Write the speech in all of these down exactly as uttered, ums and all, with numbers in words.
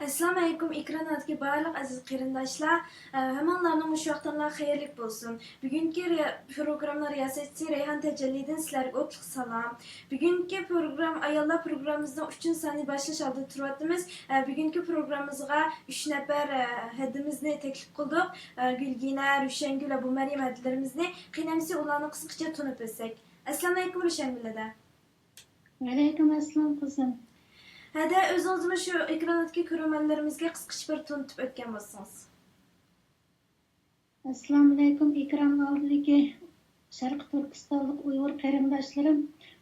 ئەسسالامۇ ئەلەيكۇم، ئېكران ئالدىدىكى بارلىق ئەزىز قېرىنداشلار. ئە، ھەممىڭلارنىڭ مۇشۇ ۋاقتىڭلار خەيرلىك بولسۇن. بۈگۈنكى رىيا-، پروگرامما رىياسەتچىسى رەيھان تەجەللىدىن سىلەرگە ئوتلۇق سالام. بۈگۈنكى پروگرام-، ئاياللار پروگراممىمىزنىڭ ئۈچىنچى سانى باشلاش ئالدىدا تۇرۇۋاتىمىز. ئە، بۈگۈنكى پروگراممىمىزغا ئۈچ نەپەر، ئە، ھەدىمىزنى تەكلىپ قىلدۇق. ئە، گۈلگىنە، رۇشەنگۈل ۋە بۇمەريەم ھەدىلىرىمىزنى. قېنى ئەمىسە ئۇلارنى قىسقىچە تونۇپ ئۆتسەك. ئەسسالامۇ ئەلەيكۇم، رۇشەنگۈل ھەدە. ۋەئەلەيكۇم ئەسسالام، قىزىم. ھەدە، ئۆزىڭىزمۇ شۇ ئېكراندىكى كۆرۈرمەنلىرىمىزگە قىسقىچە بىر تونۇتۇپ ئۆتكەن بولسىڭىز. ئەسسالامۇئەلەيكۇم، ئېكران ئالدىدىكى شەرقىي تۈركىستانلىق ئۇيغۇر قېرىنداشلىرىم،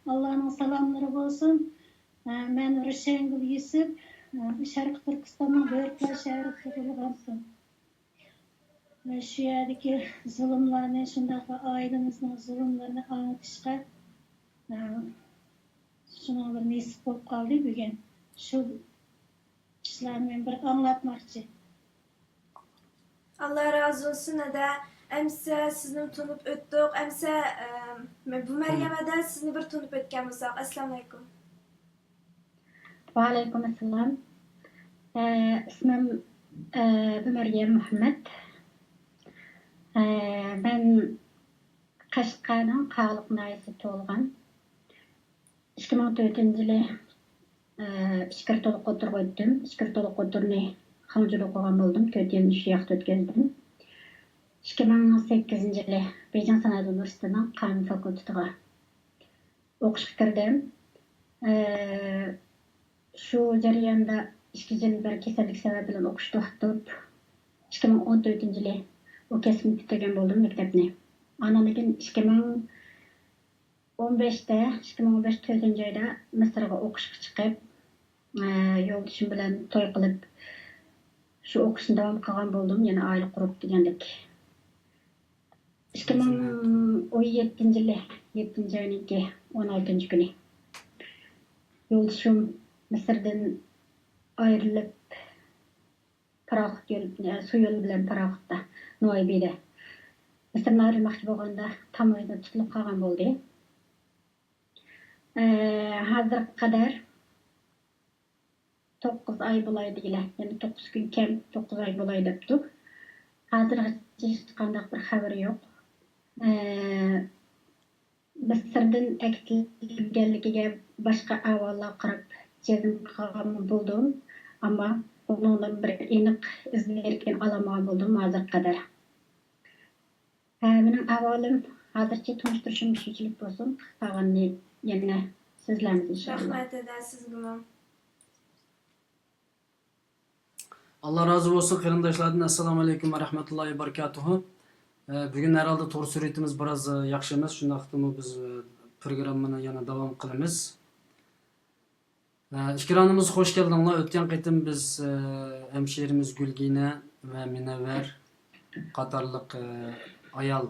ئاللانىڭ سالاملىرى بولسۇن. ئە، مەن رۇشەنگۈل يۈسۈپ، ئە، شەرقىي تۈركىستاننىڭ بۆرتاش شەھىرىدە تۇغۇلغانتىم. شۇ يەردىكى زۇلۇملارنى، شۇنداقلا ئائىلىمىزنىڭ زۇلۇملىرىنى ئاڭلىتىشقا، ئە، شۇنىڭ بىر نېسىپ بولۇپ قالدى بۈگۈن. شۇ ئىشلارنى مەن بىر ئاڭلاتماقچى. ئاللا رازى بولسۇن، ھەدە. ئەمسە سىزنى تونۇپ ئۆتتۇق. ئەمسە، ئە، بۇمەريەم ھەدە، سىزنى بىر تونۇپ ئۆتكەن بولساق. ئەسسالامۇئەلەيكۇم. ۋەئەلەيكۇم ئەسسالام. ئە، ئىسمىم، ئە، بۇمەريەم مۇھەممەد. ئە، مەن قەشقەرنىڭ قاغىلىق ناھىيەسىدە تۇغۇلغان. ئىككى مىڭ تۆتىنچى يىلى، ئە، ئىچكىرى تولۇق ئوتتۇرىغا ئۆتتۈم. ئىچكىرى تولۇق ئوتتۇرىنى خاڭجۇدا ئوقۇغان بولدۇم. تۆت يىلنى شۇ ياقتا ئۆتكۈزدۈم. ئىككى مىڭ سەككىزىنچى يىلى بېيجىڭ سانائەت ئۇنىۋېرسىتېتىنىڭ قانۇن فاكۇلتېتىغا ئوقۇشقا كىردىم. ئى، شۇ جەرياندا ئىككى يىل بىر كېسەللىك سەۋەبى بىلەن ئوقۇش توختىتىپ، ئىككى مىڭ ئون تۆتىنچى يىلى ئۇ كەسىپنى پۈتتۈرگەن بولدۇم، مەكتەپنى. ئاندىن كېيىن ئىككى مىڭ ئون بەشتە، ئىككى مىڭ ئون بەش تۆتىنچى ئايدا مىسىرغا ئوقۇشقا چىقىپ، ئى، يولدىشىم بىلەن توي قىلىپ، شۇ ئوقۇشنى داۋام قىلغان بولدۇم، يەنە ئائىلە قۇرۇپ دېگەندەك. ئىككى مىڭ ئون يەتتىنچى يىلى يەتتىنچى ئاينىڭكى ئون ئالتىنچى كۈنى يولدىشىم مىسىردىن ئايرىلىپ، پاراخوت يول، سۇ يولى بىلەن پاراخوتتا نويابىردە مىسىردىن ئايرىلماقچى بولغاندا تاموژنىدا تۇتۇلۇپ قالغان بولدى. ئە، ھازىرغا قەدەر توققۇز ئاي بولاي دېگىلى، يەنى توققۇز كۈن كەم، توققۇز ئاي بولاي دەپتۇ. ھازىرغىچە ھېچقانداق بىر خەۋىرى يوق. ئە، مىسىردىن ئەكېتىلگەنلىكىگە باشقا ئەھۋاللارغا قاراپ جەزم قىلغانمۇ بولدۇم، ئەمما ئۇنىڭدىن بىر ئېنىق ئىز دېرىكىنى ئالالمىغان بولدۇم ھازىرغا قەدەر. ھە، مېنىڭ ئەھۋالىم ھازىرچە تونۇشتۇرۇشۇم شۇنچىلىك بولسۇن. قالغىنىنى يەنە سۆزلەرمىز ئىنشاللا. رەھمەت ھەدە سىزگىمۇ. ئاللا رازى بولسۇن قېرىنداشلاردىن. ئەسسالامۇ ئەلەيكۇم ۋە رەھمەتۇللاھى ۋە بەرىكاتۇھۇ. ئە، بۈگۈن ھەرھالدا تور سۈرئىتىمىز بىراز، ئە، ياخشى ئەمەس. شۇنداقتىمۇ بىز، ئە، پروگراممىنى يەنە داۋام قىلىمىز. ئە، ئېكرانىمىزغا خوش كەلدىڭلار. ئۆتكەن قېتىم بىز، ئە، ھەمشىرىمىز گۈلگىنە ۋە مۇنەۋۋەر قاتارلىق، ئە، ئايال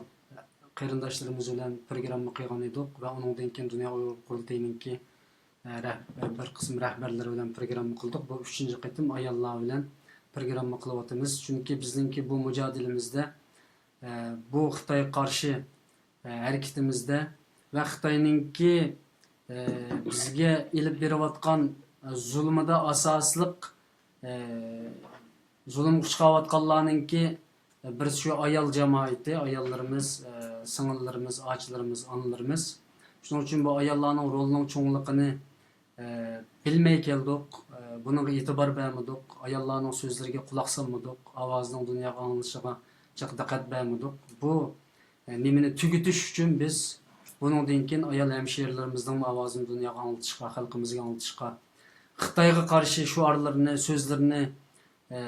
قېرىنداشلىرىمىز بىلەن پروگرامما قىلغان ئىدۇق ۋە ئۇنىڭدىن كېيىن دۇنيا ئۇيغۇر قۇرۇلتىيىنىڭكى، ئە، رەھ-، بىر قىسىم رەھبەرلىرى بىلەن پروگرامما قىلدۇق. بۇ ئۈچىنچى قېتىم ئاياللار بىلەن پروگرامما قىلىۋاتىمىز. چۈنكى بىزنىڭكى بۇ مۇجادىلىمىزدە، ئە، بۇ خىتايغا قارشى، ئە، ھەرىكىتىمىزدە ۋە خىتاينىڭكى، ئە، بىزگە ئېلىپ بېرىۋاتقان، ئە، زۇلمىدا ئاساسلىق، ئە، زۇلۇمغا ئۇچراۋاتقانلارنىڭكى، ئە، بىرسى شۇ ئايال جامائىتى، ئاياللىرىمىز، ئە، سىڭىللىرىمىز، ئاچىلىرىمىز، ئانىلىرىمىز. شۇنىڭ ئۈچۈن بۇ ئاياللارنىڭ رولىنىڭ چوڭلۇقىنى ئە، بىلمەي كەلدۇق، ئە، بۇنىڭغا ئېتىبار بەرمىدۇق، ئاياللارنىڭ سۆزلىرىگە قۇلاق سالمىدۇق، ئاۋازىنىڭ دۇنياغا ئاڭلىنىشىغا جىق دىققەت بەرمىدۇق. بۇ، ئە، نېمىنى تۈگىتىش ئۈچۈن بىز بۇنىڭدىن كېيىن ئايال ھەمشىرىلىرىمىزنىڭ ئاۋازىنى دۇنياغا ئاڭلىتىشقا، خەلقىمىزگە ئاڭلىتىشقا، خىتايغا قارشى شوئارلىرىنى، سۆزلىرىنى، ئە،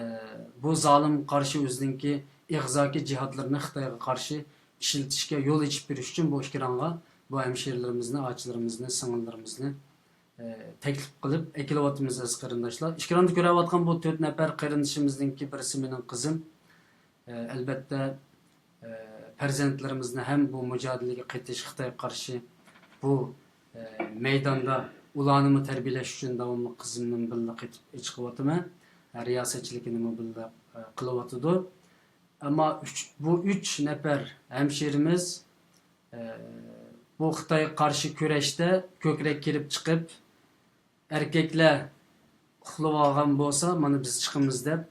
بۇ زالىم قارشى ئۆزىنىڭكى ئېغىزاكى جىھادلىرىنى خىتايغا قارشى ئىشلىتىشكە يول ئېچىپ بېرىش ئۈچۈن بۇ ئېكرانغا بۇ ھەمشىرىلىرىمىزنى، ئاچىلىرىمىزنى، سىڭىللىرىمىزنى، ئە، تەكلىپ قىلىپ ئەكېلىۋاتىمىز، ئەزىز قېرىنداشلار. ئېكراندا كۆرۈۋاتقان بۇ تۆت نەپەر قېرىندىشىمىزنىڭكى بىرسى مېنىڭ قىزىم. ئە، ئەلبەتتە، ئە، پەرزەنتلىرىمىزنى ھەم بۇ مۇجادىلىگە قېتىش، خىتايغا قارشى بۇ، ئە، مەيداندا ئۇلارنىمۇ تەربىيەلەش ئۈچۈن داۋاملىق قىزىمنىمۇ بىللە قېتىپ ئېچىقىۋاتىمەن. ئە، رىياسەتچىلىكىنىمۇ بىللە، ئە، قىلىۋاتىدۇ. ئەمما ئۈچ، بۇ ئۈچ نەپەر ھەمشىرىمىز، ئە، بۇ خىتايغا قارشى كۈرەشتە كۆكرەك كېرىپ چىقىپ، ئەركەكلەر ئۇخلىۋالغان بولسا، مانا بىز چىقىمىز دەپ،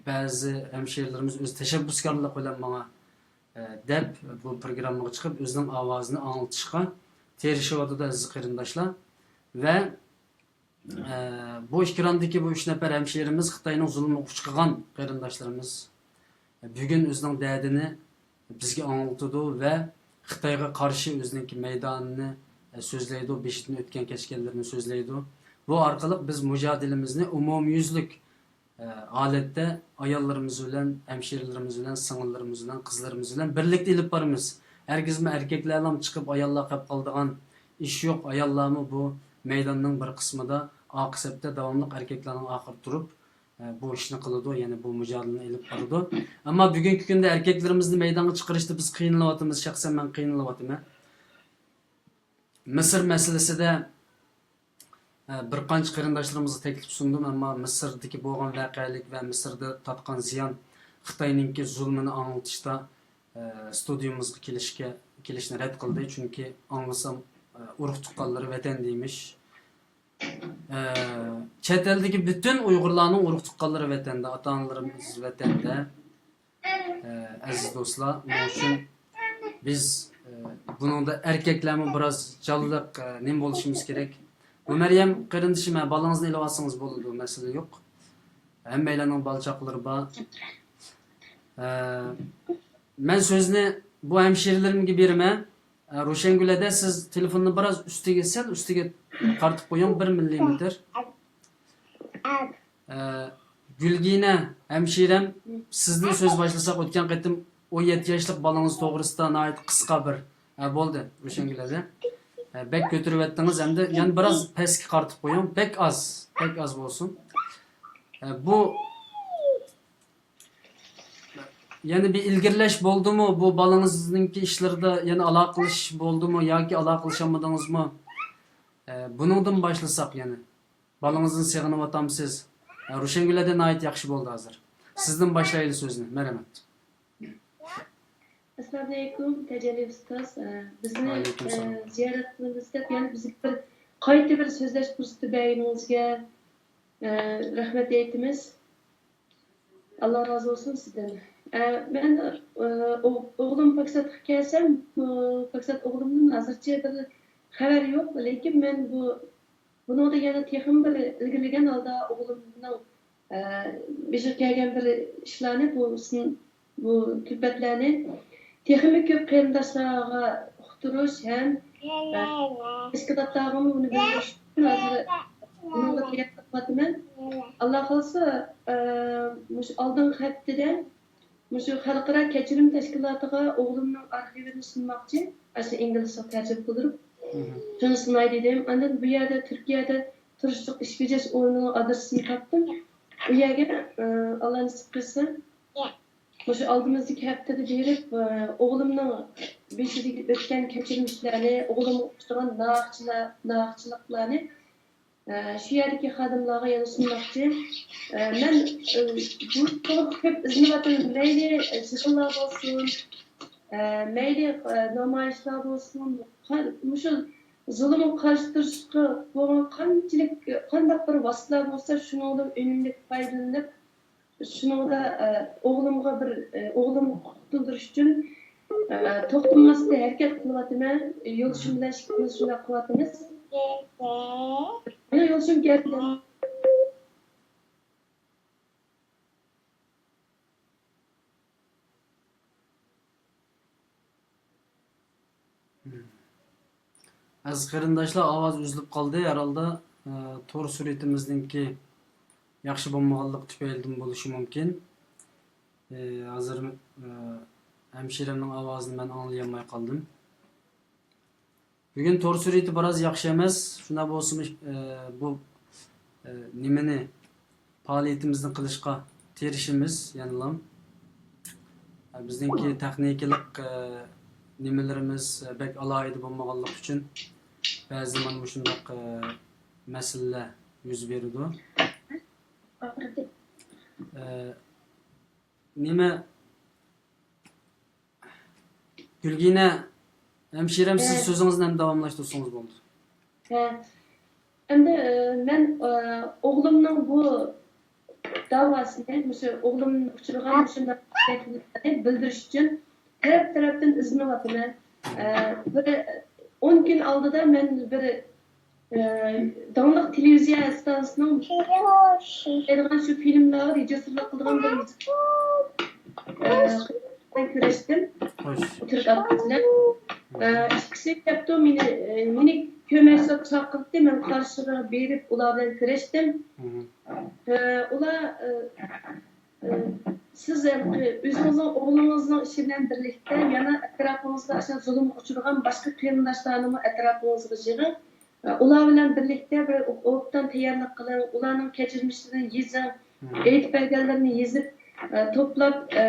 بەزى ھەمشىرىلىرىمىز ئۆزى تەشەببۇسكارلىق بىلەن ماڭا، ئە، دەپ، بۇ پروگراممىغا چىقىپ، ئۆزىنىڭ ئاۋازىنى ئاڭلىتىشقا تىرىشىۋاتىدۇ، ئەزىز قېرىنداشلار. ۋە، ئە، بۇ ئېكراندىكى بۇ ئۈچ نەپەر ھەمشىرىمىز خىتاينىڭ زۇلمىغا ئۇچرىغان قېرىنداشلىرىمىز. بۈگۈن ئۆزىنىڭ دەردىنى بىزگە ئاڭلىتىدۇ ۋە خىتايغا قارشى ئۆزىنىڭكى مەيدانىنى، ئە، سۆزلەيدۇ، بېشىدىن ئۆتكەن كەچكەنلىرىنى سۆزلەيدۇ. بۇ ئارقىلىق بىز مۇجادىلىمىزنى ئومۇميۈزلۈك، ئە، ھالەتتە ئاياللىرىمىز بىلەن، ھەمشىرىلىرىمىز بىلەن، سىڭىللىرىمىز بىلەن، قىزلىرىمىز بىلەن بىرلىكتە ئېلىپ بارىمىز. ھەرگىزمۇ ئەركەكلەرلا چىقىپ ئاياللار قېلىپ قالىدىغان ئىش يوق. ئاياللارمۇ بۇ مەيداننىڭ بىر قىسمىدا، ئارقا سەپتە داۋاملىق ئەركەكلەرنىڭ ئاخىرى تۇرۇپ، ئە، بۇ ئىشنى قىلىدۇ، يەنى بۇ مۇجادىلىنى ئېلىپ بارىدۇ. ئەمما بۈگۈنكى كۈندە ئەركەكلىرىمىزنى مەيدانغا چىقىرىشتا بىز قىينىلىۋاتىمىز، شەخسەن مەن قىينىلىۋاتىمەن. مىسىر مەسىلىسىدە، ئە، بىر قانچە قېرىنداشلىرىمىزغا تەكلىپ سۇندۇم، ئەمما مىسىردىكى بولغان ۋەقەلىك ۋە مىسىردا تارتقان زىيان، خىتاينىڭكى زۇلمىنى ئاڭلىتىشتا، ئە، ستۇدىيىمىزغا كېلىشكە، كېلىشنى رەت قىلدى، چۈنكى ئاڭلىسام، ئە، ئۇرۇق تۇغقانلىرى ۋەتەندە ئىمىش. ئە، چەت ئەلدىكى پۈتۈن ئۇيغۇرلارنىڭ ئۇرۇق تۇغقانلىرى ۋەتەندە، ئاتا-ئانىلىرىمىز ۋەتەندە. ئە، ئەزىز دوستلار، بۇنىڭ ئۈچۈن بىز، ئە، بۇنىڭدا ئەركەكلەرمۇ بىراز جانلىق، ئە، نېمە بولۇشىمىز كېرەك. بۇ مەريەم قېرىندىشىم، ھە، بالىڭىزنى ئېلىۋالسىڭىز بولىدۇ، مەسىلە يوق. ھەممەيلەننىڭ بالا-چاقىلىرى بار. ئە، مەن سۆزنى بۇ ھەمشىرىلىرىمگە بېرىمەن. ئە، روشەنگۈل ھەدە، سىز تېلېفوننى بىراز ئۈستىگە، سەل ئۈستىگە تارتىپ قويۇڭ، بىر مىللىمېتىر. ئە، گۈلگىنە ھەمشىرەم، سىزدىن سۆز باشلىساق، ئۆتكەن قېتىم ئون يەتتە ياشلىق بالىڭىز توغرىسىدا ناھايىتى قىسقا بىر، ھە، بولدى، روشەنگۈل ھەدە. ھە، بەك كۆتۈرۈۋەتتىڭىز، ئەمدى يەنە بىراز پەسكە قارىتىپ قويۇڭ، بەك ئاز، بەك ئاز بولسۇن. ھە، بۇ يەنە بىر ئىلگىرىلەش بولدىمۇ؟ بۇ بالىڭىزنىڭكى ئىشلىرىدا يەنە ئالاقىلىشىش بولدىمۇ ياكى ئالاقىلىشالمىدىڭىزمۇ؟ ئە، بۇنىڭدىن باشلىساق يەنە. بالىڭىزنى سېغىنىۋاتامسىز؟ ئە، روشەنگۈل ھەدە ناھايىتى ياخشى بولدى ھازىر. سىزدىن باشلايلى سۆزنى. مەرھەمەت. ئەسسالامۇئەلەيكۇم، تەجەللى ئۇستاز. ئە، بىزنى، ۋەئەلەيكۇم ئە، سالام. زىيارەت قىلىمىز دەپ يەنە بىزگە بىر قايتا بىر سۆزلەش پۇرسىتى بەرگىنىڭىزگە، ئە، رەھمەت ئېيتىمىز. ئاللا رازى بولسۇن سىزدىن. ئە، مەن، ئە، ئوغ-، ئوغلۇم پاكىستانغا كەلسەم، ئە، پاكىستان ئوغلۇمدىن ھازىرچە بىر خەۋەر يوق، لېكىن مەن بۇ، بۇنىڭدا يەنە تېخىمۇ بىر ئىلگىرىلىگەن ھالدا ئوغلۇمنىڭ، ئە، بېشىغا كەلگەن بىر ئىشلارنى بۇ سىن-، بۇ كۈلپەتلەرنى تېخىمۇ كۆپ قېرىنداشلارغا ئۇقتۇرۇش ھەم، ئە، تەشكىلاتلارغىمۇ ئۇنى بىلدۈرۈش ئۈچۈن ھازىر بۇنىڭغا تەييارلىق قىلىۋاتىمەن. ئاللا خالىسا، ئە، مۇشۇ ئالدىنقى ھەپتىدە مۇشۇ خەلقئارا كەچۈرۈم تەشكىلاتىغا ئوغلۇمنىڭ ئارخىۋىنى سۇنماقچى، ئاشۇ ئىنگلىزچە تەرجىمە قىلدۇرۇپ، مم. شۇنى سۇناي دېدىم. ئاندىن بۇ يەردە، تۈركىيەدە تۇرۇشلۇق ئىش بېجىرىش ئورنىنىڭ ئادرېسىنى تاپتىم. ئۇ يەرگە، ئە، ئاللا نېسىپ قىلسا، مۇشۇ ئالدىمىزدىكى ھەپتىدە بېرىپ، ئە، ئوغلۇمنىڭ بېشىدىكى ئۆتكەن كەچۈرمىشلەرنى، ئوغلۇمغا ئۇچرىغان ناھەقچىلار، ناھەقچىلىقلارنى، ئە، شۇ يەردىكى خادىملارغا يەنە سۇنماقچى. ئە، مەن، ئە، بۇ توغرىلىق كۆپ ئىزدىنىۋاتىمەن. مەيلى، ئە، يىغىنلار بولسۇن، ئە، مەيلى، ئە، نامايىشلار بولسۇن، قا-، مۇشۇ زۇلۇمغا قارشى تۇرۇشقا بولغان قانچىلىك، قانداق بىر ۋاسىتىلەر بولسا، شۇنىڭدىن ئۈنۈملۈك پايدىلىنىپ، شۇنىڭدا، ئە، ئوغلۇمغا بىر، ئە، ئوغلۇمنى قۇتۇلدۇرۇش ئۈچۈن، ئە، توختىماستىن ھەرىكەت قىلىۋاتىمەن. يولدىشىم بىلەن ئىككىمىز شۇنداق قىلىۋاتىمىز. مېنىڭ يولدىشىم گەردىن. ئەزىز قېرىنداشلار، ئاۋاز ئۈزۈلۈپ قالدى. ھەرھالدا، ئە، تور سۈرئىتىمىزنىڭكى ياخشى بولمىغانلىقى تۈپەيلىدىن بولۇشى مۇمكىن. ئە، ھازىر، ئە، ھەمشىرەمنىڭ ئاۋازىنى مەن ئاڭلىيالماي قالدىم. بۈگۈن تور سۈرئىتى بىراز ياخشى ئەمەس. شۇنداق بولسىمۇ، ئە، بۇ، ئە، نېمىنى، پائالىيىتىمىزنى قىلىشقا تىرىشىمىز يەنىلا. ئە، بىزنىڭكى تېخنىكىلىق، ئە، نېمىلىرىمىز، ئە، بەك ئالاھىدە بولمىغانلىقى ئۈچۈن بەزىدە مانا مۇشۇنداق، ئە، مەسىلىلەر يۈز بېرىدۇ. ئە، نېمە، گۈلگىنە ھەمشىرەم، سىز ھە. سۆزىڭىزنى ھەم داۋاملاشتۇرسىڭىز بولدى. ھە. ئەمدى، ئە، مەن، ئە، ئوغلۇمنىڭ بۇ داۋاسىنى، مۇشۇ ئوغلۇم ئۇچرىغان مۇشۇنداق ۋەقەلەرنى بىلدۈرۈش ئۈچۈن تەرەپ-تەرەپتىن ئىزدىنىۋاتىمەن. ئە، بىر ئون كۈن ئالدىدا مەن بىر، ئە، داڭلىق تېلېۋىزىيە ئىستانسىسىنىڭ ئىشلەيدىغان شۇ فىلىملارغا رېژىسسورلۇق قىلىدىغان بىر، ئە، بىلەن كۆرۈشتۈم. خوش. تۈرك ئاپا بىلەن. ئە، ئىككىسى كەپتۇ، مېنى، ئە، مېنى كۆمەچلەپ چاقىرتتى، مەن قارشىغا بېرىپ ئۇلار بىلەن كۆرۈشتۈم. ئە، ئۇلار، ئە، ئە، سىز ھېلىقى ئۆزىڭىزنىڭ ئوغلىڭىزنىڭ ئىشى بىلەن بىرلىكتە يەنە ئەتراپىڭىزدا ئاشۇ زۇلۇمغا ئۇچرىغان باشقا قېرىنداشلارنىمۇ ئەتراپىڭىزغا يىغىڭ. ئە، ئۇلار بىلەن بىرلىكتە بىر ئوبدان تەييارلىق قىلىڭ، ئۇلارنىڭ كەچۈرمىشلىرىنى يېزىڭ، ئېيتىپ بەرگەنلىرىنى يېزىپ، ئە، توپلاپ، ئە،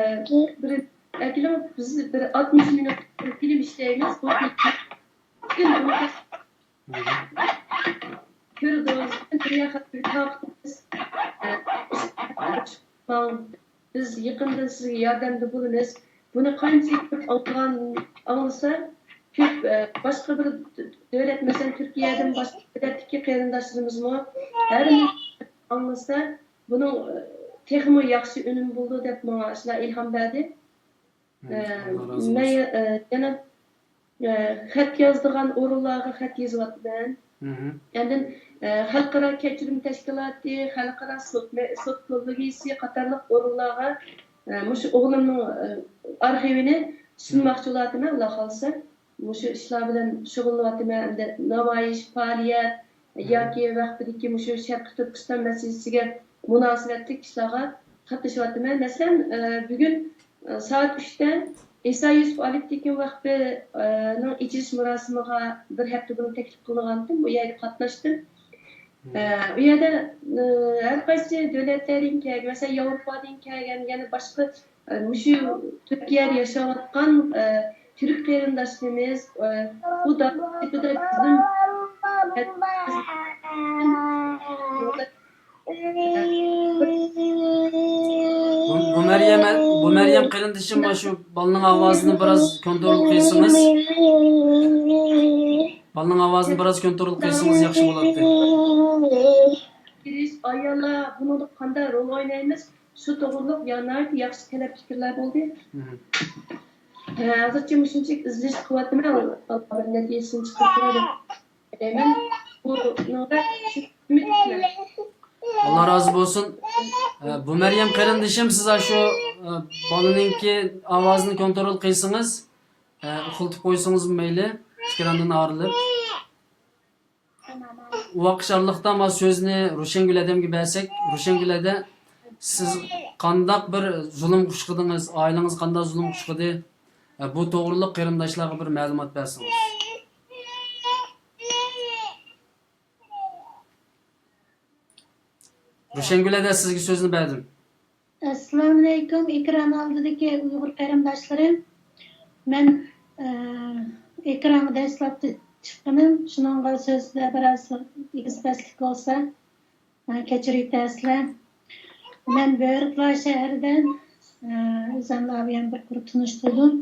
بىر ئەكېلىڭ، بىز بىر ئاتمىش مىنۇت بىر فىلىم ئىشلەيمىز. بۇ فىلىم كۆرىدۇ، دۇنيا خەلقىگە تارقىتىمىز. بىز يېقىندىن سىزگە ياردەمدە بولىمىز. بۇنى قانچىلىك كۆپ ئاڭلىغان، ئاڭلىسا، كۆپ، ئە، باشقا بىر دۆلەت، مەسىلەن، تۈركىيەدىن باشقا دۆلەتتىكى قېرىنداشلىرىمىزمۇ ھەر ئاڭلىسا، بۇنىڭ، ئە، تېخىمۇ ياخشى ئۈنۈم بولىدۇ دەپ ماڭا شۇلار ئىلھام بەردى. ئە، مەن، ئە، يەنە، ئە، خەت يازىدىغان ئورۇنلارغا خەت يېزىۋاتىمەن. ئاندىن، ئە، خەلقئارا كەچۈرۈم تەشكىلاتى، خەلقئارا سوت، سوت كوللېگىيىسى قاتارلىق ئورۇنلارغا، ئە، مۇشۇ ئوغلۇمنىڭ، ئە، ئارخىۋىنى سۇنماقچى بولۇۋاتىمەن، ئاللا خالىسا. مۇشۇ ئىشلار بىلەن شۇغۇللىنىۋاتىمەن. ئەمدى نامايىش، پائالىيەت ياكى ۋەقپىدىكى مۇشۇ شەرقىي تۈركىستان مەسىلىسىگە مۇناسىۋەتلىك ئىشلارغا قاتنىشىۋاتىمەن. مەسىلەن، ئە، بۈگۈن، ئە، سائەت ئۈچتە ئىسا يۈسۈپ ئالىپ تېكىن ۋەقپىنىڭ ئېچىلىش مۇراسىمىغا بىر ھەپتە بۇرۇن تەكلىپ قىلىنغانتىم، بۇ يەرگە قاتناشتىم. ئە، ئۇ يەردە، ئە، ھەر قايسى دۆلەتلەردىن كەلگەن، مەسىلەن، ياۋروپادىن كەلگەن، يەنە باشقا، ئە، مۇشۇ تۈركىيەدە ياشاۋاتقان، ئە، تۈرك قېرىنداشلىرىمىز، ئە، بۇ داۋا سېپىدە بىزنىڭ بۇ، بۇ مەريەم، بۇ مەريەم قېرىندىشىم، مانا شۇ بالىنىڭ ئاۋازىنى بىراز كونترول قىلسىڭىز. بالىنىڭ ئاۋازىنى بىراز كونترول قىلسىڭىز ياخشى بولاتتى. كىرىش، ئاياللار بۇنىڭدا قانداق رول ئوينايمىز؟ شۇ توغرۇلۇق يا ناھايىتى ياخشى تەلەپ پىكىرلەر بولدى. مم. ھە، ھازىرچە مۇشۇنچىلىك ئىزدىنىش قىلىۋاتىمەن، ئاللا بىر نەتىجىسىنى چىقىرىپ بېرىدۇ دەپ ئويلايمەن. بۇنىڭدا شۇ ئۈمىد قىلىمەن. ئاللا رازى بولسۇن. ئە، بۇ مەريەم قېرىندىشىم، سىز ئاشۇ، ئە، بالىنىڭكى ئاۋازىنى كونترول قىلسىڭىز، ئە، ئۇخلىتىپ قويسىڭىزمۇ مەيلى، ئېكراندىن ئايرىلىپ. ئۇ ۋاقىت ئارىلىقتا ما سۆزنى روشەنگۈل ھەدەمگە بەرسەك، روشەنگۈل ھەدە، سىز قانداق بىر زۇلۇمغا ئۇچرىدىڭىز، ئائىلىڭىز قانداق زۇلۇمغا ئۇچرىدى، ئە، بۇ توغرىلىق قېرىنداشلارغا بىر مەلۇمات بەرسىڭىز. روشەنگۈل ھەدە، سىزگە سۆزنى بەردىم. ئەسسالامۇئەلەيكۇم، ئېكران ئالدىدىكى ئۇيغۇر قېرىنداشلىرىم. مەن، ئە، ئېكرانغا دەسلەپتە چىققىنىم، شۇنىڭغا سۆزدە بىراز ئېگىز-پەسلىك بولسا، ئە، كەچۈرۈۋېتەرسىلەر. مەن بۆرتلا شەھىرىدىن، ئە، ئۆزۈمنى ئابىيان بىر قۇر تونۇشتۇردۇم.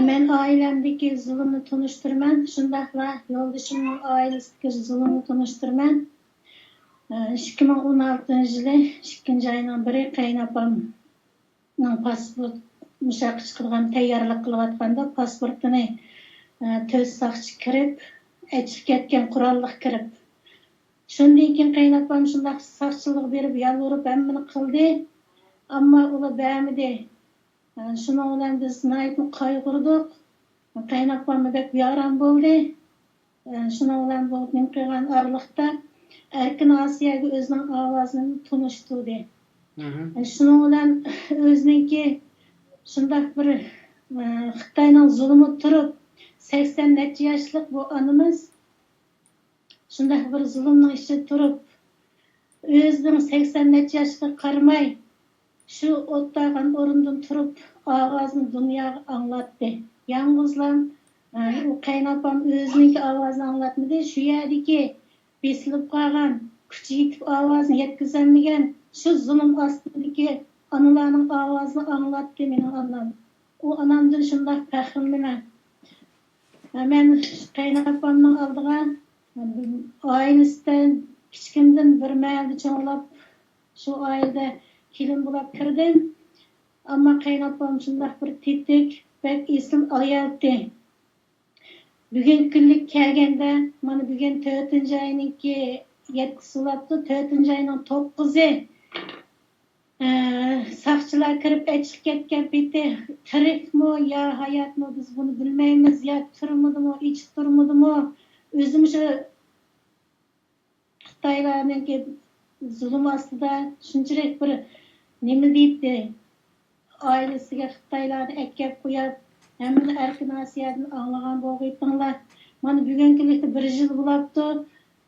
مەن ئائىلەمدىكى زۇلۇمنى تونۇشتۇرىمەن، شۇنداقلا يولدىشىمنىڭ ئائىلىسىدىكى زۇلۇمنى تونۇشتۇرىمەن. ئىككى مىڭ ئون ئالتىنچى يىلى ئىككىنچى ئاينىڭ بىرى قېيىنئاپامنىڭ پاسپورت مۇشۇ ياققا چىقىدىغان تەييارلىق قىلىۋاتقاندا پاسپورتىنى، ئە، تۆت ساقچى كىرىپ، ئېچىپ كەتكەن، قوراللىق كىرىپ. شۇندىن كېيىن قېيىنئاپام شۇنداق ساقچىلىققا بېرىپ يالۋۇرۇپ ھەممىنى قىلدى، ئەمما ئۇلار بەرمىدى. ئە، شۇنىڭ بىلەن بىز ناھايىتى قايغۇردۇق. قېيىنئاپاممۇ بەك بىئارام بولدى. ئە، شۇنىڭ بىلەن بۇ نېمە قىلغان ئارىلىقتا ئەركىن ئاسىيەگە ئۆزىنىڭ ئاۋازىنى تونۇشتۇردى. مھم. ئە، شۇنىڭ بىلەن ئۆزىنىڭكى شۇنداق بىر، ئە، خىتاينىڭ زۇلۇمىدا تۇرۇپ، سەكسەن نەچچە ياشلىق بۇ ئانىمىز شۇنداق بىر زۇلۇمنىڭ ئىچىدە تۇرۇپ، ئۆزىنىڭ سەكسەن نەچچە ياشلىقىغا قارىماي، شۇ ئولتۇرغان ئورنىدىن تۇرۇپ، ئاۋازىنى دۇنياغا ئاڭلاتتى. يالغۇزلا، ئە، ئۇ قېيىنئاپام ئۆزىنىڭكى ئاۋازىنى ئاڭلاتمىدى، شۇ يەردىكى بېسىلىپ قالغان، كۈچى يېتىپ ئاۋازىنى يەتكۈزەلمىگەن، شۇ زۇلۇم ئاستىدىكى ئانىلارنىڭ ئاۋازىنى ئاڭلاتتى مېنىڭ ئانام. ئۇ ئانامدىن شۇنداق پەخىرلىنىمەن. مەن قېيىنئاپامنىڭ ئالدىغا ئائىلىسىدە كىچىكىمدىن بىر مەھەلدە چوڭلاپ، شۇ ئائىلىدە كېلىن بولاپ كىردىم. ئەمما قېيىنئاپام شۇنداق بىر تېتىك، بەك ئېسىل ئايالتى. بۈگۈنكى كۈنلۈك كەلگەندە، مانا بۈگۈن تۆتىنچى ئاينىڭكى يەتتىسى بولاپتۇ، تۆتىنچى ئاينىڭ توققۇزى. ئە، ساقچىلار كىرىپ ئېچىپ كەتكەن پېتى، تىرىكمۇ يا ھاياتمۇ، بىز بۇنى بىلمەيمىز، يا تۈرمىدىمۇ، ئېچىپ تۈرمىدىمۇ، ئۆزىمۇ شۇ خىتايلارنىڭكى زۇلۇم ئاستىدا شۇنچىلىك بىر نېمە دەيتتى، ئائىلىسىگە خىتايلارنى ئەكەپ قويۇپ، ھەممىنى ئەركىن ئاسىيادىن ئاڭلىغان بولغىيتىڭلار. مانا بۈگۈنكى كۈنلۈكتە بىر يىل بولاپتۇ.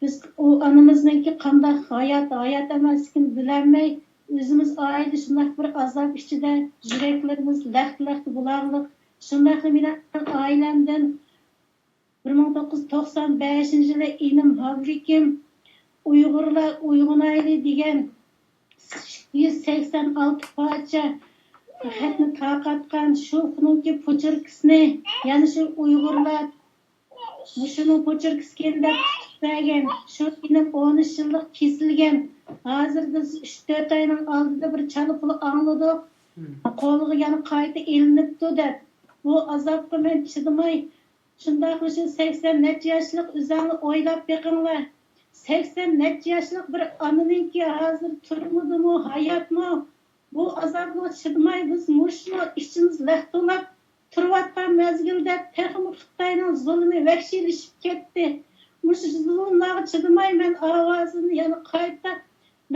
بىز ئۇ ئانىمىزنىڭكى قانداق ھايات، ھايات ئەمەسلىكىنى بىلەلمەي، ئۆزىمىز ئائىلىدە شۇنداق بىر ئازاب ئىچىدە، يۈرەكلىرىمىز لەختە-لەختە بولاغلىق. شۇنداقلا مېنىڭ ئائىلەمدىن بىر مىڭ توققۇز يۈز توقسان بەشىنچى يىلى ئىنىم ھابلىكىم ئۇيغۇرلار ئويغىنايلى دېگەن ئىككى يۈز سەكسەن ئالتە پارچە خەتنى تارقاتقان، شۇنىڭكى پوچېركىسىنى، يەنە شۇ ئۇيغۇرلار مۇشۇنىڭ پوچېركىسىكەن دەپ تۇتۇپ بەرگەن، شۇ ئىنىم ئون ئۈچ يىللىق كېسىلگەن. ھازىر بىز ئۈچ تۆت ئاينىڭ ئالدىدا بىر چالا پۇل ئاڭلىدۇق، قولىغا يەنە قايتا ئېلىنىپتۇ دەپ. بۇ ئازابقا مەن چىدىماي، شۇنداقلا شۇ سەكسەن نەچچە ياشلىق ئۆزەڭلار ئويلاپ بېقىڭلار. سەكسەن نەچچە ياشلىق بىر ئانىنىڭكى ھازىر تۈرمىدىمۇ، ھاياتمۇ؟ بۇ ئازابقا چىدىماي بىز مۇشۇ ئىچىمىز لەختە بولاپ تۇرۇۋاتقان مەزگىلدە تېخىمۇ خىتاينىڭ زۇلۇمى ۋەھشىيلىشىپ كەتتى. مۇشۇ زۇلۇملارغا چىدىماي مەن ئاۋازىمنى يەنە قايتا،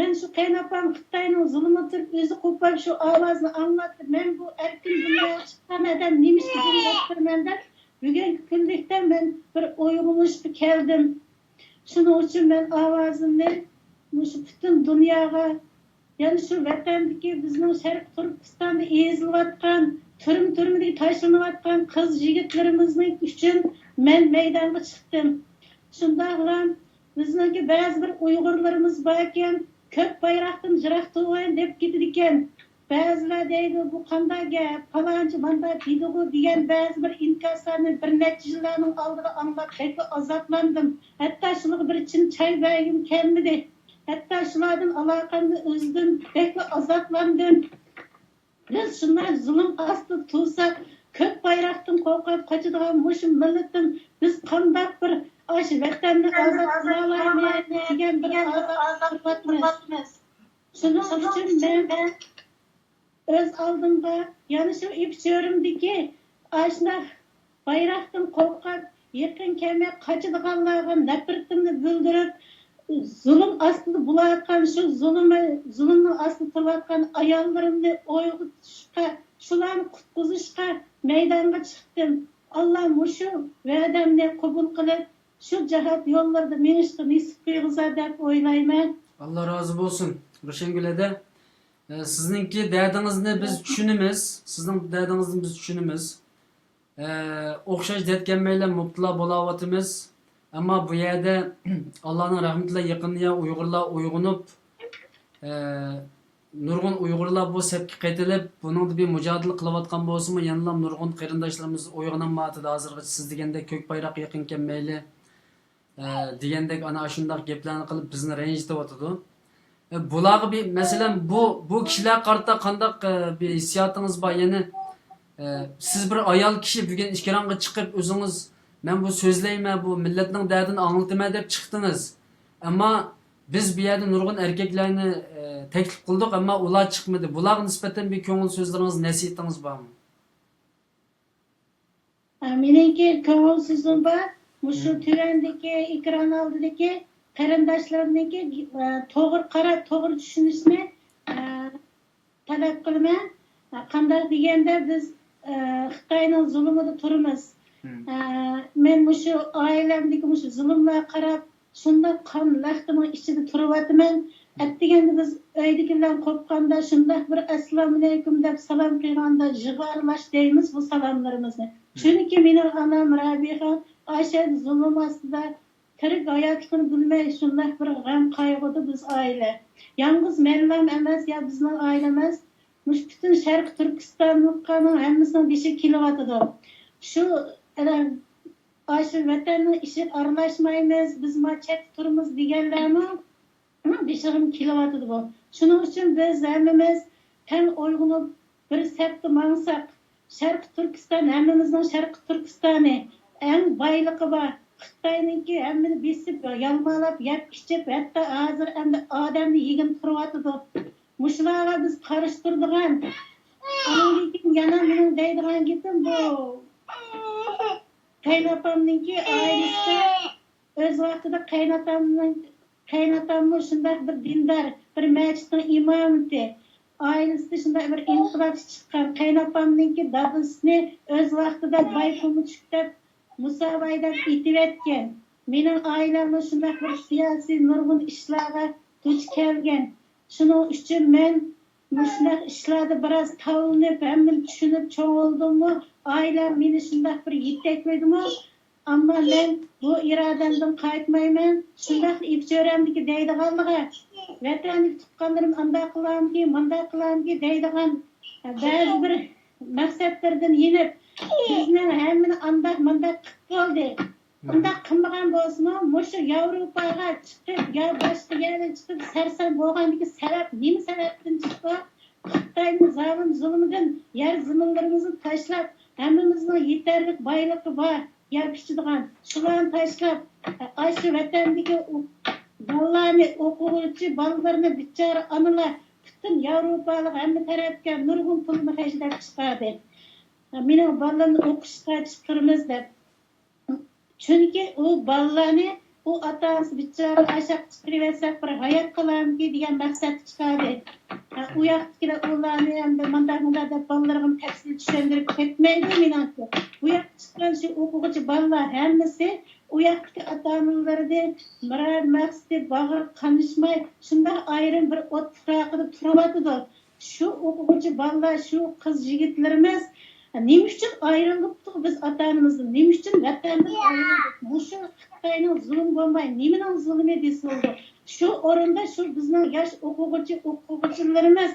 مەن شۇ قېيىنئاپام خىتاينىڭ زۇلۇمىدا تۇرۇپ ئۆزى قوپاپ شۇ ئاۋازنى ئاڭلاتتى. مەن بۇ ئەركىن دۇنياغا چىققان ئادەم نېمىشقا زۇلۇم ئۆتكۈزىمەن دەپ بۈگۈنكى كۈنلۈكتە مەن بىر ئويغىنىشقا كەلدىم. شۇنىڭ ئۈچۈن مەن ئاۋازىمنى مۇشۇ پۈتۈن دۇنياغا، يەنە شۇ ۋەتەندىكى بىزنىڭ شەرقىي تۈركىستاندا ئېزىلىۋاتقان، تۈرمە-تۈرمىدىكى تاشلىنىۋاتقان قىز-يىگىتلىرىمىزنىڭ ئۈچۈن مەن مەيدانغا چىقتىم. شۇنداقلا بىزنىڭكى بەزى بىر ئۇيغۇرلىرىمىز باركەن، كۆك بايراقتىن يىراق تۇرغىن دەپ كېتىدىكەن. بەزىلەر دەيدۇ، بۇ قانداق گەپ، پالانچى مانداق دېدىغۇ دېگەن بەزى بىر ئىنكاسلارنى بىر نەچچە يىللارنىڭ ئالدىدا ئاڭلاپ بەكلا ئازابلاندىم. ھەتتا شۇلارغا بىر چىن چاي بەرگۈم كەلمىدى. ھەتتا شۇلاردىن ئالاقەمنى ئۈزدۈم، بەكلا ئازابلاندىم. بىز شۇنداق زۇلۇم ئاستىدا تۇرساق، كۆك بايراقتىن قورقۇپ قاچىدىغان مۇشۇ مىللىتىم، بىز قانداق بىر ئاشۇ ۋەتەننى ئازاد قىلالايمىز دېگەن بىر ئازابتا تۇرۇۋاتىمىز. شۇنىڭ ئۈچۈن مەن ئۆز ئالدىمغا يەنە شۇ ئىپچۆرىمدىكى ئاشۇنداق بايراقتىن قورقۇپ، يېقىن كەلمەي قاچىدىغانلارغا نەپرىتىمنى بىلدۈرۈپ، زۇلۇم ئاستىدا بولۇۋاتقان، شۇ زۇلۇم، زۇلۇمنىڭ ئاستىدا تۇرۇۋاتقان ئاياللىرىمنى ئويغىتىشقا، شۇلارنى قۇتقۇزۇشقا مەيدانغا چىقتىم. ئاللا مۇشۇ ۋەدەمنى قوبۇل قىلىپ، شۇ جىھاد يوللىرىدا مېڭىشقا نېسىپ قىلغۇزار دەپ ئويلايمەن. ئاللا رازى بولسۇن، روشەنگۈل ھەدە. ئە، سىزنىڭكى دەردىڭىزنى بىز چۈشىنىمىز. سىزنىڭ دەردىڭىزنى بىز چۈشىنىمىز. ئە، ئوخشاش دەرد كەلمەيلا مۇپتىلا بولاۋاتىمىز. ئەمما بۇ يەردە ئاللانىڭ رەھمىتى بىلەن يېقىندا يا ئۇيغۇرلار ئويغىنىپ، ئە، نۇرغۇن ئۇيغۇرلار بۇ سەپكە قېتىلىپ، بۇنىڭدا بىر مۇجادىلە قىلىۋاتقان بولسىمۇ، يەنىلا نۇرغۇن قېرىنداشلىرىمىز ئويغىنالمايۋاتىدۇ ھازىرغىچە. سىز دېگەندەك كۆك بايراق يېقىن كەلمەيلى، ئە، دېگەندەك ئانا ئاشۇنداق گەپلەرنى قىلىپ بىزنى رەنجىتىۋاتىدۇ. ئە، بۇلارغا بىر، مەسىلەن، بۇ، بۇ كىشىلەرگە قارىتا قانداق، ئە، بىر ھېسسىياتىڭىز بار؟ يەنى، ئە، سىز بىر ئايال كىشى بۈگۈن ئېكرانغا چىقىپ ئۆزىڭىز، مەن بۇ سۆزلەيمەن، بۇ مىللەتنىڭ دەردىنى ئاڭلىتىمەن دەپ چىقتىڭىز. ئەمما بىز بۇ يەردە نۇرغۇن ئەركەكلەرنى، ئە، تەكلىپ قىلدۇق، ئەمما ئۇلار چىقمىدى. بۇلارغا نىسبەتەن بىر كۆڭۈل سۆزلىرىڭىز، نەسىھىتىڭىز بارمۇ؟ ئە، مېنىڭكى كۆڭۈل سۆزۈم بار. مۇشۇ تۆۋەندىكى ئېكران ئالدىدىكى قېرىنداشلارنىڭكى، ئە، توغرا قاراپ، توغرا چۈشىنىشنى، ئە، تەلەپ قىلىمەن. ئە، قانداق دېگەندە، بىز، ئە، خىتاينىڭ زۇلۇمىدا تۇرىمىز. ئە، مەن مۇشۇ ئائىلەمدىكى مۇشۇ زۇلۇملارغا قاراپ، شۇنداق قان لەختىنىڭ ئىچىدە تۇرۇۋاتىمەن. ئەتىگەندە بىز ئۆيدىكى بىلەن قوپقاندا، شۇنداق بىر «ئەسسالامۇئەلەيكۇم» دەپ سالام قىلغاندا، يىغارلاش دەيمىز بۇ سالاملىرىمىزنى. چۈنكى مېنىڭ ئانام رەبىخا ئاشۇ زۇلۇم ئاستىدا تىرىك ھاياتلىقىنى بىلمەي، شۇنداق بىر غەم-قايغۇدا بىز ئائىلە. يالغۇز مەنلام ئەمەس، يا بىزنىڭ ئائىلە ئەمەس، مۇشۇ پۈتۈن شەرقىي تۈركىستانلىقلارنىڭ ھەممىسىنىڭ بېشىغا كېلىۋاتىدۇ. شۇ، ئەنە، ئاشۇ ۋەتەننىڭ ئىشىغا ئارىلاشمايمىز، بىز ما چەتتە تۇرىمىز دېگەنلەرنىڭ بېشىغىمۇ كېلىۋاتىدۇ بۇ. شۇنىڭ ئۈچۈن بىز ھەممىمىز تەڭ ئويغىنىپ، بىر سەپتە ماڭساق، شەرقىي تۈركىستان ھەممىمىزنىڭ شەرقىي تۈركىستانى، ئەڭ بايلىقى بار. خىتاينىڭكى ھەممىنى بېسىپ، يالمالاپ، يەپ ئىچىپ، ھەتتا ھازىر ئەمدى ئادەمنى يېگىلى تۇرۇۋاتىدۇ. مۇشۇلارغا بىز قارشى تۇرىدىغان. ئاندىن كېيىن يەنە مېنىڭ دەيدىغان گېپىم بۇ. قېيىنئاپامنىڭكى ئائىلىسىدە ئۆز ۋاقتىدا قېيىنئاتامنىڭ، قېيىنئاتاممۇ شۇنداق بىر دىندار، بىر مەسچىتنىڭ ئىمامىتى. ئائىلىسىدە شۇنداق بىر ئىنقىلابچى چىققان. قېيىنئاپامنىڭكى دادىسىنى ئۆز ۋاقتىدا باي قۇمۇچۇق دەپ، مۇسا باي دەپ ئېتىۋەتكەن. مېنىڭ ئائىلەممۇ شۇنداق بىر سىياسىي نۇرغۇن ئىشلارغا دۇچ كەلگەن. شۇنىڭ ئۈچۈن مەن مۇشۇنداق ئىشلاردا بىراز تاۋلىنىپ، ھەممىنى چۈشىنىپ چوڭ بولدۇممۇ، ئائىلەم مېنى شۇنداق بىر يېتەكلىدىمۇ، ئەمما مەن بۇ ئىرادەمدىن قايتمايمەن. شۇنداقلا ئېپىچۆرەمدىكى دەيدىغانلىقى، ۋەتەندىكى تۇغقانلىرىم ئانداق قىلامكى، مانداق قىلامكى دەيدىغان بەزى بىر مەقسەتلىرىدىن يېنىپ، بىزنىڭ ھەممىنى ئانداق مانداق قىلىپ بولدى. ئۇنداق قىلمىغان بولسىمۇ، مۇشۇ ياۋروپاغا چىقىپ، يا باشقا يەرگە چىقىپ سەرسان بولغاندىكى سەۋەب نېمە سەۋەبتىن چىقتى؟ خىتاينىڭ زالىم زۇلمىدىن يەر زېمىنلىرىمىزنى تاشلاپ، ھەممىمىزنىڭ يېتەرلىك بايلىقى بار يەر پىشىدىغان، شۇلارنى تاشلاپ، ئاشۇ ۋەتەندىكى ئۇ-، بالىلارنى، ئوقۇغۇچى بالىلىرىنى، بىچارە ئانىلار، پۈتۈن ياۋروپالىق ھەممە تەرەپكە نۇرغۇن پۇلنى خەجلەپ چىقاردى. مېنىڭ بالىلىرىمنى ئوقۇشقا چىقىرىمىز دەپ. چۈنكى ئۇ بالىلارنى، ئۇ ئاتا-ئانىسى بىچارە ئاشاق چىقىرىۋەتسەك بىر ھايات قالارمىكىن دېگەن مەقسەتتە چىقاردى. ھە، ئۇ ياقتىكىلەر ئۇلارنى ئەمدى مانداق مۇنداق دەپ بالىلىرىغا تەپسىلىي چۈشەندۈرۈپ كەتمەيدۇ مېنىڭچە. بۇ ياققا چىققان شۇ ئوقۇغۇچى بالىلار ھەممىسى ئۇ ياقتىكى ئاتا-ئانىلىرىدىن بىرەر مەقسىتى باغرى قانىشماي شۇنداق ئايرىم بىر ئوت پۇراقىدا تۇرۇۋاتىدۇ. شۇ ئوقۇغۇچى بالىلار، شۇ قىز يىگىتلىرىمىز نېمە ئۈچۈن ئايرىلىپتۇق بىز ئاتا-ئانىمىزدىن؟ نېمە ئۈچۈن ۋەتەندىن ئايرىلدۇق؟ مۇشۇ خىتاينىڭ زۇلۇمى بولماي، نېمىنىڭ زۇلۇمى دېسە بولىدۇ؟ شۇ ئورۇندا شۇ بىزنىڭ ياش ئوقۇغۇچى، ئوقۇغۇچىلىرىمىز،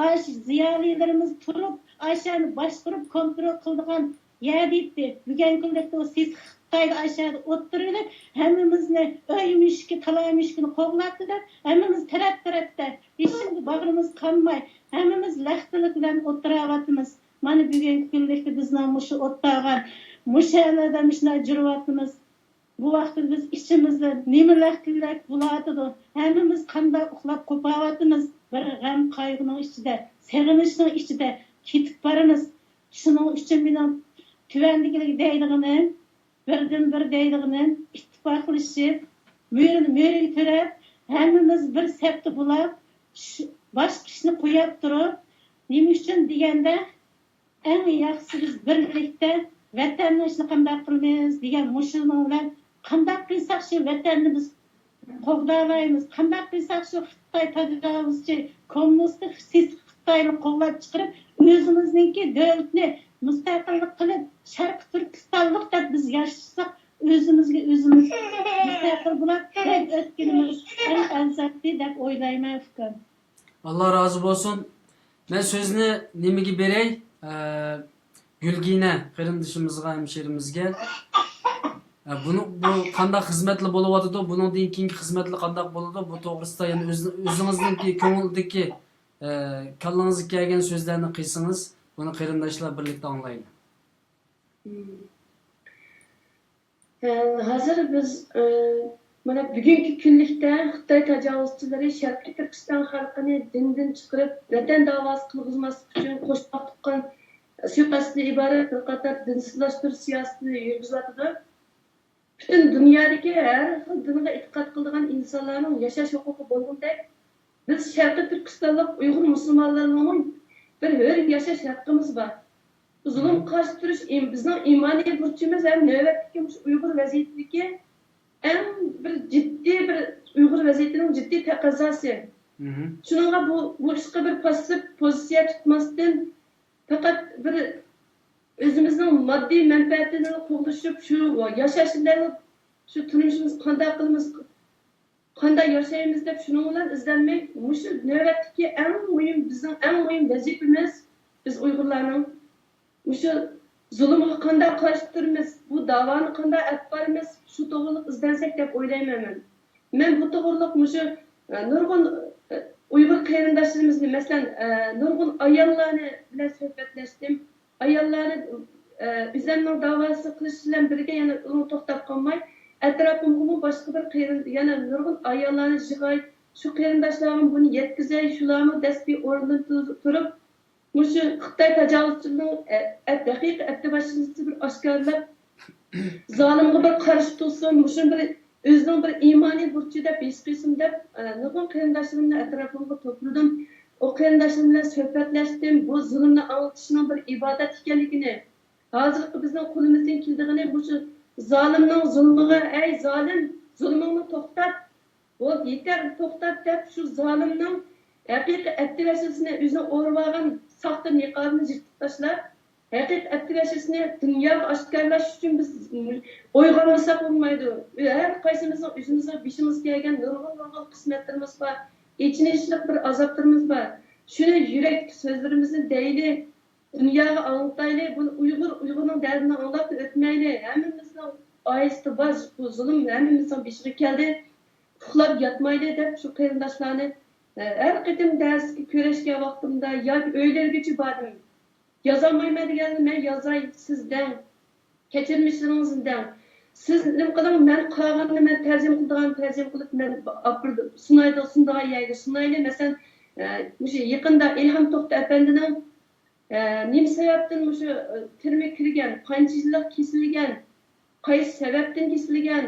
ئاش زىيالىيلىرىمىز تۇرۇپ، ئاشۇنى باشقۇرۇپ، كونترول قىلىدىغان يەردە ئىدى. بۈگۈنكى كۈندە ئۇ سېسىق خىتايدا ئاشۇ يەردە ئولتۇرۇۋېلىپ، ھەممىمىزنى ئۆي مۈشۈكى، تالا مۈشۈكىنى قوغلاپتۇ دەپ، ھەممىمىز تەرەپ-تەرەپتە، ھېچكىمگە باغرىمىز قانماي، ھەممىمىز لەختىلىك بىلەن ئولتۇراۋاتىمىز. مانا بۈگۈنكى كۈنلۈكتە بىزنىڭ مۇشۇ ئولتۇرغان، مۇشۇ يەرلەردە مۇشۇنداق جۈرۈۋاتىمىز. بۇ ۋاقىتتا بىز ئىچىمىزدە نېمە لەختىلەك بولۇۋاتىدۇ؟ ھەممىمىز قانداق ئۇخلاپ قوپاۋاتىمىز؟ بىر غەم-قايغۇنىڭ ئىچىدە، سېغىنىشنىڭ ئىچىدە كېتىپ بارىمىز. شۇنىڭ ئۈچۈن مېنىڭ تۆۋەندىكىلەرگە دەيدىغىنىم، بىردىنبىر دەيدىغىنىم، ئىتتىپاقلىشىپ، مۈرىنى مۈرىگە تىرەپ، ھەممىمىز بىر سەپتە بولاپ، شۇ باشقا ئىشنى قويۇپ تۇرۇپ، نېمە ئۈچۈن دېگەندە، ئەڭ ياخشىسى بىز بىرلىكتە ۋەتەننىڭ ئىشىنى قانداق قىلىمىز دېگەن مۇشۇنىڭ بىلەن قانداق قىلساق شۇ ۋەتەننى بىز قوغدالايمىز، قانداق قىلساق شۇ خىتاي تاجاۋۇزچى، كوممۇنىستىك سېسىق خىتاينى قوغلاپ چىقىرىپ، ئۆزىمىزنىڭكى دۆلىتىنى مۇستەقىللىق قىلىپ، شەرقىي تۈركىستانلىق دەپ بىز ياشىساق، ئۆزىمىزگە ئۆزىمىز مۇستەقىل بولۇپ، بىر ئۆتكىنىمىز ئەڭ ئەۋزەلدى دەپ ئويلايمەن، ئۇكام. ئاللا رازى بولسۇن. مەن سۆزنى نېمىگە بېرەي؟ ئە، گۈلگىنە قېرىندىشىمىزغا، ھەمشىرىمىزگە. ئە، بۇنى، بۇ قانداق خىزمەتلەر بولۇۋاتىدۇ؟ بۇنىڭدىن كېيىنكى خىزمەتلەر قانداق بولىدۇ؟ بۇ توغرىسىدا يەنە ئۆز-، ئۆزىڭىزنىڭكى كۆڭۈلدىكى، ئە، كاللىڭىزغا كەلگەن سۆزلەرنى قىلسىڭىز، بۇنى قېرىنداشلار بىرلىكتە ئاڭلايلى. ھازىر بىز، مانا، بۈگۈنكى كۈنلۈكتە خىتاي تاجاۋۇزچىلىرى شەرقىي تۈركىستان خەلقىنى دىندىن چىقىرىپ، ۋەتەن داۋاسى قىلغۇزماسلىق ئۈچۈن قوشماق تۇغقان سۇيىقەستتىن ئىبارەت بىر قاتار دىنسىزلاشتۇرۇش سىياسىتىنى يۈرگۈزۈۋاتىدۇ. پۈتۈن دۇنيادىكى ھەر خىل دىنغا ئېتىقاد قىلىدىغان ئىنسانلارنىڭ ياشاش ھوقۇقى بولغىنىدەك، بىز شەرقىي تۈركىستانلىق ئۇيغۇر مۇسۇلمانلارنىڭمۇ بىر ھۆر ياشاش ھەققىمىز بار. زۇلۇمغا قارشى تۇرۇش ئىم-، بىزنىڭ ئىمانىي بۇرچىمىز ھەم نۆۋەتتىكى مۇشۇ ئۇيغۇر ۋەزىيىتىدىكى ئەڭ بىر جىددىي بىر ئۇيغۇر ۋەزىيىتىنىڭ جىددىي تەقەززاسى. شۇنىڭغا بۇ، بۇ ئىشقا بىر پاسسىپ پوزىتسىيە تۇتماستىن، پەقەت بىر ئۆزىمىزنىڭ ماددىي مەنپەئەتىنى قوغلىشىپ، شۇ ياشاش بىلەن شۇ تۇرمۇشىمىزنى قانداق قىلىمىز، قانداق ياشايمىز دەپ شۇنىڭ بىلەن ئىزدەنمەي، مۇشۇ نۆۋەتتىكى ئەڭ مۇھىم، بىزنىڭ ئەڭ مۇھىم ۋەزىپىمىز، بىز ئۇيغۇرلارنىڭ مۇشۇ زۇلۇمغا قانداق قارشى تۇرىمىز، بۇ داۋانى قانداق ئېلىپ بارىمىز، شۇ توغرىلىق ئىزدەنسەك دەپ ئويلايمەن مەن. مەن بۇ توغرىلىق مۇشۇ، ئە، نۇرغۇن، ئە، ئۇيغۇر قېرىنداشلىرىمىزنى، مەسىلەن، ئە، نۇرغۇن ئاياللارنى بىلەن سۆھبەتلەشتىم. ئاياللارنى، ئە، ئۆزەمنىڭ داۋاسىنى قىلىش بىلەن بىرگە يەنە ئۇنىڭ توختاپ قالماي، ئەتراپىمغىمۇ باشقا بىر قېرىن-، يەنە نۇرغۇن ئاياللارنى يىغاي، شۇ قېرىنداشلارغا بۇنى يەتكۈزەي، شۇلارمۇ دەسپى ئورنىدىن تۇ-، تۇرۇپ، مۇشۇ خىتاي تاجاۋۇزچىلىرىنىڭ، ئە، ئەت-، ھەقىقىي ئەتتىباشچىسىنى بىر ئاشكارىلاپ، زالىمغا بىر قارشى تۇرسۇن، مۇشۇنى بىر ئۆزىنىڭ بىر ئىمانىي بۇرچى دەپ ھېس قىلسۇن دەپ، ئە، نۇرغۇن قېرىنداشلىرىمنى ئەتراپىمغا توپلىدىم. ئۇ قېرىنداشلىرىم بىلەن سۆھبەتلەشتىم. بۇ زۇلۇمنى ئاڭلىتىشنىڭ بىر ئىبادەت ئىكەنلىكىنى، ھازىرقى بىزنىڭ قولىمىزدىن كېلىدىغىنى مۇشۇ زالىمنىڭ زۇلمىغا، ئەي زالىم، زۇلمۇڭنى توختات، بولدى، يېتەر، توختات دەپ، شۇ زالىمنىڭ ھەقىقىي ئەتتىۋەشىسىنى، ئۆزىنىڭ ئورىۋالغان ساختا نىقابىنى يىرتىپ تاشلاپ، ھەقىقىي ئەتتىۋەشىسىنى دۇنياغا ئاشكارىلاش ئۈچۈن بىز ئويغانمىساق بولمايدۇ. ھەر قايسىمىزنىڭ ئۆزىمىزنىڭ بېشىمىزغا كەلگەن نۇرغۇن، نۇرغۇن قىسمەتلىرىمىز بار، ئېچىنىشلىق بىر ئازابلىرىمىز بار. شۇنى يۈرەك سۆزلىرىمىزنى دەيلى، دۇنياغا ئاڭلىتايلى، بۇ ئۇيغۇر ئۇيغۇرنىڭ دەردىنى ئاڭلاپلا ئۆتمەيلى. ھەممىمىزنىڭ ئائىلىسىدە بار بۇ زۇلۇم، ھەممىمىزنىڭ بېشىغا كەلدى. ئۇخلاپ ياتمايلى دەپ شۇ قېرىنداشلارنى، ئە، ھەر قېتىم دەرسكە كۆرۈشكەن ۋاقتىمدا ياكى ئۆيلىرىگىچە باردىم. يازالمايمەن دېگەندە مەن يازاي، سىز دەڭ، كەچۈرمىشلىرىڭىزنى دەڭ. سىز نېمە قىلىڭ، مەن قالغىنىنى مەن تەرجىمە قىلىدىغان تەرجىمە قىلىپ، مەن ئاپىرىپ سۇنايدۇ، سۇنىدىغان يەرگە سۇنايلى. مەسىلەن، ئە، مۇشۇ يېقىندا ئىلھام توختى ئەپەندىنىڭ، ئە، نېمە سەۋەبتىن مۇشۇ، ئە، تۈرمىگە كىرگەن، قانچە يىللىق كېسىلگەن، قايسى سەۋەبتىن كېسىلگەن،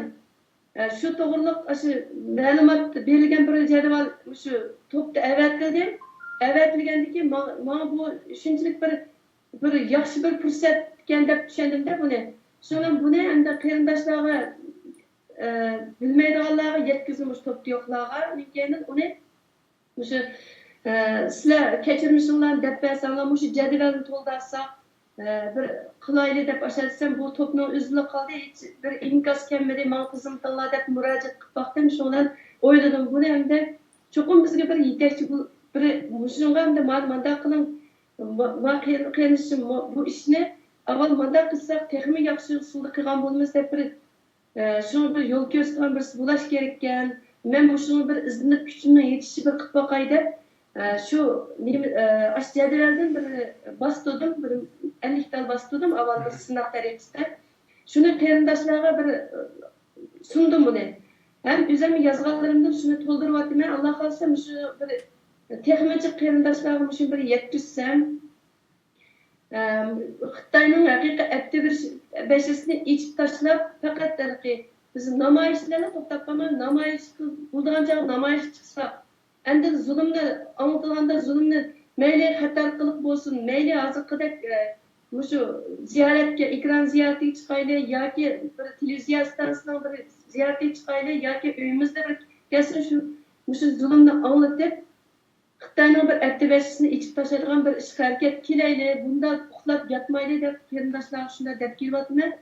ئە، شۇ توغرىلىق ئاشۇ مەلۇمات بېرىلگەن بىر جەدۋەل مۇشۇ توپتا ئەۋەتىلدى. ئەۋەتىلگەندىن كېيىن ماڭا، ماڭا بۇ شۇنچىلىك بىر، بىر ياخشى بىر پۇرسەتكەن دەپ چۈشەندىم-دە بۇنى. شۇڭا بۇنى ئەمدى قېرىنداشلارغا، ئە، بىلمەيدىغانلارغا يەتكۈزدۈم، مۇشۇ توپتا يوقلارغا. لېكىن ئۇنى مۇشۇ، ئە، سىلەر كەچۈرمىشىڭلارنى دەپ بەرسەڭلار، مۇشۇ جەدۋەلنى تولدۇرساق، ئە، بىر قىلايلى دەپ ئاشۇ دېسەم، بۇ توپنىڭ ئۆزىلا قالدى، ھېچ بىر ئىنكاس كەلمىدى، ماڭا خىزمىتىڭلار دەپ مۇراجىئەت قىلىپ باقتىم. شۇنىڭ بىلەن ئويلىدىم، بۇنى ئەمدى چوقۇم بىزگە بىر يېتەكچى بول-، بىر مۇشۇنىڭغا ئەمدى ما-، مانداق قىلىڭ، ما-، ما قېرىن-، قېرىندىشىم، ما-، بۇ ئىشنى ئاۋۋال مانداق قىلساق، تېخىمۇ ياخشى ئۇسۇلدا قىلغان بولىمىز دەپ بىر ئە، شۇڭا بىر يول كۆرسىتىدىغان بىرسى بولاش كېرەككەن. مەن مۇشۇنىڭغا بىر ئىزدىنىپ، كۈچۈمنىڭ يېتىشىچە بىر قىلىپ باقاي دەپ، ئە، شۇ نېمە، ئە، ئاشۇ جەدۋەلدىن بىر باستۇردۇم، بىر ئەللىك تال باستۇردۇم ئاۋۋال بىر سىناق تەرىقىسىدە. شۇنى قېرىنداشلارغا بىر، ئە، سۇندۇم بۇنى. ھەم ئۆزۈم يازغانلىرىمدىن شۇنى تولدۇرۇۋاتىمەن. ئاللا خالىسا مۇشۇ بىر تېخىمۇ جىق قېرىنداشلارغا مۇشۇنى بىر يەتكۈزسەم، ئەم، خىتاينىڭ ھەقىقىي ئەتتە بىر بەشىسىنى ئېچىپ تاشلاپ، پەقەت ھېلىقى بىز نامايىش بىلەن توختاپ قالماي، نامايىش قىل-، بولىدىغان چاغ نامايىش چىقسا، ئەمدى زۇلۇمنى ئاڭلىتىدىغاندا زۇلۇمنى مەيلى خەتەر قىلىق بولسۇن، مەيلى ھازىرقىدەك، ئە، مۇشۇ زىيارەتكە، ئېكران زىيارىتىگە چىقايلى ياكى بىر تېلېۋىزىيە ئىستانسىسىنىڭ بىر زىيارىتىگە چىقايلى ياكى ئۆيىمىزدە بىر كەلسۇن، شۇ، مۇشۇ زۇلۇمنى ئاڭلىتىپ، خىتاينىڭ بىر ئەتتىۋەشىسىنى ئېچىپ تاشلايدىغان بىر ئىشقا ھەرىكەت كېلەيلى، بۇنداق ئۇخلاپ ياتمايلى دەپ قېرىنداشلارغا شۇنداق دەپ كېلىۋاتىمەن.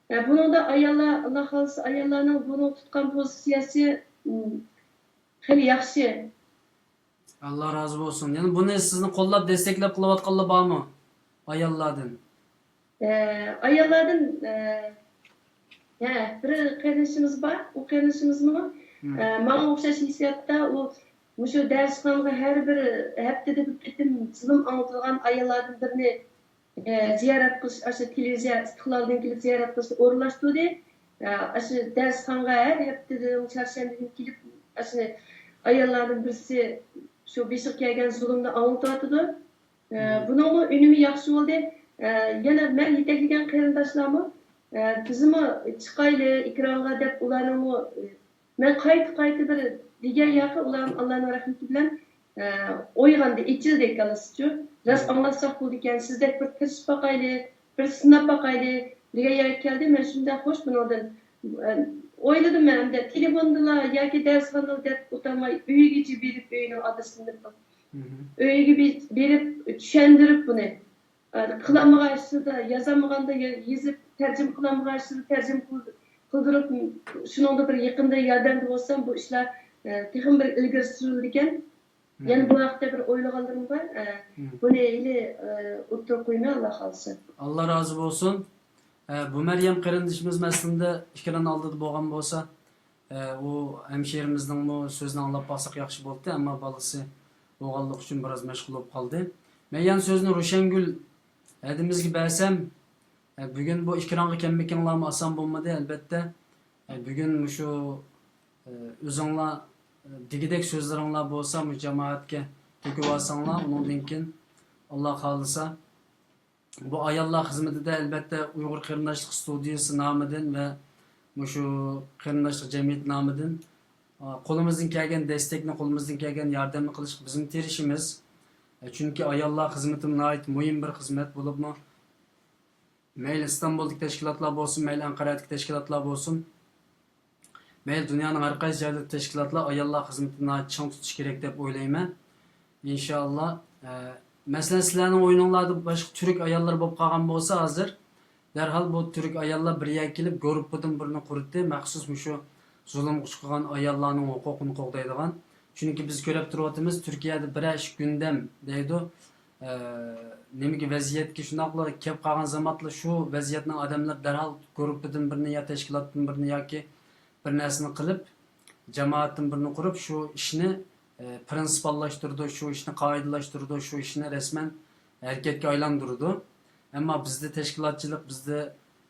ئە، بۇنىڭدا ئاياللار، ئاللا خالىسا، ئاياللارنىڭ بۇنىڭ تۇتقان پوزىتسىيەسى، ئىم، خېلى ياخشى. ئاللا رازى بولسۇن. يەنە بۇنى سىزنى قوللاپ، دەستەكلەپ قىلىۋاتقانلار بارمۇ؟ ئاياللاردىن. ئە، ئاياللاردىن، ئە، ھە، بىر قېرىندىشىمىز بار. ئۇ قېرىندىشىمىزمۇ، مم. ئە، ماڭا ئوخشاش ھېسسىياتتا. ئۇ مۇشۇ دەرسخانىغا ھەر بىر ھەپتىدە بىر قېتىم زۇلۇم ئاڭلىتىلغان ئاياللاردىن بىرنى، ئە، زىيارەت قىلىش، ئاشۇ تېلېۋىزىيە ئىستىقلالدىن كېلىپ زىيارەت قىلىشنى ئورۇنلاشتۇردى. ئە، ئاشۇ دەرسخانىغا ھەر ھەپتىدىن چارشەنبە كۈنى كېلىپ، ئاشۇنى ئاياللاردىن بىرسى شۇ بېشىغا كەلگەن زۇلۇمنى ئاڭلىتىۋاتىدۇ. ئە، مم. بۇنىڭمۇ ئۈنۈمى ياخشى بولدى. ئە، يەنە مەن يېتەكلىگەن قېرىنداشلارمۇ، ئە، بىزمۇ چىقايلى ئېكرانغا دەپ ئۇلارنىڭمۇ، ئە، مەن قايتا-قايتا بىر دېگەن ياقى ئۇلار ئاللانىڭ رەھمىتى بىلەن، ئە، ئويغاندى، ئېچىلدى كاللىسىچۇ. راست مم. ئاڭلاتساق بولىدىكەن، سىزدەك بىر تىرىشىپ باقايلى، بىر سىناپ باقايلى دېگەن يەرگە كەلدى. مەن شۇنداق خوش بۇنىڭدىن، ئە، ئويلىدىم مەن ئەمدى تېلېفوندىلا ياكى دەرسخانىدا دەپ ئولتۇرماي ئۆيىگىچە بېرىپ ئۆيىنىڭ ئادرېسىنى مم. ئۆيىگە بېرىپ چۈشەندۈرۈپ بۇنى، ئە، قىلالمىغان ئىشلىرىدا، يازالمىغاندا يېزىپ، تەرجىمە قىلالمىغان ئىشلىرىدا تەرجىمە قىل-، قىلدۇرۇپ، شۇنىڭدا بىر يېقىندا ياردەمدە بولسام، بۇ ئىشلار، ئە، تېخىمۇ بىر ئىلگىرى سۈرۈلىدىكەن. يەنە بۇ ھەقتە بىر ئويلىغانلىرىم بار. ئە، بۇنى ھېلى، ئە، ئوتتۇرىغا قويماي، ئاللا خالىسا. ئاللا رازى بولسۇن. ئە، بۇ مەريەم قېرىندىشىمىز مەسىلىدە ئېكران ئالدىدا بولغان بولسا، ئە، ئۇ ھەمشىرىمىزنىڭمۇ سۆزىنى ئاڭلاپ باقساق ياخشى بولاتتى، ئەمما بالىسى بولغانلىقى ئۈچۈن بىراز مەشغۇل بولۇپ قالدى. مەن يەنە سۆزنى روشەنگۈل ھەدىمىزگە بەرسەم، ئە، بۈگۈن بۇ ئېكرانغا كەلمىكىڭلارمۇ ئاسان بولمىدى، ئەلبەتتە. ئە، بۈگۈن مۇشۇ، ئە، ئۆزۈڭلار، ئە، دېگۈدەك سۆزلىرىڭلار بولسا، مۇشۇ جامائەتكە تۆكۈۋالساڭلار، ئۇنىڭدىن كېيىن، ئاللا خالىسا، بۇ ئاياللار خىزمىتىدە، ئەلبەتتە، ئۇيغۇر قېرىنداشلىق ستۇدىيىسى نامىدىن ۋە مۇشۇ قېرىنداشلىق جەمئىيىتى نامىدىن، ئا، قولىمىزدىن كەلگەن دەستەكنى، قولىمىزدىن كەلگەن ياردەمنى قىلىشقا بىزمۇ تىرىشىمىز. ئە، چۈنكى ئاياللار خىزمىتىمۇ ناھايىتى مۇھىم بىر خىزمەت بولۇپمۇ، مەيلى ئىستانبۇلدىكى تەشكىلاتلار بولسۇن، مەيلى ئەنقەرەدىكى تەشكىلاتلار بولسۇن، مەيلى دۇنيانىڭ ھەر قايسى جايلىرىدىكى تەشكىلاتلار ئاياللار خىزمىتىنى ناھايىتى چىڭ تۇتۇشى كېرەك دەپ ئويلايمەن. ئىنشائاللا. ئە، مەسىلەن، سىلەرنىڭ ئويۇنۇڭلاردا باشقا تۈرك ئاياللىرى بولۇپ قالغان بولسا ھازىر، دەرھال بۇ تۈرك ئاياللار بىر يەرگە كېلىپ، گۇرۇپپىدىن بىرنى قۇردى، مەخسۇس مۇشۇ زۇلۇمغا ئۇچرىغان ئاياللارنىڭ ھوقۇقىنى قوغدايدىغان. چۈنكى بىز كۆرۈپ تۇرۇۋاتىمىز، تۈركىيەدە بىرەر ئىش گۈندەم دەيدۇ. ئە، نېمىگە، ۋەزىيەتكە شۇنداقلا كەپ قالغان زامانلا شۇ ۋەزىيەتنىڭ ئادەملىرى دەرھال گۇرۇپپىدىن بىرنى يا تەشكىلاتتىن بىرنى ياكى بىر نەرسىنى قىلىپ، جامائەتتىن بىرنى قۇرۇپ، شۇ ئىشنى، ئە، پىرىنسىپاللاشتۇرىدۇ، شۇ ئىشنى قائىدىلاشتۇرىدۇ، شۇ ئىشنى رەسمەن ھەرىكەتكە ئايلاندۇرىدۇ. ئەمما بىزدە تەشكىلاتچىلىق، بىزدە،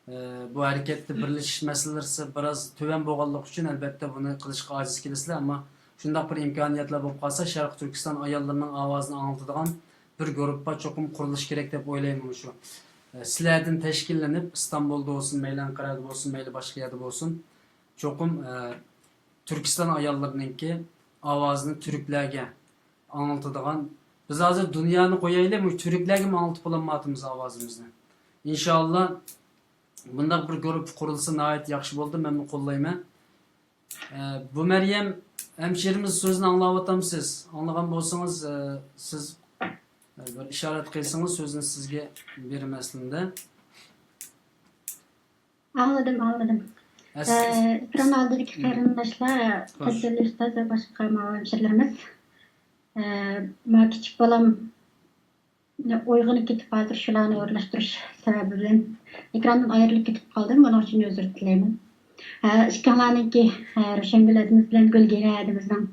ئە، بۇ ھەرىكەتتە بىرلىشىش مەسىلىسى بىراز تۆۋەن بولغانلىقى ئۈچۈن، ئەلبەتتە، بۇنى قىلىشقا ئاجىز كېلىسىلەر. ئەمما شۇنداق بىر ئىمكانىيەتلەر بولۇپ قالسا، شەرقىي تۈركىستان ئاياللىرىنىڭ ئاۋازىنى ئاڭلىتىدىغان بىر گۇرۇپپا چوقۇم قۇرۇلۇشى كېرەك دەپ ئويلايمەن. مۇشۇ، ئە، سىلەردىن تەشكىللىنىپ، ئىستانبۇلدا بولسۇن، مەيلى ئەنقەرەدە بولسۇن، مەيلى باشقا يەردە بولسۇن، چوقۇم، ئە، تۈركىستان ئاياللىرىنىڭكى ئاۋازىنى تۈركلەرگە ئاڭلىتىدىغان، بىز ھازىر دۇنيانى قويايلى، مۇشۇ تۈركلەرگىمۇ ئاڭلىتىپ بولالمايۋاتىمىز ئاۋازىمىزنى. ئىنشائاللا، بۇنداق بىر گۇرۇپپا قۇرۇلسا ناھايىتى ياخشى بولىدۇ، مەنمۇ قوللايمەن. ئە، بۇ مەريەم ھەمشىرىمىز سۆزىنى ئاڭلاۋاتامسىز؟ ئاڭلىغان بولسىڭىز، ئە، سىز، ئە، بىر ئىشارەت قىلسىڭىز، سۆزنى سىزگە بېرىمەن ئەسلىدە. ئاڭلىدىم، ئاڭلىدىم. ئە، ئە، سىز ئېكران ئالدىدىكى قېرىنداشلار، خوش. تەجەللى ئۇستاز ۋە باشقا ماۋۇ ھەمشىرىلىرىمىز. ئە، ماۋۇ كىچىك بالام ئويغىنىپ كېتىپ، ھازىر شۇلارنى ئورۇنلاشتۇرۇش سەۋەبى بىلەن ئېكراندىن ئايرىلىپ كېتىپ قالدىم. بۇنىڭ ئۈچۈن ئۆزۈر تىلەيمەن. ھە، ئىككىڭلارنىڭكى، ھە، روشەنگۈل ھەدىمىز بىلەن گۈلگىنە ھەدىمىزنىڭ،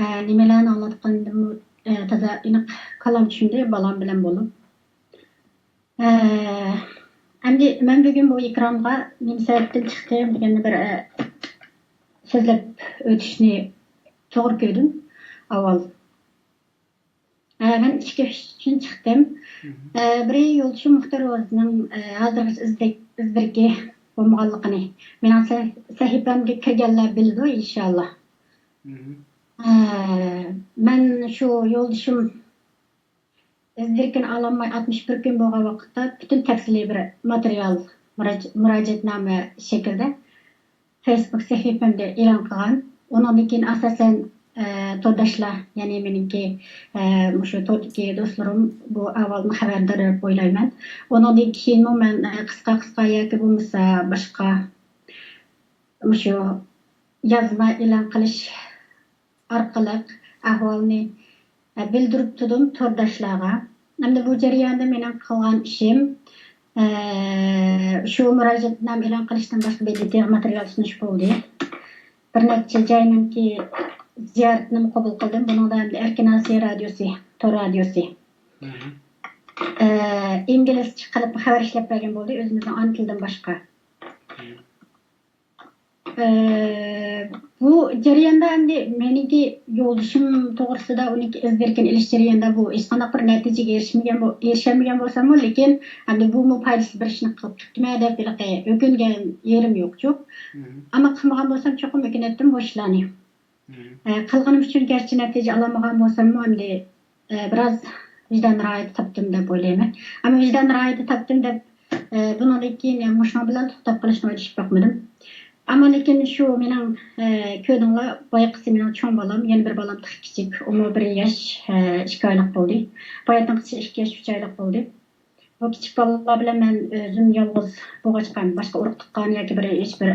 ھە، نېمىلەرنى ئاڭلاتقىنىمۇ، ھە، تازا ئېنىق كاللام چۈشمىدى، بالام بىلەن بولۇپ. ھە، ئەمدى مەن بۈگۈن بۇ ئېكرانغا نېمە سەۋەبتىن چىقتىم دېگەننى بىر، ھە، سۆزلەپ ئۆتۈشنى توغرا كۆردۈم ئاۋۋال. ئە، مەن ئىككى ئىش ئۈچۈن چىقتىم. ئە، بىرى يولدىشىم مۇختەر روزىنىڭ، ئە، ھازىرغىچە ئىزدەك-، ئىز دېرىكى بولمىغانلىقىنى، مېنىڭ سە-، سەھىپەمگە كىرگەنلەر بىلىدۇ، ئىنشاللا. ئە، مەن شۇ يولدىشىم ئىز دېرىكىنى ئالالماي ئاتمىش بىر كۈن بولغان ۋاقىتتا پۈتۈن تەپسىلىي بىر ماتېرىيال، مۇراج-، مۇراجىئەتنامە شەكلىدە فېيسبۇك سەھىپەمدە ئېلان قىلغان. ئۇنىڭدىن كېيىن ئاساسەن، ئە، تورداشلار، يەنى مېنىڭكى، ئە، مۇشۇ توردىكى دوستلىرىم بۇ ئەھۋالدىن خەۋەردار دەپ ئويلايمەن. ئۇنىڭدىن كېيىنمۇ مەن، ئە، قىسقا قىسقا ياكى بولمىسا باشقا مۇشۇ يازما ئېلان قىلىش ئارقىلىق ئەھۋالنى، ئە، بىلدۈرۈپ تۇردۇم تورداشلارغا. ئەمدى بۇ جەرياندا مېنىڭ قىلغان ئىشىم، ئە، شۇ مۇراجىئەتنامە ئېلان قىلىشتىن باشقا بىر دېتال ماتېرىيال سۇنۇش بولدى. بىر نەچچە جاينىڭكى زىيارىتىنىمۇ قوبۇل قىلدىم. بۇنىڭدا ئەمدى ئەركىن ئاسىيا رادىيوسى، تور رادىيوسى، ئە، ئىنگلىزچە قىلىپ خەۋەر ئىشلەپ بەرگەن بولدى، ئۆزىمىزنىڭ ئانا تىلىدىن باشقا. ئى، بۇ جەرياندا ئەمدى مېنىڭكى يولدىشىم توغرىسىدا ئۇنىڭكى ئىز دېرىكىنى ئېلىش جەريانىدا بۇ ھېچقانداق بىر نەتىجىگە ئېرىشمىگەن بو-، ئېرىشەلمىگەن بولساممۇ، لېكىن ئەمدى بۇمۇ پايدىسىز بىر ئىشنى قىلىپ چىقتىمەن دەپ ھېلىقى ئۆكۈنگەن يېرىم يوق، چوق. ئەمما قىلمىغان بولسام چوقۇم ئۆكۈنەتتىم بۇ ئىشلارنى. ئە، قىلغىنىم ئۈچۈن گەرچە نەتىجە ئالالمىغان بولساممۇ، ئەمدى، ئە، بىراز ۋىجدان راھىتى تاپتىم دەپ ئويلايمەن. ئەمما ۋىجدان راھىتى تاپتىم دەپ، ئە، بۇنىڭدىن كېيىن يەنە مۇشۇنىڭ بىلەن توختاپ قېلىشنى ئويلىشىپ باقمىدىم. ئەمما لېكىن شۇ مېنىڭ، ئە، كۆردۈڭلار، بايىقىسى مېنىڭ چوڭ بالام، يەنە بىر بالام تېخى كىچىك، ئۇمۇ بىر ياش، ئە، ئىككى ئايلىق بولدى. باياتىنقىسى ئىككى ياش ئۈچ ئايلىق بولدى. بۇ كىچىك بالىلار بىلەن مەن ئۆزۈم يالغۇز بولغاچقا، باشقا ئۇرۇق تۇغقان ياكى بىر ھېچ بىر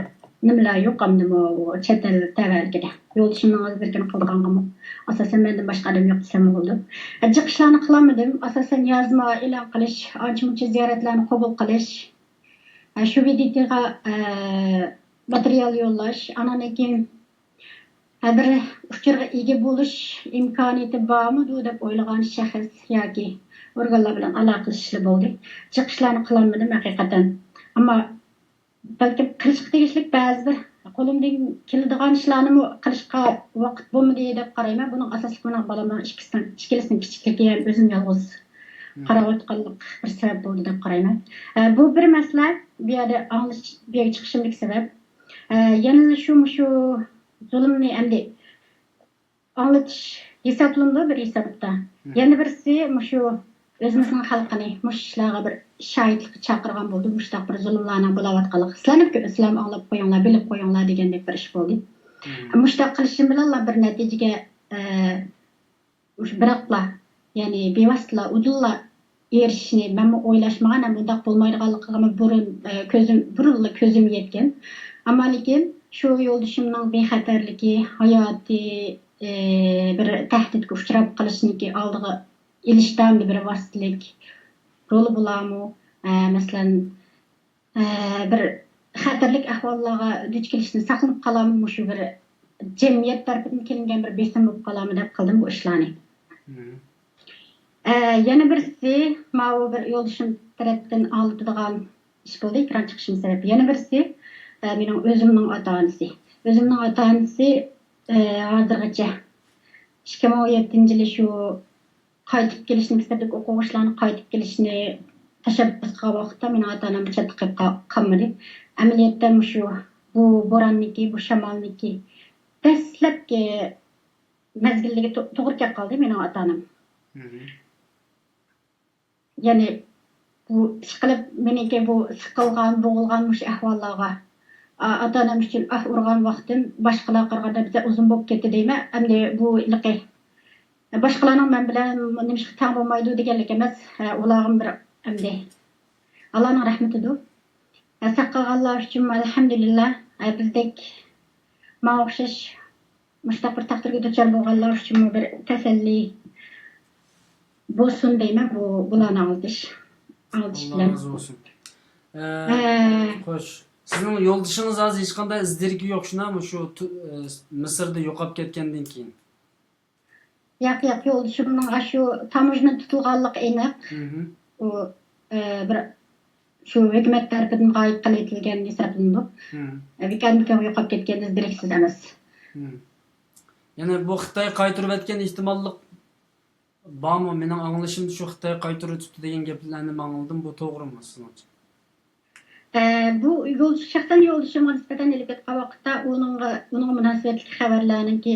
نېمىلەر يوق ئەمدىمۇ چەت ئەل تەۋەلىكىدە. يولدىشىمنىڭ ھازىركىنى قىلىدىغانغىمۇ ئاساسەن مەندىن باشقا ئادەم يوق دېسەممۇ بولىدۇ. جىق ئىشلارنى قىلالمىدىم. ئاساسەن يازما ئېلان قىلىش، ئانچە-مۇنچە زىيارەتلەرنى قوبۇل قىلىش، شۇ ۋىدىتىغا ماتېرىيال يوللاش، ئانان كېيىن بىر ئۇچۇرغا ئىگە بولۇش ئىمكانىيىتى بارمىدۇ دەپ ئويلىغان شەخس ياكى ئورگانلار بىلەن ئالاقىلىشىشلا بولدى. جىق ئىشلارنى قىلالمىدىم ھەقىقەتەن. ئەمما بەلكىم قىلىشقا تېگىشلىك بەزى بىر قولۇمدىن كېلىدىغان ئىشلارنىمۇ قىلىشقا ۋاقىت بولمىدى دەپ قارايمەن. بۇنىڭ ئاساسلىقى مېنىڭ بالامنىڭ ئىككىسىنىڭ، ئىككىلىسىنىڭ كىچىكلىكى ھەم ئۆزۈم يالغۇز قاراۋاتقانلىق بىر سەۋەب بولدى دەپ قارايمەن. ئە، بۇ بىر مەسىلە، بۇ يەردە ئاڭلىش، بۇ يەرگە چىقىشىمدىكى سەۋەب. ئە، يەنىلا شۇ، مۇشۇ زۇلۇمنى ئەمدى ئاڭلىتىش ھېسابلىنىدۇ بىر ھېسابتا. يەنە بىرسى مۇشۇ ئۆزىمىزنىڭ خەلقىنى مۇشۇ ئىشلارغا بىر شاھىتلىققا چاقىرغان بولدى. مۇشۇنداق بىر زۇلۇملارنىڭ بولاۋاتقانلىقى. سىلەرنىڭ، سىلەرمۇ ئاڭلاپ قويۇڭلار، بىلىپ قويۇڭلار دېگەندەك بىر ئىش بولدى. مۇشۇنداق قىلىشىم بىلەنلا بىر نەتىجىگە، ئە، مۇشۇ بىراقلا، يەنى بىۋاسىتىلا ئۇدۇللا ئېرىشىشنى مەنمۇ ئويلاشمىغان ھەم بۇنداق بولمايدىغانلىقىغىمۇ بۇرۇن، ئە، كۆزۈم، بۇرۇنلا كۆزۈم يەتكەن. ئەمما لېكىن شۇ يولدىشىمنىڭ بىخەتەرلىكى، ھاياتى، ئى، بىر تەھدىتكە ئۇچراپ قېلىشنىڭكى ئالدىغا ئېلىشتا بىر ۋاسىتىلىك رولى بولارمۇ؟ ئە، مەسىلەن، ئە، بىر خەتەرلىك ئەھۋاللارغا دۇچ كېلىشتىن ساقلىنىپ قالارمۇ؟ مۇشۇ بىر جەمئىيەت تەرىپىدىن كېلىنگەن بىر بېسىم بولۇپ قالارمۇ دەپ قىلدىم بۇ ئىشلارنى. ئە، يەنە بىرسى، ماۋۇ بىر يولدىشىم تەرەپتىن ئاڭلىتىدىغان ئىش بولدى، ئېكران چىقىشىم سەۋەبى. يەنە بىرسى، ئە، مېنىڭ ئۆزۈمنىڭ ئاتا-ئانىسى. ئۆزۈمنىڭ ئاتا-ئانىسى، ئە، ھازىرغىچە ئىككى مىڭ ئون يەتتىنچى يىلى شۇ قايتىپ كېلىشنى، مەكتەپتىكى ئوقۇغۇچىلارنى قايتىپ كېلىشنى تەشەببۇس قىلغان ۋاقىتتا مېنىڭ ئاتا-ئانام بىر چەتتە قېلىپ قا-، قالمىدى. ئەمەلىيەتتە مۇشۇ بۇ بوراننىكى، بۇ شامالنىكى دەسلەپكى مەزگىللىكى تو-، توغرا كەپ قالدى مېنىڭ ئاتا-ئانام. يەنى بۇ ئىشقىلىپ مېنىڭكى بۇ سىقىلغان، بوغۇلغان مۇشۇ ئەھۋاللارغا، ئا-، ئاتا-ئانام ئۈچۈن ئاھ ئۇرغان ۋاقتىم باشقىلارغا قارىغاندا بىر ئۇزۇن بولۇپ كەتتى دەيمەن. ئەمدى بۇ ھېلىقى باشقىلارنىڭ مەن بىلەن نېمىشقا تەڭ بولمايدۇ دېگەنلىك ئەمەس. ھە، ئۇلارغىمۇ بىر ئەمدى ئاللانىڭ رەھمىتىدۇ. ھە، ساق قالغانلار ئۈچۈنمۇ ئەلھەمدۇلىللا. ھە، بىزدەك ماڭا ئوخشاش مۇشۇنداق بىر تەقدىرگە دۇچار بولغانلار ئۈچۈنمۇ بىر تەسەللى بولسۇن دەيمەن بۇ، بۇلارنى ئاڭلىتىش، ئاڭلىتىش ئاللا بىلەن. رازى بولسۇن. ئە، ھە. خوش. سىزنىڭ يولدىشىڭىز ھازىر ھېچقانداق ئىز دېرىكى يوق شۇنداقمۇ؟ شۇ تۇ-، ئە، مىسىردا يوقاپ كەتكەندىن كېيىن. ياق، ياق، يولدىشىمنىڭ ئاشۇ تاموژنا تۇتۇلغانلىقى ئېنىق. ئۇ، ئە، بىر شۇ ھۆكۈمەت تەرىپىدىن غايىب قىلىۋېتىلگەن ھېسابلىنىدۇ. ئە، بىكار-بىكار يوقاپ كەتكەن، ئىز دېرىكسىز ئەمەس. يەنى بۇ خىتاي قايتۇرۇۋەتكەن ئېھتىماللىق بارمۇ؟ مېنىڭ ئاڭلىشىمدا شۇ خىتاي قايتۇرۇۋېتىپتۇ دېگەن گەپلەرنى ماڭلىدىم. بۇ توغرىمۇ سىزنىڭچە؟ ئە، بۇ يولدىشى، شەخسەن يولدىشىمغا نىسبەتەن ئېلىپ ئېيتقان ۋاقىتتا ئۇنىڭغا، ئۇنىڭغا مۇناسىۋەتلىك خەۋەرلەرنىڭكى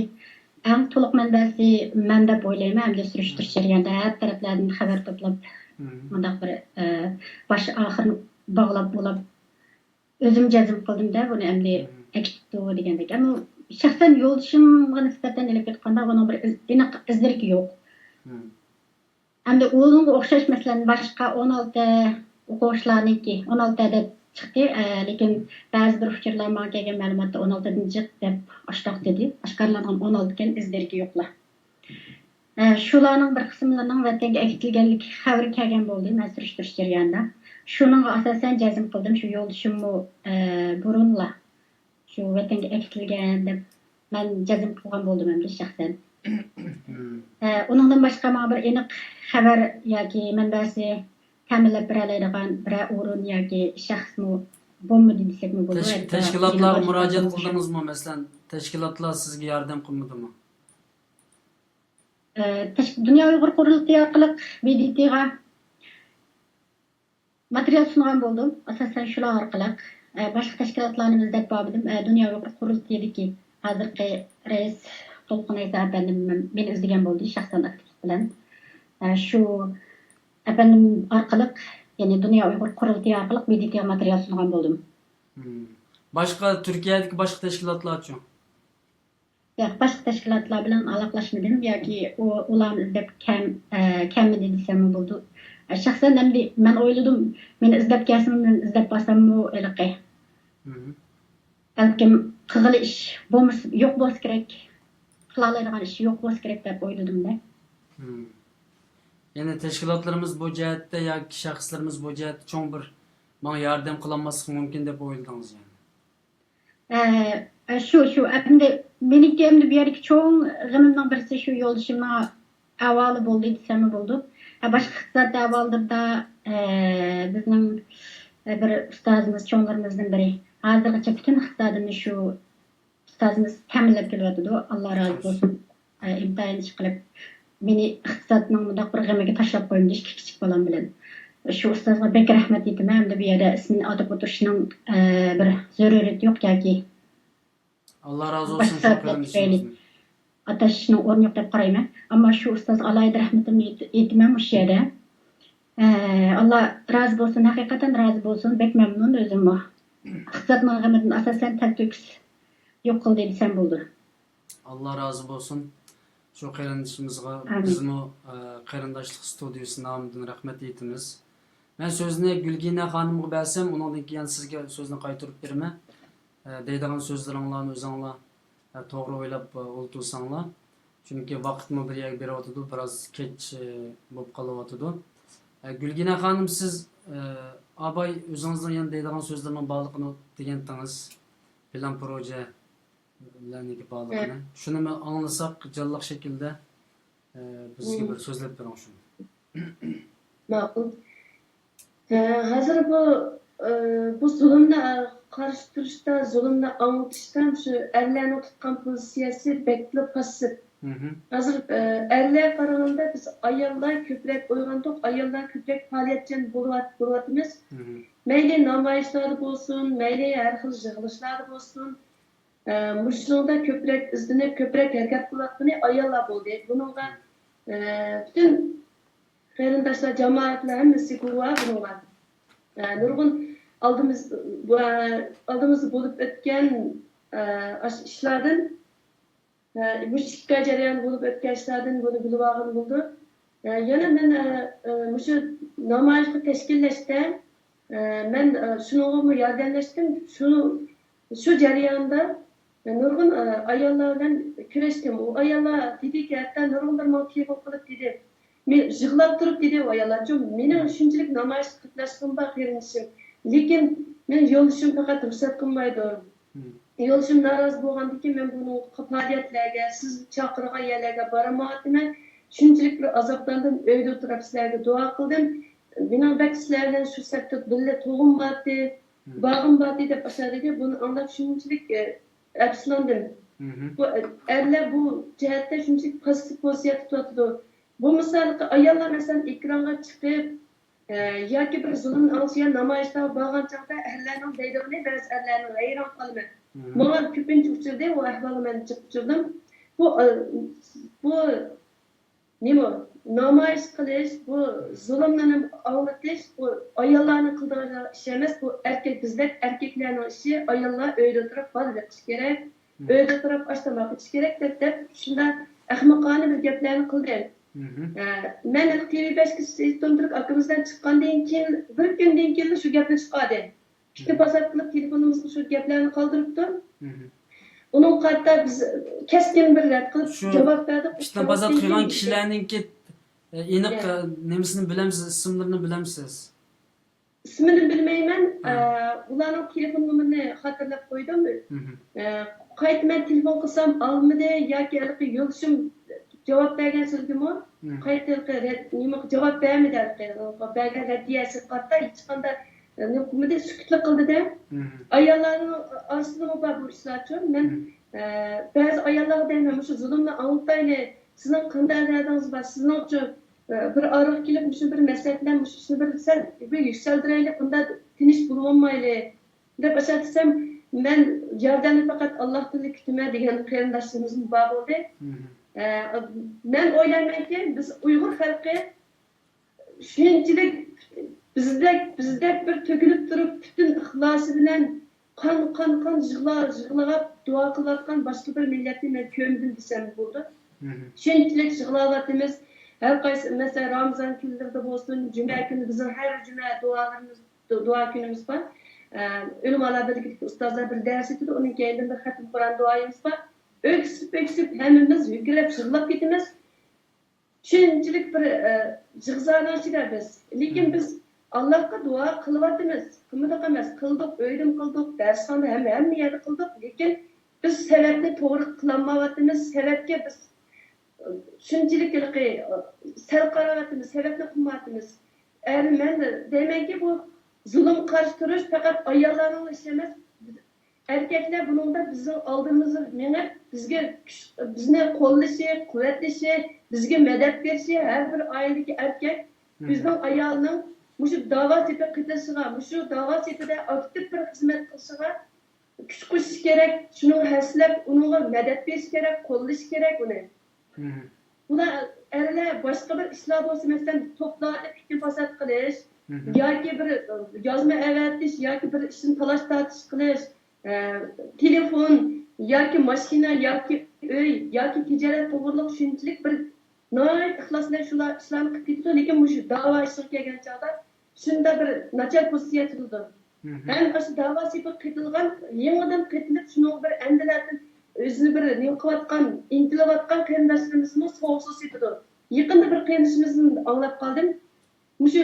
ئەڭ تولۇق مەنبەسى مەن دەپ ئويلايمەن. ھەمدە سۈرۈشتۈرۈش جەريانىدا ھەر تەرەپلەردىن خەۋەر توپلاپ، مۇنداق بىر، ئە، باش ئاخىرىنى باغلاپ بولاپ، ئۆزۈم جەزم قىلدىم-دە بۇنى ئەمدى ئەكېتىپتۇ دېگەندەك. ئەمما شەخسەن يولدىشىمغا نىسبەتەن ئېلىپ ئېيتقاندا، بۇنىڭ بىر ئىز-، ئېنىق ئىز دېرىكى يوق. ئەمدى ئۇنىڭغا ئوخشاش، مەسىلەن، باشقا ئون ئالتە ئوقۇغۇچىلارنىڭكى، ئون ئالتە دەپ چىقتى، ئە، لېكىن بەزى بىر ئۇچۇرلار ماڭا كەلگەن مەلۇماتتا ئون ئالتىدىن جىق دەپ ئاشۇنداق دېدى. ئاشكارىلانغان ئون ئالتە ئىكەن، ئىز دېرىكى يوقلا. ئە، شۇلارنىڭ بىر قىسىملىرىنىڭ ۋەتەنگە ئەكېتىلگەنلىكى خەۋىرى كەلگەن بولدى، مەن سۈرۈشتۈرۈش جەريانىدا. شۇنىڭغا ئاساسەن جەزم قىلدىم، شۇ يولدىشىممۇ، ئە، بۇرۇنلا شۇ ۋەتەنگە ئەكېتىلگەن دەپ مەن جەزم قىلغان بولدۇم ئەمدى شەخسەن. ئە، ئۇنىڭدىن باشقا ماڭا بىر ئېنىق خەۋەر ياكى مەنبەسى تەمىنلەپ بېرەلەيدىغان بىرەر ئورۇن ياكى شەخسمۇ بولمىدى دېسەكمۇ بولىدۇ. تەش-، ھەتتا تەشكىلاتلارغا مۇراجىئەت قىلدىڭىزمۇ؟ مەسىلەن، تەشكىلاتلار سىزگە ياردەم قىلمىدىمۇ؟ ئە، تەش-، دۇنيا ئۇيغۇر قۇرۇلتىيى ئارقىلىق ۋى دې تېغا ماتېرىيال سۇنغان بولدۇم. ئاساسەن شۇلار ئارقىلىق، ئە، باشقا تەشكىلاتلارنىمۇ ئىزدەپ بارمىدىم. ئە، دۇنيا ئۇيغۇر قۇرۇلتىيىدىكى ھازىرقى رەئىس دولقۇن ئەيسا ئەپەندىم مېنى ئىزدىگەن بولدى شەخسەن ئاكتىپلىق بىلەن. ئە، شۇ ئەپەندىم ئارقىلىق، يەنى دۇنيا ئۇيغۇر قۇرۇلتىيى ئارقىلىق ۋى دې تېغا ماتېرىيال سۇنغان بولدۇم. باشقا، تۈركىيەدىكى باشقا تەشكىلاتلارچۇ؟ ياق، باشقا تەشكىلاتلار بىلەن ئالاقىلاشمىدىم ياكى ئۇ-، ئۇلارنى ئىزدەپ كەم-، ئە، كەلمىدى دېسەممۇ بولىدۇ. ئە، شەخسەن ئەمدى مەن ئويلىدىم، مېنى ئىزدەپ كەلسىمۇ، مېنى ئىزدەپ بارساممۇ ھېلىقى. بەلكىم قىلغىلى ئىش بولمىسا، يوق بولسا كېرەك، قىلالايدىغان ئىش يوق بولسا كېرەك دەپ ئويلىدىم-دە. مم. يەنى تەشكىلاتلىرىمىز بۇ جەھەتتە ياكى شەخسلىرىمىز بۇ جەھەتتە چوڭ بىر ماڭا ياردەم قىلالماسلىقى مۇمكىن دەپ ئويلىدىڭىز يەنى؟ ئە، شۇ، شۇ. ئەمدى مېنىڭكى ئەمدى بۇ يەردىكى چوڭ غېمىمنىڭ بىرسى شۇ يولدىشىمنىڭ ئەھۋالى بولدى دېسەممۇ بولىدۇ. ئە، باشقا ئىقتىساد ئەھۋاللىرىدا، ئە، بىزنىڭ، ئە، بىر ئۇستازىمىز، چوڭلىرىمىزدىن بىرى. ھازىرغىچە پۈتۈن ئىقتىسادىمنى شۇ ئۇستازىمىز تەمىنلەپ كېلىۋاتىدۇ. ئاللا رازى بولسۇن. ئە، ئىنتايىن ئىشقىلىپ، مېنى ئىقتىسادنىڭ مۇنداق بىر غېمىگە تاشلاپ قويمىدى، ئىككى كىچىك بالام بىلەن. شۇ ئۇستازغا بەك رەھمەت ئېيتىمەن. ئەمدى بۇ يەردە ئىسمىنى ئاتاپ ئولتۇرۇشنىڭ، ئە، بىر زۆرۈرىيىتى يوق ياكى ئاللا رازى باشقا بولسۇن شۇ سەۋەبلەر تۈپەيلى قېرىندىشىمىزدىن. ئاتاشنىڭ ئورنى يوق دەپ قارايمەن. ئەمما شۇ ئۇستازغا ئالاھىدە رەھمىتىمنى ئېيت-، ئېيتىمەن مۇشۇ يەردە. ئە، ئاللا رازى بولسۇن، ھەقىقەتەن رازى بولسۇن. بەك مەمنۇن ئۆزۈممۇ. ئىقتىسادنىڭ غېمىدىن ئاساسەن تەلتۆكۈس يوق قىلدى دېسەم بولىدۇ. ئاللا رازى بولسۇن شۇ قېرىندىشىمىزغا. ئامىن. بىزمۇ ئە، قېرىنداشلىق ستۇدىيىسى نامىدىن رەھمەت ئېيتىمىز. مەن سۆزنى گۈلگىنە خانىمغا بەرسەم، ئۇنىڭدىن كېيىن سىزگە سۆزنى قايتۇرۇپ بېرىمەن. ئە، دەيدىغان سۆزلىرىڭلارنى ئۆزۈڭلار، ئە، توغرا ئويلاپ، ئە، ئولتۇرساڭلار. چۈنكى ۋاقىتمۇ بىر يەرگە بېرىۋاتىدۇ، بىراز كەچ، ئە، بولۇپ قېلىۋاتىدۇ. ئە، گۈلگىنە خانىم، سىز، ئە، ئاباي ئۆزىڭىزنىڭ يەنە دەيدىغان سۆزلىرىنىڭ بارلىقىنى دېگەنتىڭىز، پىلان پروژە لەرنىڭكى بارلىقىنى. شۇنىمۇ ئاڭلىساق جانلىق شەكىلدە، ئە، بىزگە بىر سۆزلەپ بېرىڭ شۇنى. ماقۇل. ھە، ھازىر بۇ، ئە، بۇ زۇلۇمنى، ئە، قارشى تۇرۇشتا، زۇلۇمنى ئاڭلىتىشتا شۇ ئەرلەرنىڭ تۇتقان پوزىتسىيەسى بەكلا پاسسىپ. ھازىر، ئە، ئەرلەرگە قارىغاندا بىز ئاياللار كۆپرەك ئويغاندۇق، ئاياللار كۆپرەك پائالىيەتچان بولۇۋات-، بولۇۋاتىمىز. مەيلى نامايىشلاردا بولسۇن، مەيلى ھەر خىل يىغىلىشلاردا بولسۇن، ئە، مۇشۇنىڭدا كۆپرەك ئىزدىنىپ، كۆپرەك ھەرىكەت قىلىۋاتقىنى ئاياللار بولدى. بۇنىڭغا، ئە، پۈتۈن قېرىنداشلار، جامائەتلەر ھەممىسى گۇۋاھ بۇنىڭغا. ئە، نۇرغۇن ئالدىمىز-، ئە، ئالدىمىزدا بولۇپ ئۆتكەن، ئە، ئاشۇ ئىشلاردىن، ئە، مۇشۇ ئىككى ئاي جەريانىدا بولۇپ ئۆتكەن ئىشلاردىن بۇنى بىلىۋالغىلى بولىدۇ. ئە، يەنە مەن، ئە، ئە، مۇشۇ نامايىشنى تەشكىللەشتە، ئە، مەن، ئە، شۇنىڭغىمۇ ياردەملەشتىم. شۇ، شۇ جەرياندا نۇرغۇن، ئە، ئاياللار بىلەن كۆرۈشتۈم. ئۇ ئاياللار دېدىكى، ھەتتا نۇرغۇن بىر ماڭا تېلېفون قىلىپ دېدى. مەن يىغلاپ تۇرۇپ دېدى ئۇ ئاياللارچۇ، مېنىڭ شۇنچىلىك نامايىشقا قاتناشقۇم بار قېرىندىشىم. لېكىن مېنىڭ يولدىشىم پەقەت رۇخسەت قىلمايدۇ. يولدىشىم نارازى بولغاندىكىن مەن بۇنىڭغا پائالىيەتلەرگە، سىز چاقىرغان يەرلەرگە بارالمايۋاتىمەن. شۇنچىلىك بىر ئازابلاندىم، ئۆيدە ئولتۇرۇپ سىلەرگە دۇئا قىلدىم. مېنىڭ بەك سىلەر بىلەن شۇ سەپتە بىللە تۇغۇم بارتى، باغىم بارتى دەپ ئاشۇنداق دېدى. بۇنى ئاڭلاپ شۇنچىلىك، ئە، ئەپسۇسلاندىم. بۇ، ئە، ئەرلەر بۇ جەھەتتە شۇنچىلىك پاسسىپ پوزىتسىيەدە تۇرۇۋاتىدۇ. بولمىسا ھېلىقى ئاياللار مەسىلەن ئېكرانغا چىقىپ، ئە، ياكى بىر زۇلۇمنى ئاڭلىشىغا نامايىشلارغا بارغان چاغدا ئەرلەرنىڭ دەيدىغىنى، بەزى ئەرلەرنىڭ ھەيران قالىمەن. ماڭا كۆپىنچە ئۇچرىدى، ئۇ ئەھۋالنى مەن جىق ئۇچۇردۇم. بۇ، ئە، بۇ نېمە؟ نامايىش قىلىش، بۇ زۇلۇمنى ئاڭلىتىش، بۇ ئاياللارنىڭ قىلىدىغان ئىشى ئەمەس، بۇ ئەركەك، بىزدەك ئەركەكلەرنىڭ ئىشى، ئاياللار ئۆيدە تۇرۇپ بالا بېقىشى كېرەك، ئۆيدە تۇرۇپ ئاش تاماق ئېتىشى كېرەك دەپ، دەپ شۇنداق ئەخمىقانە بىر گەپلەرنى قىلدى. ئە، مەن ھېلىقى تىۋى بەشكە سېيىت تۇندۇرۇك ئاكىمىز بىلەن چىققاندىن كېيىن، بىر كۈندىن كېيىن شۇ گەپنى چىقاردى. پىتنە پاسات قىلىپ تېلېفونىمىزغا شۇ گەپلەرنى قالدۇرۇپتۇ. ئۇنىڭغا قارىتا بىز كەسكىن بىر رەت قىلىپ جاۋاب بەردۇق. پىتنە پاسات قىلغان كىشىلەرنىڭكى، ئە، ئېنىق، ئە، نېمىسىنى بىلەمسىز، ئىسىملىرىنى بىلەمسىز؟ ئىسمىنى بىلمەيمەن. ئە، ئۇلارنىڭ تېلېفون نومۇرىنى خاتىرىلەپ قويدۇم. ئە، قايتا مەن تېلېفون قىلسام ئالمىدى ياكى ھېلىقى يولدىشىم جاۋاب بەرگەن سۆزگىمۇ قايتا ھېلىقى رەت-، نېمە، جاۋاب بەرمىدى ھېلىقى. بەرگەن رەددىيەسىگە قارىتا ھېچقانداق، ئە، نېمە قىلمىدى، سۈكۈتلا قىلدى-دە. ئاياللارنىڭ ئارىسىدىمۇ بار بۇ ئىشلارچۇ. مەن، ئە، بەزى ئاياللارغا دەيمەن، مۇشۇ زۇلۇمنى ئاڭلىتايلى، سىزنىڭ قانداق دەردىڭىز بار، سىزنىڭچۇ، ئە، بىر ئارىغا كېلىپ مۇشۇ بىر مەسلىھەت بىلەن مۇشۇ ئىشنى بىر سەل بىر يۈكسەلدۈرەيلى، بۇنداق تىنچ بولۇۋالمايلى. دەپ ئاشۇنداق دېسەم، مەن ياردەمنى پەقەت ئاللاھتىنلا كۈتىمەن دېگەن قېرىنداشلىرىمىزمۇ بار بولدى. ئە، مەن ئويلايمەنكى، بىز ئۇيغۇر خەلقى شۇنچىلىك بىزدەك، بىزدەك بىر تۆكۈلۈپ تۇرۇپ، پۈتۈن ئىخلاسى بىلەن قان، قان، قان يىغلا-، يىغلاپ دۇئا قىلىۋاتقان باشقا بىر مىللەتنى مەن كۆرمىدىم دېسەم بولىدۇ. شۇنچىلىك يىغلاۋاتىمىز. ھەر قايسى، مەسىلەن، رامىزان كۈنلىرىدە بولسۇن، جۈمە كۈنى بىزنىڭ ھەر جۈمە دۇئالىرىمىز، دۇ-، دۇئا كۈنىمىز بار. ئە، ئۆلىمالار بىرلىكىدىكى ئۇستازلار بىر دەرس ئېيتىدۇ، ئۇنىڭ كەينىدىن بىر خەتىم قۇرئان دۇئايىمىز بار. ئۆكسۈپ، ئۆكسۈپ ھەممىمىز ھۆركىرەپ يىغلاپ كېتىمىز. شۇنچىلىك بىر، ئە، جىغزانىڭ ئىچىدە بىز. لېكىن بىز ئاللاھقا دۇئا قىلىۋاتىمىز. قىلمىدۇق ئەمەس، قىلدۇق، ئۆيدىمۇ قىلدۇق، دەرسخانىدا ھەممە، ھەممە يەردە قىلدۇق. لېكىن بىز سەۋەبنى توغرا قىلالمايۋاتىمىز. سەۋەبكە بىز شۇنچىلىك ھېلىقى سەل قاراۋاتىمىز، سەۋەبنى قىلمايۋاتىمىز. ئەمدى مەن دەيمەنكى، بۇ زۇلۇمغا قارشى تۇرۇش پەقەت ئاياللارنىڭ ئىشى ئەمەس. ئەركەكلەر بۇنىڭدا بىزنىڭ ئالدىمىزدا مېڭىپ، بىزگە كۈچ، بىزنى قوللىشى، قۇۋۋەتلىشى، بىزگە مەدەت بېرىشى، ھەر بىر ئائىلىدىكى ئەركەك ئۆزىنىڭ ئايالىنىڭ مۇشۇ داۋا سېپىگە قېتىلىشىغا، مۇشۇ داۋا سېپىدە ئاكتىپ بىر خىزمەت قىلىشىغا كۈچ قوشۇش كېرەك، شۇنىڭغا ھەسسىلەپ، ئۇنىڭغا مەدەت بېرىش كېرەك، قوللىشىش كېرەك ئۇنى. بۇلار ئەرلەر باشقا بىر ئىشلار بولسا، مەسىلەن، توپلاردا پىتنە-پاسات قىلىش ياكى بىر يازما ئەۋەتىش ياكى بىر ئىشنى تالاش-تارتىش قىلىش، ئە، تېلېفون ياكى ماشىنا ياكى ئۆي ياكى تىجارەت توغرۇلۇق شۇنچىلىك بىر ناھايىتى ئىخلاس بىلەن شۇلار ئىشلارنى قىلىپ كېتىدۇ، لېكىن مۇشۇ داۋا ئىشىغا كەلگەن چاغدا شۇنداق بىر ناچار پوزىتسىيە تۇتىدۇ. ھەم ئاشۇ داۋا سېپىگە قېتىلغان، يېڭىدىن قېتىلىپ، شۇنىڭغا بىر ئەندىلەردىن ئۆزىنى بىر نېمە قىلىۋاتقان، ئىنتىلىۋاتقان قېرىنداشلىرىمىزمۇ سوغۇق سۇ سېپىدۇ. يېقىندا بىر قېرىندىشىمىزدىن ئاڭلاپ قالدىم. مۇشۇ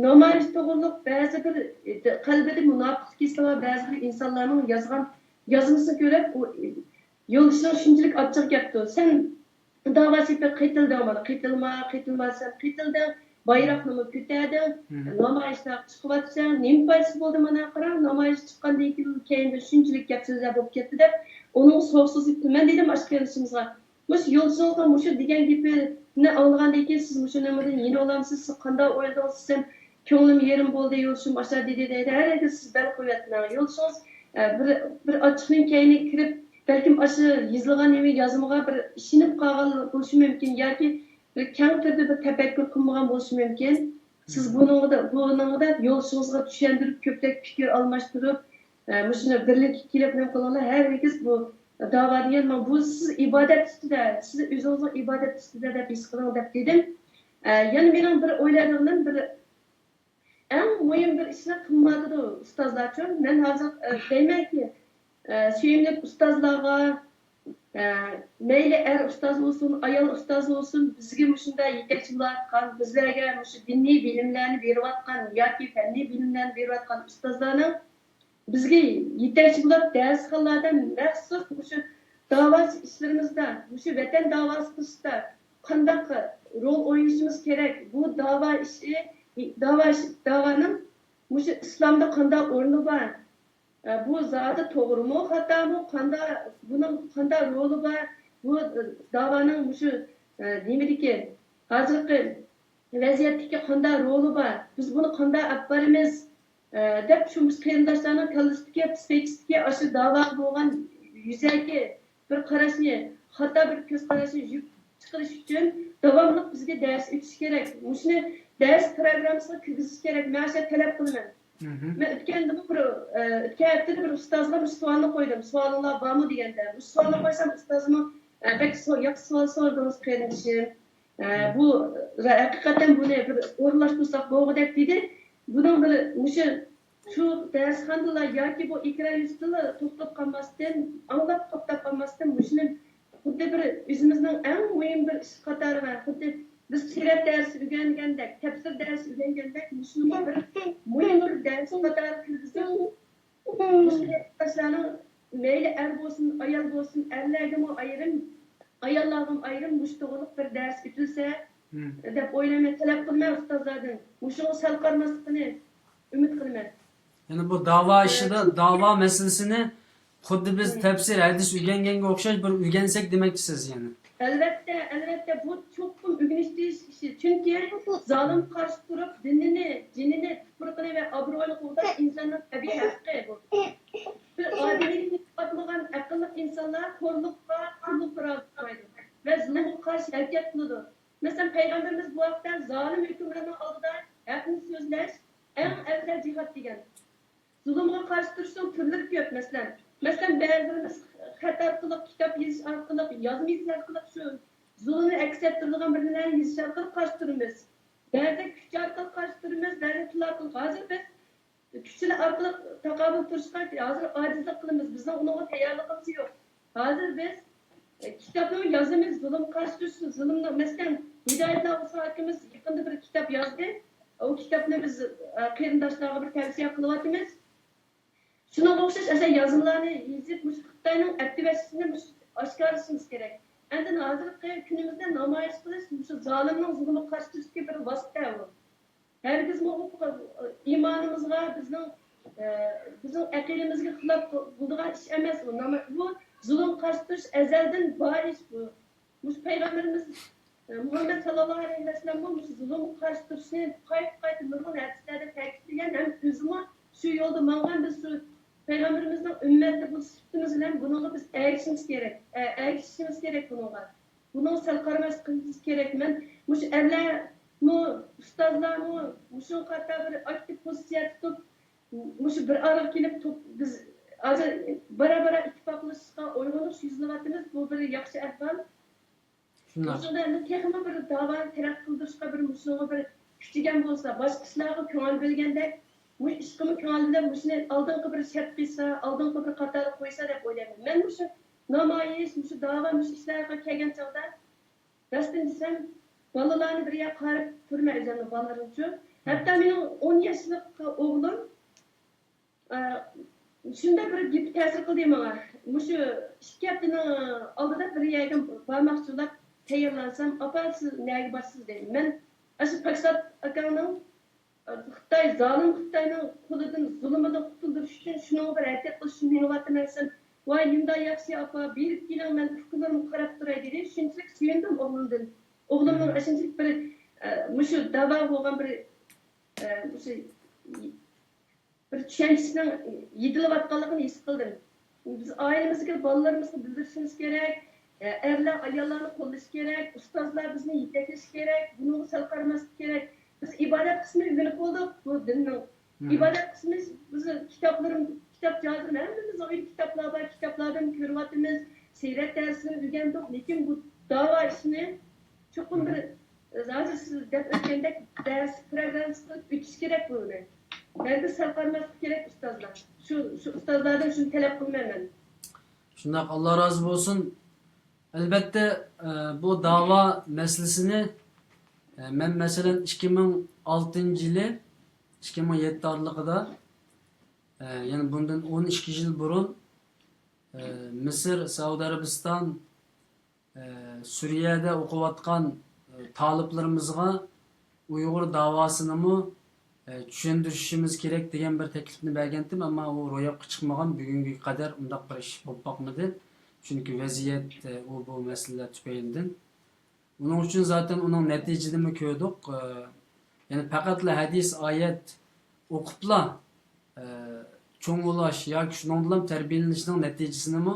نامايىش توغرۇلۇق بەزى بىر قەلبىدە مۇناپىقلىق ھېسى بار بەزى بىر ئىنسانلارنىڭ يازغان يازمىسىنى كۆرۈپ، ئۇ يولدىشىنىڭ شۇنچىلىك ئاچچىقى كەپتۇ. سەن داۋا سېپىگە قېتىلدىڭ، مانا، قېتىلما، قېتىلما، سەن قېتىلدىڭ، بايراقنىمۇ كۆتەردىڭ، نامايىشلارغا چىقىۋاتىسەن، نېمە پايدىسى بولدى؟ مانا قاراڭ، نامايىش چىققاندىن كېيىن كەينىدە شۇنچىلىك گەپ سۆزلەر بولۇپ كەتتى دەپ، ئۇنىڭغا سوغۇق سۇ سېپىپتۇ. مەن دېدىم ئاشۇ قېرىندىشىمىزغا، مۇشۇ يولدىشىڭىزنىڭ مۇشۇ دېگەن گېپىنى ئاڭلىغاندىن كېيىن سىز مۇشۇ نېمىدىن يېنىۋالامسىز؟ سىز قانداق ئويلىدىڭىز؟ سىز كۆڭلۈم يېرىم بولدى، يولدىشىم ئاشۇ دېدى دەيدۇ. ھەرگىز سىز بەل قويۇۋەتمەڭ. يولدىشىڭىز، ئە، بىر، بىر ئاچچىقنىڭ كەينىگە كىرىپ، بەلكىم ئاشۇ يېزىلغان نېمە يازمىغا بىر ئىشىنىپ قالغان بولۇشى مۇمكىن ياكى بىر كەڭ تۈردە بىر تەپەككۇر قىلمىغان بولۇشى مۇمكىن. سىز بۇنىڭدا، بۇنىڭدا يولدىشىڭىزغا چۈشەندۈرۈپ، كۆپرەك پىكىر ئالماشتۇرۇپ، ئە، مۇشۇنى بىرلىككە كېلىپ نېمە قىلىڭلار. ھەرگىز بۇ داۋا دېگەن، مانا بۇ سىز ئىبادەت ئۈستىدە، سىز ئۆزىڭىزنىڭ ئىبادەت ئۈستىدە دەپ ھېس قىلىڭ دەپ دېدىم. ئە، يەنە مېنىڭ بىر ئويلايدىغىنىم، بىر ئەڭ مۇھىم بىر ئىشنى قىلمايۋاتىدۇ ئۇستازلارچۇ. مەن ھازىر، ئە، دەيمەنكى، ئە، سۆيۈملۈك ئۇستازلارغا، ئە، مەيلى ئەر ئۇستاز بولسۇن، ئايال ئۇستاز بولسۇن، بىزگە مۇشۇنداق يېتەكچى بولۇۋاتقان، بىزلەرگە مۇشۇ دىنىي بىلىملەرنى بېرىۋاتقان ياكى پەننىي بىلىملەرنى بېرىۋاتقان ئۇستازلارنىڭ بىزگە يېتەكچى بولۇپ، دەرسخانىلاردا مەخسۇس مۇشۇ داۋا ئىشلىرىمىزدا، مۇشۇ ۋەتەن داۋاسى قىلىشتا قانداق رول ئوينىشىمىز كېرەك؟ بۇ داۋا ئىشى، داۋا ئىشى، داۋانىڭ مۇشۇ ئىسلامدا قانداق ئورنى بار؟ ئە، بۇ زادى توغرىمۇ، خاتامۇ؟ قانداق، بۇنىڭ قانداق رولى بار؟ بۇ، ئە، داۋانىڭ مۇشۇ، ئە، نېمىدىكى، ھازىرقى ۋەزىيەتتىكى قانداق رولى بار؟ بىز بۇنى قانداق ئەپ بارىمىز؟ ئە، دەپ شۇ قېرىنداشلارنىڭ كاللىسىدىكى، پىسخىكىسىدىكى ئاشۇ داۋاغا بولغان يۈزەكى بىر قاراشنى، خاتا بىر كۆز قاراشنى يۇيۇپ چىقىرىش ئۈچۈن داۋاملىق بىزگە دەرس ئۆتۈش كېرەك. مۇشۇنى دەرس پىروگراممىسىغا كىرگۈزۈش كېرەك. مەن شۇ تەلەپ قىلىمەن. مەن ئۆتكەندىمۇ بىر، ئە، ئۆتكەن ھەپتىدە بىر ئۇستازغا مۇشۇ سوئالنى قويدۇم. سوئالىڭلار بارمۇ دېگەندە، مۇشۇ سوئالنى قويسام، ئۇستازمۇ، ئە، بەك سو-، ياخشى سوئال سورىدىڭىز، قېرىندىشىم. ئە، بۇ ھەقىقەتەن بۇنى بىر ئورۇنلاشتۇرساق بولغۇدەك دېدى. بۇنىڭ بىر مۇشۇ، شۇ دەرسخانىدىلا ياكى بۇ ئېكران يۈزىدىلا توختاپ قالماستىن، ئاڭلاپ توختاپ قالماستىن، مۇشۇنى خۇددى بىر ئۆزىمىزنىڭ ئەڭ مۇھىم بىر ئىش قاتارىغا، خۇددى بىز سىرەت دەرسى ئۆگەنگەندەك، تەپسىر دەرسى ئۆگەنگەندەك، مۇشۇنىمۇ بىر مۇھىم بىر دەرس قاتارىغا كىرگۈزۈپ، مۇشۇ قېرىنداشلارنىڭ مەيلى ئەر بولسۇن، ئايال بولسۇن، ئەرلەرگىمۇ ئايرىم، ئاياللارغىمۇ ئايرىم مۇشۇ توغرىلىق بىر دەرس ئۆتۈلسە دەپ ئويلايمەن، تەلەپ قىلىمەن ئۇستازلاردىن. مۇشۇڭا سەل قارىماسلىقىنى ئۈمىد قىلىمەن. يەنى بۇ داۋا ئىشىدا، داۋا مەسىلىسىنى خۇددى بىز تەپسىر، ھەدىس ئۆگەنگەنگە ئوخشاش بىر ئۆگەنسەك دېمەكچىسىز يەنى. ئەلۋەتتە، ئەلۋەتتە، بۇ چوقۇم ئۆگىنىش تېگىشلىك ئىش. چۈنكى زالىمغا قارشى تۇرۇپ، دىنىنى، جېنىنى، تۇپرىقىنى ۋە ئابرۇيىنى قوغداش ئىنساننىڭ تەبىئىي ھەققى بۇ. بىر ئادىمىيلىكنى يوقاتمىغان ئەقىللىق ئىنسانلار خورلۇققا، قۇرلۇققا رازى بولمايدۇ ۋە زۇلۇمغا قارشى ھەرىكەت قىلىدۇ. مەسىلەن، پەيغەمبىرىمىز بۇ ھەقتە زالىم ھۆكۈمراننىڭ ئالدىدا ھەقنى سۆزلەش ئەڭ ئەۋزەل جىھاد دېگەن. زۇلۇمغا قارشى تۇرۇشنىڭ تۈرلىرى كۆپ، مەسىلەن. مەسىلەن، بەزىلىرىمىز خەت ئارقىلىق، كىتاب يېزىش ئارقىلىق، يازما يېزىش ئارقىلىق شۇ زۇلۇمنى ئەكس ئەتتۈرىدىغان بىر نېمىلەرنى يېزىش ئارقىلىق قارشى تۇرىمىز. بەزىدە كۈچ ئارقىلىق قارشى تۇرىمىز، بەزىدە تىل ئارقىلىق. ھازىر بىز كۈچ شۇلار ئارقىلىق تاقابىل تۇرۇشقا ھازىر ئاجىزلىق قىلىمىز. بىزنىڭ ئۇنىڭغا تەييارلىقىمىز يوق. ھازىر بىز، ئە، كىتابنى يازىمىز، زۇلۇمغا قارشى تۇرۇش، زۇلۇمنى، مەسىلەن، ھىدايەتلا ئۇسا ئاكىمىز يېقىندا بىر كىتاب يازدى. ئۇ كىتابنى بىز، ئە، قېرىنداشلارغا بىر تەۋسىيە قىلىۋاتىمىز. شۇنىڭغا ئوخشاش ئاشۇ يازمىلارنى يېزىپ، مۇشۇ خىتاينىڭ ئەپتىۋەشلىشىنى مۇشۇ ئاشكارىلىشىمىز كېرەك. ئاندىن ھازىرقى كۈنىمىزدە نامايىش قىلىش مۇشۇ زالىمنىڭ زۇلمىغا قارشى تۇرۇشتىكى بىر ۋاسىتە ئۇ. ھەرگىزمۇ ئۇ ئىمانىمىزغا، بىزنىڭ، ئە، بىزنىڭ ئەقىدىمىزگە خىلاپ بولىدىغان ئىش ئەمەس ئۇ. ناما-، بۇ زۇلۇمغا قارشى تۇرۇش ئەزەلدىن بار ئىش بۇ. مۇشۇ پەيغەمبىرىمىز، ئە، مۇھەممەد ساللاللاھۇ ئەلەيھى ۋەسەللەممۇ مۇشۇ زۇلۇمغا قارشى تۇرۇشنى قايتا-قايتا نۇرغۇن ھەدىسلەردە تەكىتلىگەن ھەم ئۆزىمۇ شۇ يولدا ماڭغان. بىز شۇ پەيغەمبىرىمىزنىڭ ئۈممىتى بولۇش سۈپىتىمىز بىلەن بۇنىڭغا بىز ئەگىشىمىز كېرەك، ئە، ئەگىشىشىمىز كېرەك بۇنىڭغا. بۇنىڭغا سەل قارىماسلىقىمىز كېرەك. مەن مۇشۇ ئەرلەرمۇ، ئۇستازلارمۇ مۇشۇنىڭغا قارىتا بىر ئاكتىپ پوزىتسىيە تۇتۇپ، مۇشۇ بىر ئارىغا كېلىپ، توپ-، بىز ھازىر بارا-بارا ئىتتىپاقلىشىشقا، ئويغىنىش يۈزلىنىۋاتىمىز. بۇ بىر ياخشى ئەھۋال. شۇنداق. شۇنىڭ بىلەن تېخىمۇ بىر داۋانى تەرەققىي قىلدۇرۇشقا بىر مۇشۇنىڭغا بىر كۈچىگەن بولسا، باشقا ئىشلارغا كۆڭۈل بۆلگەندەك، مۇشۇ ئىشقىمۇ كۆڭۈل بۆلۈپ، مۇشۇنى ئالدىنقى بىر شەپ قىلسا، ئالدىنقى بىر قاتارغا قويسا دەپ ئويلايمەن. مەن مۇشۇ نامايىش، مۇشۇ داۋا، مۇشۇ ئىشلارغا كەلگەن چاغدا، راستىنى دېسەم، بالىلارنى بىر يەرگە قايرىپ تۇرىمەن ئۆزۈمنىڭ بالىلىرىمچۇ. ھەتتا مېنىڭ ئون ياشلىق ئوغلۇم، ئە، شۇنداق بىر گېپى تەسىر قىلدى ماڭا. مۇشۇ ئىككى ھەپتىنىڭ ئالدىدا بىر يەرگە بارماقچى بولۇپ تەييارلانسام، «ئاپا، سىز نەگە بارىسىز؟» دېدى. مەن ئاشۇ پاكسات ئاكاڭنىڭ، ئە، خىتاي، زالىم خىتاينىڭ قولىدىن، زۇلۇمىدىن قۇتۇلدۇرۇش ئۈچۈن شۇنىڭغا بىر ھەرىكەت قىلىشنى مېڭىۋاتىمەن دېسەم، «ۋاي، نېمانداق ياخشى ئاپا، بېرىپ كېلىڭ، مەن ئۇكىلىرىمغا قاراپ تۇراي» دېدى. شۇنچىلىك سۆيۈندۈم ئوغلۇمدىن. ئوغلۇمنىڭ ئاشۇنچىلىك بىر، ئە، مۇشۇ داۋا بولغان بىر، ئە، مۇشۇ بىر چۈشەنچىسىنىڭ يېتىلىۋاتقانلىقىنى ھېس قىلدىم. بىز ئائىلىمىزدىكى بالىلىرىمىزغا بىلدۈرۈشىمىز كېرەك، ئەرلەر ئاياللارنى قوللىشى كېرەك، ئۇستازلار بىزنى يېتەكلىشى كېرەك، بۇنىڭغا سەل قارىماسلىق كېرەك. بىز ئىبادەت قىسمىنى ئۆگىنىپ بولدۇق بۇ دىننىڭ. مم. ئىبادەت قىسمى، بىز كىتابلىرىم، كىتاب جازىرىم، ھەممىمىزنىڭ ئۆيدە كىتابلار بار، كىتابلاردىن كۆرۈۋاتىمىز، سىيرەت دەرسىنى ئۆگەندۇق، لېكىن بۇ داۋا ئىشىنى چوقۇم بىر، ھازىر سىز دەپ ئۆتكەندەك، دەرس پروگراممىسى قىلىپ ئۆتۈش كېرەك بۇنى. ھەرگىز سەل قارىماسلىق كېرەك ئۇستازلار. شۇ، شۇ ئۇستازلاردىن شۇنى تەلەپ قىلىمەن مەن. شۇنداق، ئاللا رازى بولسۇن. ئەلبەتتە، ئە، بۇ داۋا مەسىلىسىنى، ئە، مەن مەسىلەن، ئىككى مىڭ ئالتىنچى يىلى، ئىككى مىڭ يەتتە ئارىلىقىدا، ئە، يەنى بۇندىن ئون ئىككى يىل بۇرۇن، ئە، مىسىر، سەئۇدى ئەرەبىستان، ئە، سۈرىيەدە ئوقۇۋاتقان، ئە، تالىپلىرىمىزغا ئۇيغۇر داۋاسىنىمۇ، ئە، چۈشەندۈرۈشىمىز كېرەك دېگەن بىر تەكلىپنى بەرگەنتىم، ئەمما ئۇ روياپقا چىقمىغان، بۈگۈنگە قەدەر ئۇنداق بىر ئىش بولۇپ باقمىدى. چۈنكى ۋەزىيەت، ئە، ئۇ بۇ مەسىلىلەر تۈپەيلىدىن. ئۇنىڭ ئۈچۈن زاتەن ئۇنىڭ نەتىجىنىمۇ كۆردۇق. ئە، يەنى پەقەتلا ھەدىس، ئايەت ئوقۇپلا، ئە، چوڭ بولاش ياكى شۇنىڭدىنلا تەربىيەلىنىشنىڭ نەتىجىسىنىمۇ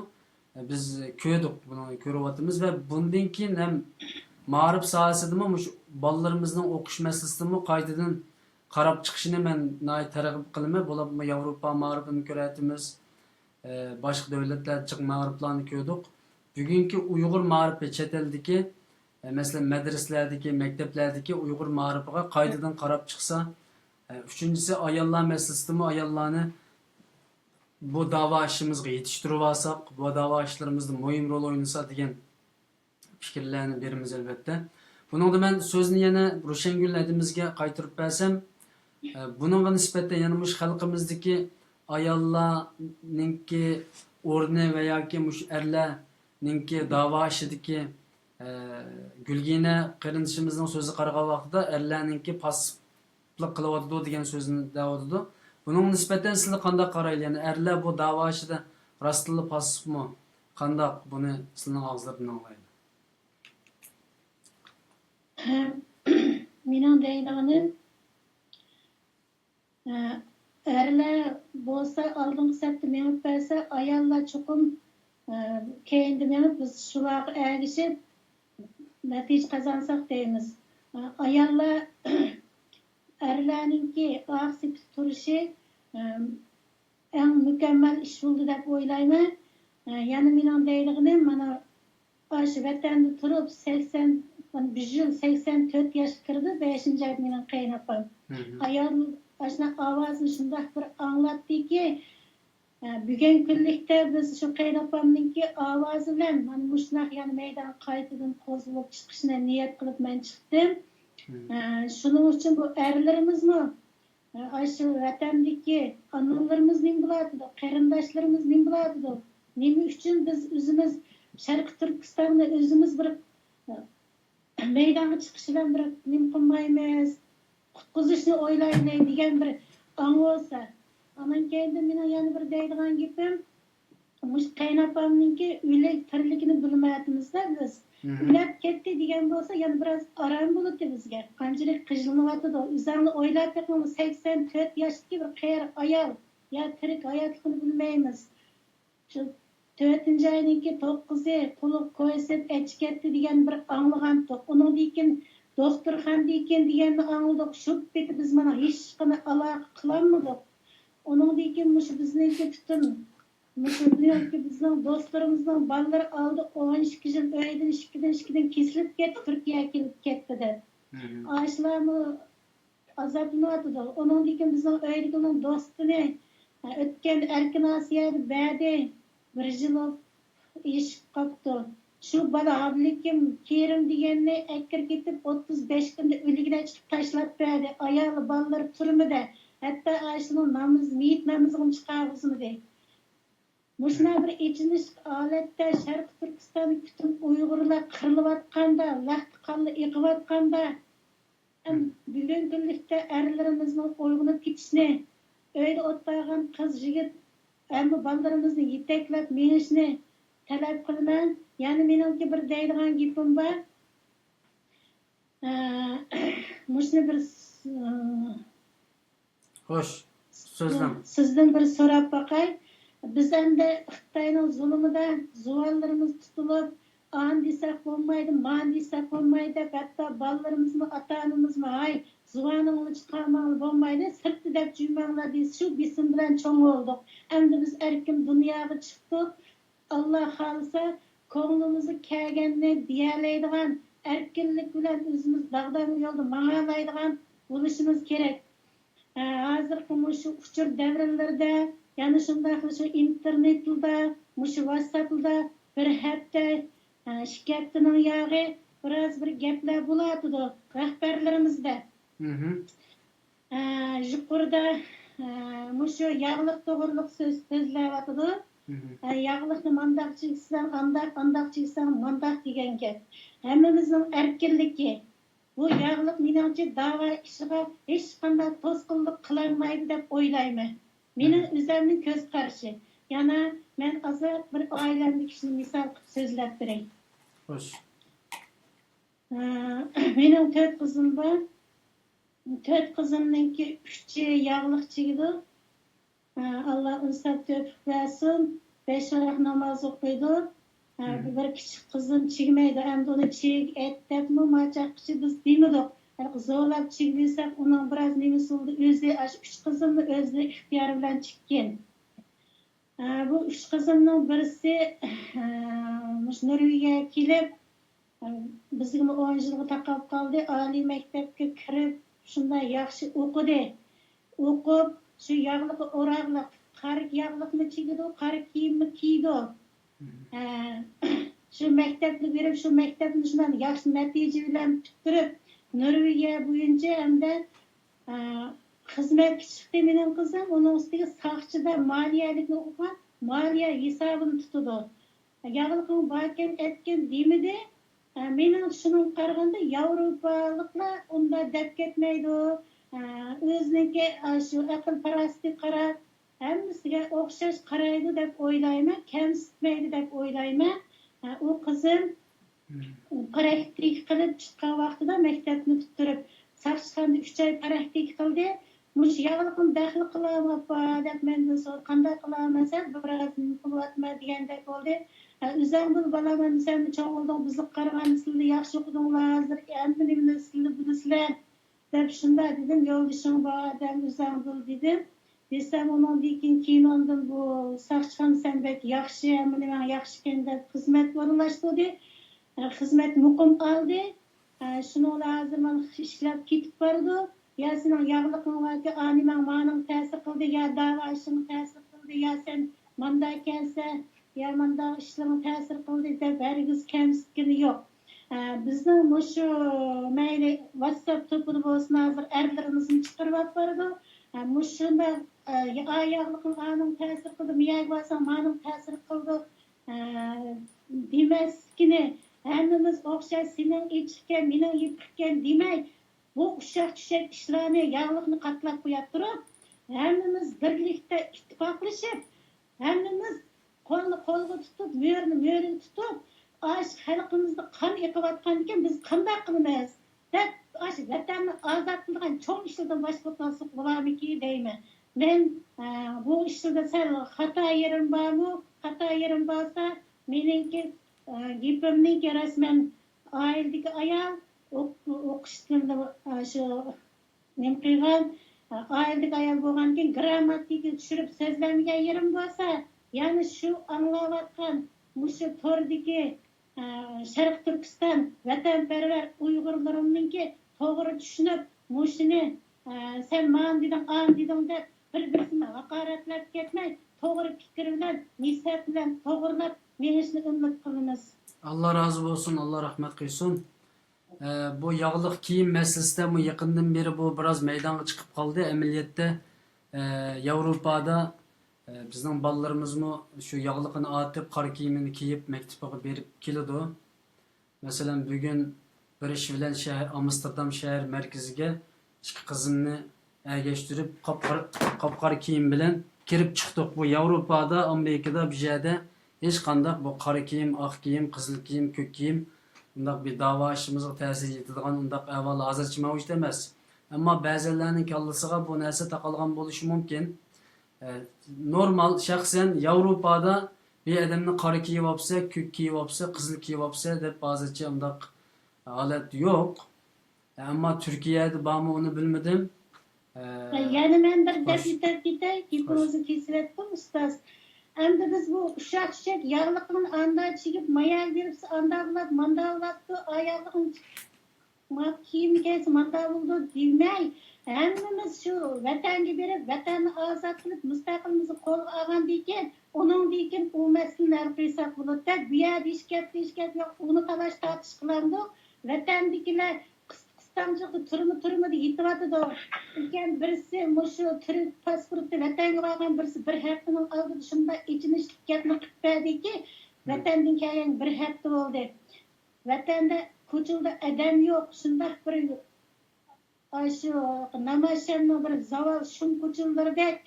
بىز كۆردۇق، بۇنى كۆرۈۋاتىمىز ۋە بۇندىن كېيىن ھەم مائارىپ ساھەسىدىمۇ مۇشۇ بالىلىرىمىزنىڭ ئوقۇش مەسىلىسىدىمۇ قايتىدىن قاراپ چىقىشىنى مەن ناھايىتى تەرغىب قىلىمەن. بولۇپمۇ ياۋروپا مائارىپىنى كۆرەتتىمىز، ئە، باشقا دۆلەتلەردە جىق مائارىپلارنى كۆردۇق. بۈگۈنكى ئۇيغۇر مائارىپى چەت ئەلدىكى، ئە، مەسىلەن، مەدرىسىلەردىكى، مەكتەپلەردىكى ئۇيغۇر مائارىپىغا قايتىدىن قاراپ چىقسا، ئە، ئۈچىنچىسى، ئاياللار مەسىلىسىدىمۇ ئاياللارنى بۇ داۋا ئىشىمىزغا يېتىشتۈرۈۋالساق، بۇ داۋا ئىشلىرىمىزدا مۇھىم رول ئوينىسا دېگەن پىكىرلەرنى بېرىمىز، ئەلۋەتتە. بۇنىڭدا مەن سۆزنى يەنە روشەنگۈل ھەدىمىزگە قايتۇرۇپ بەرسەم، ئە، بۇنىڭغا نىسبەتەن يەنە مۇشۇ خەلقىمىزدىكى ئاياللارنىڭكى ئورنى ۋە ياكى مۇشۇ ئەرلەرنىڭكى داۋا ئىشىدىكى، ئە، گۈلگىنە قېرىندىشىمىزنىڭ سۆزىگە قارىغان ۋاقتىدا ئەرلەرنىڭكى پاسسىپلىق قىلىۋاتىدۇ دېگەن سۆزنى دەۋاتىدۇ. بۇنىڭغا نىسبەتەن سىلەر قانداق قارايلى؟ يەنى ئەرلەر بۇ داۋا ئىشىدا راستتىنلا پاسسىپمۇ؟ قانداق؟ بۇنى سىلەرنىڭ ئاغزىلىرىدىن ئاڭلايلى. مېنىڭ دەيدىغىنىم، ئە، ئەرلەر بولسا ئالدىنقى سەپتە مېڭىپ بەرسە، ئاياللار چوقۇم، ئە، كەينىدە مېڭىپ، بىز شۇلارغا ئەگىشىپ نەتىجە قازانساق دەيمىز. ئە، ئاياللار ئەرلەرنىڭكى ئارقا سېپىدە تۇرۇشى، ئە، ئەڭ مۇكەممەل ئىش بولدى دەپ ئويلايمەن. ئە، يەنە مېنىڭ دەيدىغىنىم، مانا، ئاشۇ ۋەتەندە تۇرۇپ، سەكسەن، مانا، بۇ يىل سەكسەن تۆت ياشقا كىردى، بەشىنچى ئايدا مېنىڭ قېيىنئاپام. مم. ئايال، ئاشۇنداق ئاۋازنى شۇنداق بىر ئاڭلاتتىكى، بۈگۈنكى كۈنلۈكتە بىز شۇ قېيىنئاپامنىڭكى ئاۋازى بىلەن مانا مۇشۇنداق يەنە مەيدانغا قايتىدىن قوزغىلىپ چىقىشنى نىيەت قىلىپ مەن چىقتىم. شۇنىڭ ئۈچۈن بۇ ئەرلىرىمىزمۇ ئاشۇ ۋەتەندىكى ئانىلىرىمىز نېمە بىلەتىدۇ، قېرىنداشلىرىمىز نېمە بىلەتىدۇ، نېمە ئۈچۈن بىز ئۆزىمىز شەرقىي تۈركىستاندا ئۆزىمىز بىر مەيدانغا چىقىش بىلەن بىر نېمە قىلمايمىز، قۇتقۇزۇشنى ئويلايلى دېگەن بىر ئاڭ بولسا. ئانان كەينىدىن مېنىڭ يەنە بىر دەيدىغان گېپىم، مۇشۇ قېيىنئاپامنىڭكى ئۆلۈك تىرىلىكىنى بىلمەيۋاتىمىز-دە بىز. ئۆلۈپ كەتتى دېگەن بولسا يەنە بىراز ئارام بولاتتى بىزگە. قانچىلىك قىينىلىۋاتىدۇ. ئۆزۈڭلار ئويلاپ بېقىڭ، سەكسەن تۆت ياشتىكى بىر قېرى ئايال يا تىرىك ھاياتلىقىنى بىلمەيمىز. شۇ تۆتىنچى ئاينىڭكى توققۇزى قۇلۇق كويسىپ ئەچىكەتتى دېگەن بىر ئاڭلىغانتۇق. ئۇنىڭدىن كېيىن دوختۇرخانىدىكىن دېگەننى ئاڭلىدۇق. شۇ پېتى بىز مانا ھېچقانداق ئالاقە قىلالمىدۇق. ئۇنىڭدىن كېيىن مۇشۇ بىزنىڭكى پۈتۈن، مۇشۇ بىزنىڭكى بىزنىڭ دوستلىرىمىزنىڭ بالىلىرى ئالدى ئون ئىككى يىل ئۆيدىن ئىككىدىن ئىككىدىن كېسىلىپ كەتتى، تۈركىيەگە كېلىپ كەتتى دەپ. ئاشۇلارمۇ ئازابلىنىۋاتىدۇ. ئۇنىڭدىن كېيىن بىزنىڭ ئۆيدىكىنىڭ دوستىنى، ئە، ئۆتكەن ئەركىن ئاسىيەدە بەردى، بىر يىل ئېشىپ قاپتۇ. شۇ بالا ئابلىكىم كېرىم دېگەننى ئەكىرىپ كېتىپ، ئوتتۇز بەش كۈندە ئۆلۈكىنى چىقىپ تاشلاپ بەردى. ئايالى، بالىلىرى تۈرمىدە. ھەتتا ئاشۇنىڭ نامىزى، مېيىت نامىزىغىمۇ چىقارغۇزمىدى. مۇشۇنداق بىر ئېچىنىشلىق ھالەتتە شەرقىي تۈركىستاندىكى پۈتۈن ئۇيغۇرلار قىرىلىۋاتقاندا، لەختە قانلىرى ئېقىۋاتقاندا، ھەم بۈگۈنكى كۈنلۈكتە ئەرلىرىمىزنىڭ ئويغىنىپ كېتىشىنى، ئۆيدە ئولتۇرغان قىز، يىگىت، ھەممە بالىلىرىمىزنى يېتەكلەپ مېڭىشىنى تەلەپ قىلىمەن. يەنە مېنىڭكى بىر دەيدىغان گېپىم بار. ئە، مۇشۇنى بىر س-، خوش، سۆزلەڭ. سىزدىن بىر سوراپ باقاي. بىز ئەمدى خىتاينىڭ زۇلۇمىدا زۇۋانلىرىمىز تۇتۇلۇپ، ئانى دېسەك بولمايدۇ، مانى دېسەك بولمايدۇ دەپ، ھەتتا بالىلىرىمىزمۇ، ئاتا-ئانىمىزمۇ، ھاي، زۇۋانىڭلارنى چىقارماڭلار، بولمايدۇ، سىرتتا دەپ جۈمەڭلار دېسە، شۇ بېسىم بىلەن چوڭ بولدۇق. ئەمدى بىز ئەركىن دۇنياغا چىقتۇق. ئاللا خالىسا، كۆڭلىمىزگە كەلگەننى دېيەلەيدىغان، ئەركىنلىك بىلەن ئۆزىمىز داغدام يولدا ماڭالايدىغان بولۇشىمىز كېرەك. ھە، ھازىرقى مۇشۇ ئۇچۇر دەۋرلىرىدە، يەنە شۇنداقلا شۇ ئىنتېرنېتلىدا، مۇشۇ ۋاتساپلىدا بىر ھەپتە، ھە، ئىككى ھەپتىنىڭ ياغى بىراز بىر گەپلەر بولاتىدۇ رەھبەرلىرىمىزدە. ھە، يۇقىرىدا، ھە، مۇشۇ ياغلىق توغرىلىق سۆز سۆزلەۋاتىدۇ. ھە، ياغلىقنى مانداق چىگسەڭ ئانداق، ئانداق چىگسەڭ مانداق دېگەن گەپ. ھەممىمىزنىڭ ئەركىنلىكى. بۇ ياغلىق مېنىڭچە داۋا ئىشىغا ھېچقانداق توسقۇنلۇق قىلالمايدۇ دەپ ئويلايمەن. مېنىڭ ئۆزەمنىڭ كۆز قارىشى. يەنە مەن ئازراق بىر ئائىلەمدىكى كىشىنى مىسال قىلىپ سۆزلەپ بېرەي. خوش. ئە، مېنىڭ تۆت قىزىم بار. تۆت قىزىمنىڭكى ئۈچى ياغلىق چىگىدۇ. ئە، ئاللا ئىنساپ تەۋپىق بەرسۇن. بەش ۋاق ناماز ئوقۇيدۇ. ئە، بىر كىچىك قىزىم چىگمەيدۇ. ئەمدى ئۇنى چىگ ئەت دەپمۇ ماچاققىچە بىز دېمىدۇق. ھېلىقى زورلاپ چىگدۈرسەك، ئۇنىڭ بىراز نېمىسى بولدى، ئۆزى، ئاشۇ ئۈچ قىزىممۇ ئۆزى ئىختىيارى بىلەن چىككەن. ئە، بۇ ئۈچ قىزىمنىڭ بىرسى، ئە، مۇشۇ نورۋېگىيەگە كېلىپ، ئە، بىزگىمۇ ئون يىلغا تاقاپ قالدى. ئالىي مەكتەپكە كىرىپ، شۇنداق ياخشى ئوقۇدى. ئوقۇپ، شۇ ياغلىقى ئوراقلىق، قارا ياغلىقمۇ چىگىدۇ، قارا كىيىممۇ كىيىدۇ. ئە، شۇ مەكتەپنى بېرىپ، شۇ مەكتەپنى شۇنداق ياخشى نەتىجە بىلەن پۈتتۈرۈپ، نورۋېگىيە بويىچە ھەمدە، ئە، خىزمەتكە چىقتى مېنىڭ قىزىم. ئۇنىڭ ئۈستىگە ساقچىدا مالىيەلىكنى ئوقۇغان، مالىيە ھېسابىنى تۇتىدۇ. ياغلىقىڭ باركەن ئەتكەن دېمىدى. ئە، مېنىڭ چۈشىنىمگە قارىغاندا، ياۋروپالىقلار ئۇنداق دەپ كەتمەيدۇ. ئە، ئۆزىنىڭكى، ئە، شۇ ئەقىل-پاراسىتىگە قاراپ، ھەممىسىگە ئوخشاش قارايدۇ دەپ ئويلايمەن، كەمسىتمەيدۇ دەپ ئويلايمەن. ئە، ئۇ قىزىم پراكتىكا قىلىپ چىققان ۋاقتىدا مەكتەپنى پۈتتۈرۈپ، ساقچىخانىدا ئۈچ ئاي پراكتىكا قىلدى. مۇشۇ ياغلىقىم دەخلى قىلامۇ ئاپا دەپ مەندىن سورىدى. قانداق قىلامەن سەن؟ بىراز نېمە قىلىۋاتىمەن دېگەندەك بولدى. ھە، ئۆزەڭ بىل بالام، ئەمدى سەنمۇ چوڭ بولدۇڭ، بىزگە قارىغاندا سىلىلا ياخشى ئوقۇدۇڭلار، ھازىر ھەممە نېمىنى سىلىلا بىلىسىلەر دەپ شۇنداق دېدىم. يولدىشىڭ بار ئادەم، ئۆزەڭ بىل دېدىم. دېسەم، ئۇنىڭدىن كېيىن، كېيىن ئاندىن بۇ ساقچىخانا سەن بەك ياخشى، ھەممە نېمەڭ ياخشىكەن دەپ خىزمەتكە ئورۇنلاشتۇردى. ھە، خىزمەت مۇقىم ئالدى. ھە، شۇنىڭ بىلەن ھازىر مانا ئىشلەپ كېتىپ بارىدۇ. يا سېنىڭ ياغلىقىڭ باركى، ئانىماڭ مانىڭ تەسىر قىلدى، يا داۋا ئىشىڭ تەسىر قىلدى، يا سەن ماندا كەلسە، يا ماندا ئىشلىرىڭ تەسىر قىلدى دەپ ھەرگىز كەمسىتكىنى يوق. ئە، بىزنىڭ مۇشۇ مەيلى ۋاتساپ توپىدا بولسۇن، ھازىر ئەرلىرىمىزمۇ چىقىرىپ ئاپپارىدۇ. ئە، مۇشۇنداق، ئە، ئا ياغلىقىڭ ئانىڭ تەسىر قىلدى، مۇيەرگە بارساڭ مانىڭ تەسىر قىلدى، ئە، دېمەسلىكىنى، ھەممىمىز ئوخشاش، سېنىڭ ئېچىقكەن، مېنىڭ يېپىقكەن دېمەي، بۇ ئۇششاق چۈشەك ئىشلارنى، ياغلىقنى قاتلاپ قويۇپ تۇرۇپ، ھەممىمىز بىرلىكتە ئىتتىپاقلىشىپ، ھەممىمىز قولنى قولغا تۇتۇپ، مۈرىنى مۈرىگە تۇتۇپ، ئاشۇ خەلقىمىزدە قان ئېقىۋاتقاندىكىن بىز قانداق قىلىمىز دەپ، ئاشۇ ۋەتەننى ئازاد قىلىدىغان چوڭ ئىشلاردىن باش تارتماسلىق بولارمىكى دەيمەن. مەن، ئە، بۇ ئىشلاردا سەل خاتا يېرىم بارمۇ؟ خاتا يېرىم بارسا، مېنىڭكى، ئە، گېپىمنىڭكى رەسمەن ئائىلىدىكى ئايال ئوق-، ئوقۇش تىلىدا، ئە، شۇ نېمە قىلغان، ئائىلىدىكى ئايال بولغاندىكىن گىرامماتىكىنى چۈشۈرۈپ سۆزلەنمىگەن يېرىم بولسا، يەنى شۇ ئاڭلاۋاتقان مۇشۇ توردىكى، ئە، شەرقىي تۈركىستان ۋەتەنپەرۋەر ئۇيغۇرلىرىمنىڭكى توغرا چۈشىنىپ، مۇشۇنى، ئە، سەن مانى دېدىڭ، ئانى دېدىڭ دەپ بىر-بىرسىنى ھاقارەتلەپ كەتمەي، توغرا پىكىر بىلەن، نېسىھەت بىلەن توغرىلاپ مېڭىشنى ئۈمىد قىلىمىز. ئاللا رازى بولسۇن، ئاللا رەھمەت قىلسۇن. ئە، بۇ ياغلىق كىيىم مەسىلىسىدە بۇ يېقىندىن بېرى بۇ بىراز مەيدانغا چىقىپ قالدى. ئەمەلىيەتتە، ئە، ياۋروپادا، ئە، بىزنىڭ بالىلىرىمىزمۇ شۇ ياغلىقىنى ئارتىپ، قارا كىيىمىنى كىيىپ مەكتىپىگە بېرىپ كېلىدۇ. مەسىلەن، بۈگۈن بېرىش بىلەن شەھەر، ئامستېردام شەھەر مەركىزىگە ئىككى قىزىمنى ئەگەشتۈرۈپ، قاپقارا، قاپقارا كىيىم بىلەن كىرىپ چىقتۇق. بۇ ياۋروپادا، ئامېرىكىدا، بۇ يەردە ھېچقانداق بۇ قارا كىيىم، ئاق كىيىم، قىزىل كىيىم، كۆك كىيىم، ئۇنداق بىر داۋا ئىشىمىزغا تەسىر يېتىدىغان ئۇنداق ئەھۋال ھازىرچە مەۋجۇت ئەمەس. ئەمما بەزىلەرنىڭ كاللىسىغا بۇ نەرسە تاقالغان بولۇشى مۇمكىن. ئە، نورمال، شەخسەن ياۋروپادا بىر ئادەمنى قارا كىيىۋاپسە، كۆك كىيىۋاپسە، قىزىل كىيىۋاپسە دەپ ھازىرچە ئۇنداق ھالەت يوق. ئەمما تۈركىيەدە بارمۇ، ئۇنى بىلمىدىم. ئە، يەنە مەن بىر گەپ ئېيتىپ كېتەي، گېپىڭىزنى كېسىۋەتتىم، ئۇستاز. ئەمدى بىز بۇ ئۇششاق چۈشەك ياغلىقىنى ئاندا چىگىپ، ماياغا بېرىپسە ئاندا بولۇپ، ماندا بولۇپتۇ، ئاياغلىقىنى ما كىيىم كىيسە ماندا بولىدۇ دېمەي، ھەممىمىز شۇ ۋەتەنگە بېرىپ، ۋەتەننى ئازاد قىلىپ، مۇستەقىلىمىزنى قولغا ئالغاندىن كېيىن، ئۇنىڭدىن كېيىن ئۇ مەسىلىنى ھەل قىلساق بولىدۇ. بۇ يەردە ئىش كەتتى، ئىش كەتتى، ئۇنى تالاش تارتىش قىلامدۇق. ۋەتەندىكىلەر قىس-، قىستاڭچىلىقتا تۈرمە، تۈرمىدە يېتىۋاتىدۇ. لېكىن بىرسى مۇشۇ تۈرك پاسپورتى ۋەتەنگە بارغان بىرسى بىر ھەپتىنىڭ ئالدىدا شۇنداق ئېچىنىشلىق گەپنى قىلىپ بەردىكى، ۋەتەندىن كەلگەن بىر ھەپتە بولدى. ۋەتەندە كوچىلاردا ئادەم يوق، شۇنداق بىر، ئاشۇ نامازشەننىڭ بىر زاۋال شۇم كوچىلىرىدەك.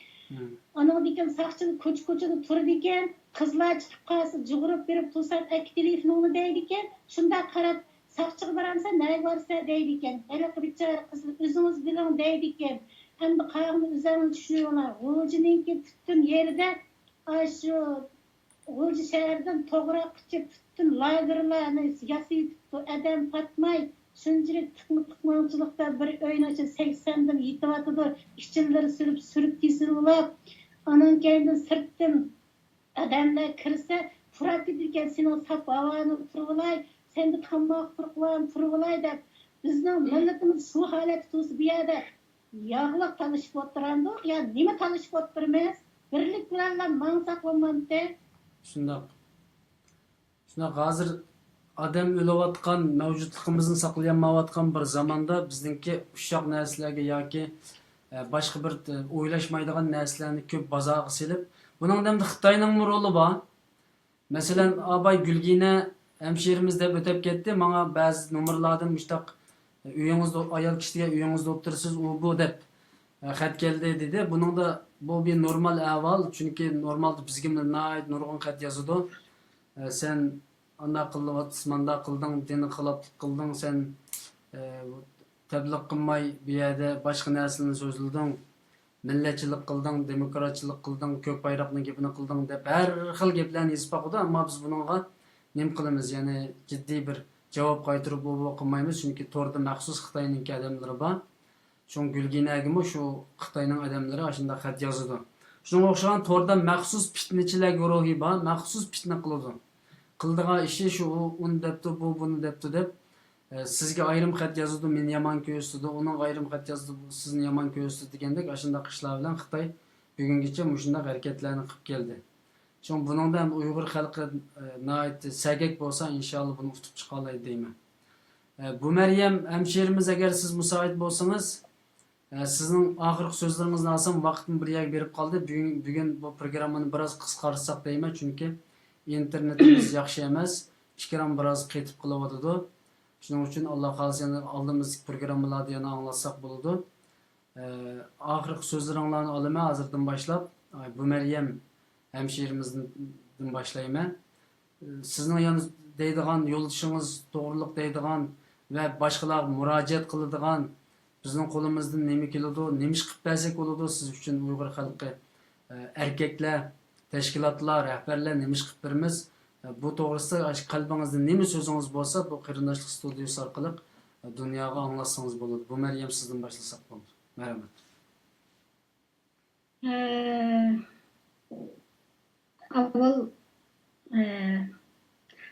ئانىڭدىن كېيىن ساقچىلار كوچا-كوچىدا تۇرىدىكەن، قىزلار چىقىپ قالسا جۇغۇرۇپ بېرىپ تۇرسام ئەكېتىلىفنىڭنى دەيدىكەن. شۇنداق قاراپ، ساقچىغا بارامسەن، نەگە بارىسەن دەيدىكەن. ھېلىقى بىچارە قىزلار ئۆزىڭىز بىلىڭ دەيدىكەن. ئەمدى قالغىنى ئۆزۈڭلار چۈشىنىۋېلىڭ. غۇلجىنىڭكى پۈتۈن يېرىدە ئاشۇ غۇلجا شەھىرىدىن توغراققىچە پۈتۈن لاگېرلارنى ياسىۋېتىپتۇ. ئادەم پاتماي، شۇنچىلىك تىقما-، تىقماڭچىلىقتا بىر ئۆينىڭ ئىچىدە سەكسەن ئادەم يېتىۋاتىدۇ. ئىچىلىرى سۈرۈپ، سۈرۈپ كېسىلىۋاپ، ئانىڭ كەينىدىن سىرتتىن ئادەملەر كىرسە، پۇراپ كېتىدىكەن، سېنىڭ ساپ ھاۋاڭنى پۇرىۋالاي، سەندە تاماق پۇرىقىنى پۇرىۋالاي دەپ. بىزنىڭ مىللىتىمىز شۇ ھالەتتە تۇرسا، بۇ يەردە ياغلىق تالىشىپ ئولتۇرامدۇق يا نېمە تالىشىپ ئولتۇرىمىز؟ بىرلىك بىلەنلا ماڭساق بولمامتى؟ شۇنداق. شۇنداق، ھازىر ئادەم ئۆلۈۋاتقان، مەۋجۇتلۇقىمىزنى ساقلىيالمايۋاتقان بىر زاماندا بىزنىڭكى ئۇششاق نەرسىلەرگە ياكى، ئە، باشقا بىر، ئە، ئويلاشمايدىغان نەرسىلەرنى كۆپ بازارغا سېلىپ، بۇنىڭدا ئەمدى خىتاينىڭمۇ رولى بار. مەسىلەن، ئاباي گۈلگىنە ھەمشىرىمىز دەپ ئۆتۈپ كەتتى. ماڭا بەزى نومۇرلاردىن مۇشتاق، ئۆيىڭىزدە، ئايال كىشىگە ئۆيىڭىزدە ئولتۇرىسىز، ئۇ بۇ دەپ، ئە، خەت كەلدى دېدى. بۇنىڭدا بۇ بىر نورمال ئەھۋال، چۈنكى نورمالدا بىزگىمۇ ناھايىتى نۇرغۇن خەت يازىدۇ. ئە، سەن ئانداق قىلىۋاتىسەن، مانداق قىلدىڭ، دىنغا خىلاپلىق قىلدىڭ، سەن، ئە، تەبلىغ قىلماي بۇ يەردە باشقا نەرسىلەرنى سۆزلىدىڭ. مىللەتچىلىك قىلدىڭ، دېموكراتچىلىق قىلدىڭ، كۆك بايراقنىڭ گېپىنى قىلدىڭ دەپ ھەر خىل گەپلەرنى يېزىپ باقىدۇ. ئەمما بىز بۇنىڭغا نېمە قىلىمىز؟ يەنى جىددىي بىر جاۋاب قايتۇرۇپ ئۇ بۇ قىلمايمىز، چۈنكى توردا مەخسۇس خىتاينىڭكى ئادەملىرى بار. شۇڭا گۈلگىنەگىمۇ شۇ خىتاينىڭ ئادەملىرى ئاشۇنداق خەت يازىدۇ. شۇنىڭغا ئوخشىغان توردا مەخسۇس پىتنىچىلەر گۇرۇھى بار، مەخسۇس پىتنە قىلىدۇ. قىلىدىغان ئىشى شۇ، ئۇ ئۇنى دەپتۇ، بۇ بۇنى دەپتۇ دەپ، ئە، سىزگە ئايرىم خەت يازىدۇ، مېنى يامان كۆرسىتىدۇ، ئۇنىڭغا ئايرىم خەت يازىدۇ، سىزنى يامان كۆرسىتىدۇ دېگەندەك ئاشۇنداق ئىشلار بىلەن خىتاي بۈگۈنگىچە مۇشۇنداق ھەرىكەتلەرنى قىلىپ كەلدى. شۇڭا بۇنىڭدا ئەمدى ئۇيغۇر خەلقى، ئە، ناھايىتى سەگەك بولسا، ئىنشاللا بۇنى ئۇتۇپ چىقالايدۇ دەيمەن. ئە، بۇ مەريەم ھەمشىرىمىز، ئەگەر سىز مۇساھىت بولسىڭىز، ئە، سىزنىڭ ئاخىرقى سۆزلىرىڭىزنى ئالسام، ۋاقىتمۇ بىر يەرگە بېرىپ قالدى. بۈگۈن، بۈگۈن بۇ پروگراممىنى بىراز قىسقارتساق دەيمەن، چۈنكى ئىنتېرنېتىمىز ياخشى ئەمەس، ئېكران بىراز قېتىپ قېلىۋاتىدۇ. شۇنىڭ ئۈچۈن، ئاللا خالىسا، يەنە ئالدىمىزدىكى پروگراممىلاردا يەنە ئاڭلاتساق بولىدۇ. ئە، ئاخىرقى سۆزلىرىڭلارنى ئالىمەن ھازىردىن باشلاپ. ئاي، بۇ مەريەم ھەمشىرىمىزدىن باشلايمەن. سىزنىڭ يەنە دەيدىغان، يولدىشىڭىز توغرۇلۇق دەيدىغان ۋە باشقىلارغا مۇراجىئەت قىلىدىغان، بىزنىڭ قولىمىزدىن نېمە كېلىدۇ، نېمە ئىش قىلىپ بەرسەك بولىدۇ، سىز ئۈچۈن ئۇيغۇر خەلقى، ئە، ئەركەكلەر، تەشكىلاتلار، رەھبەرلەر نېمە ئىش قىلىپ بېرىمىز؟ ئە، بۇ توغرىسىدا ئاشۇ قەلبىڭىزدە نېمە سۆزىڭىز بولسا، بۇ قېرىنداشلىق ستۇدىيىسى ئارقىلىق، ئە، دۇنياغا ئاڭلاتسىڭىز بولىدۇ. بۇ مەريەم سىزدىن باشلىساق بولىدۇ. مەرھەمەت. ئە، ئاۋۋال، ئە،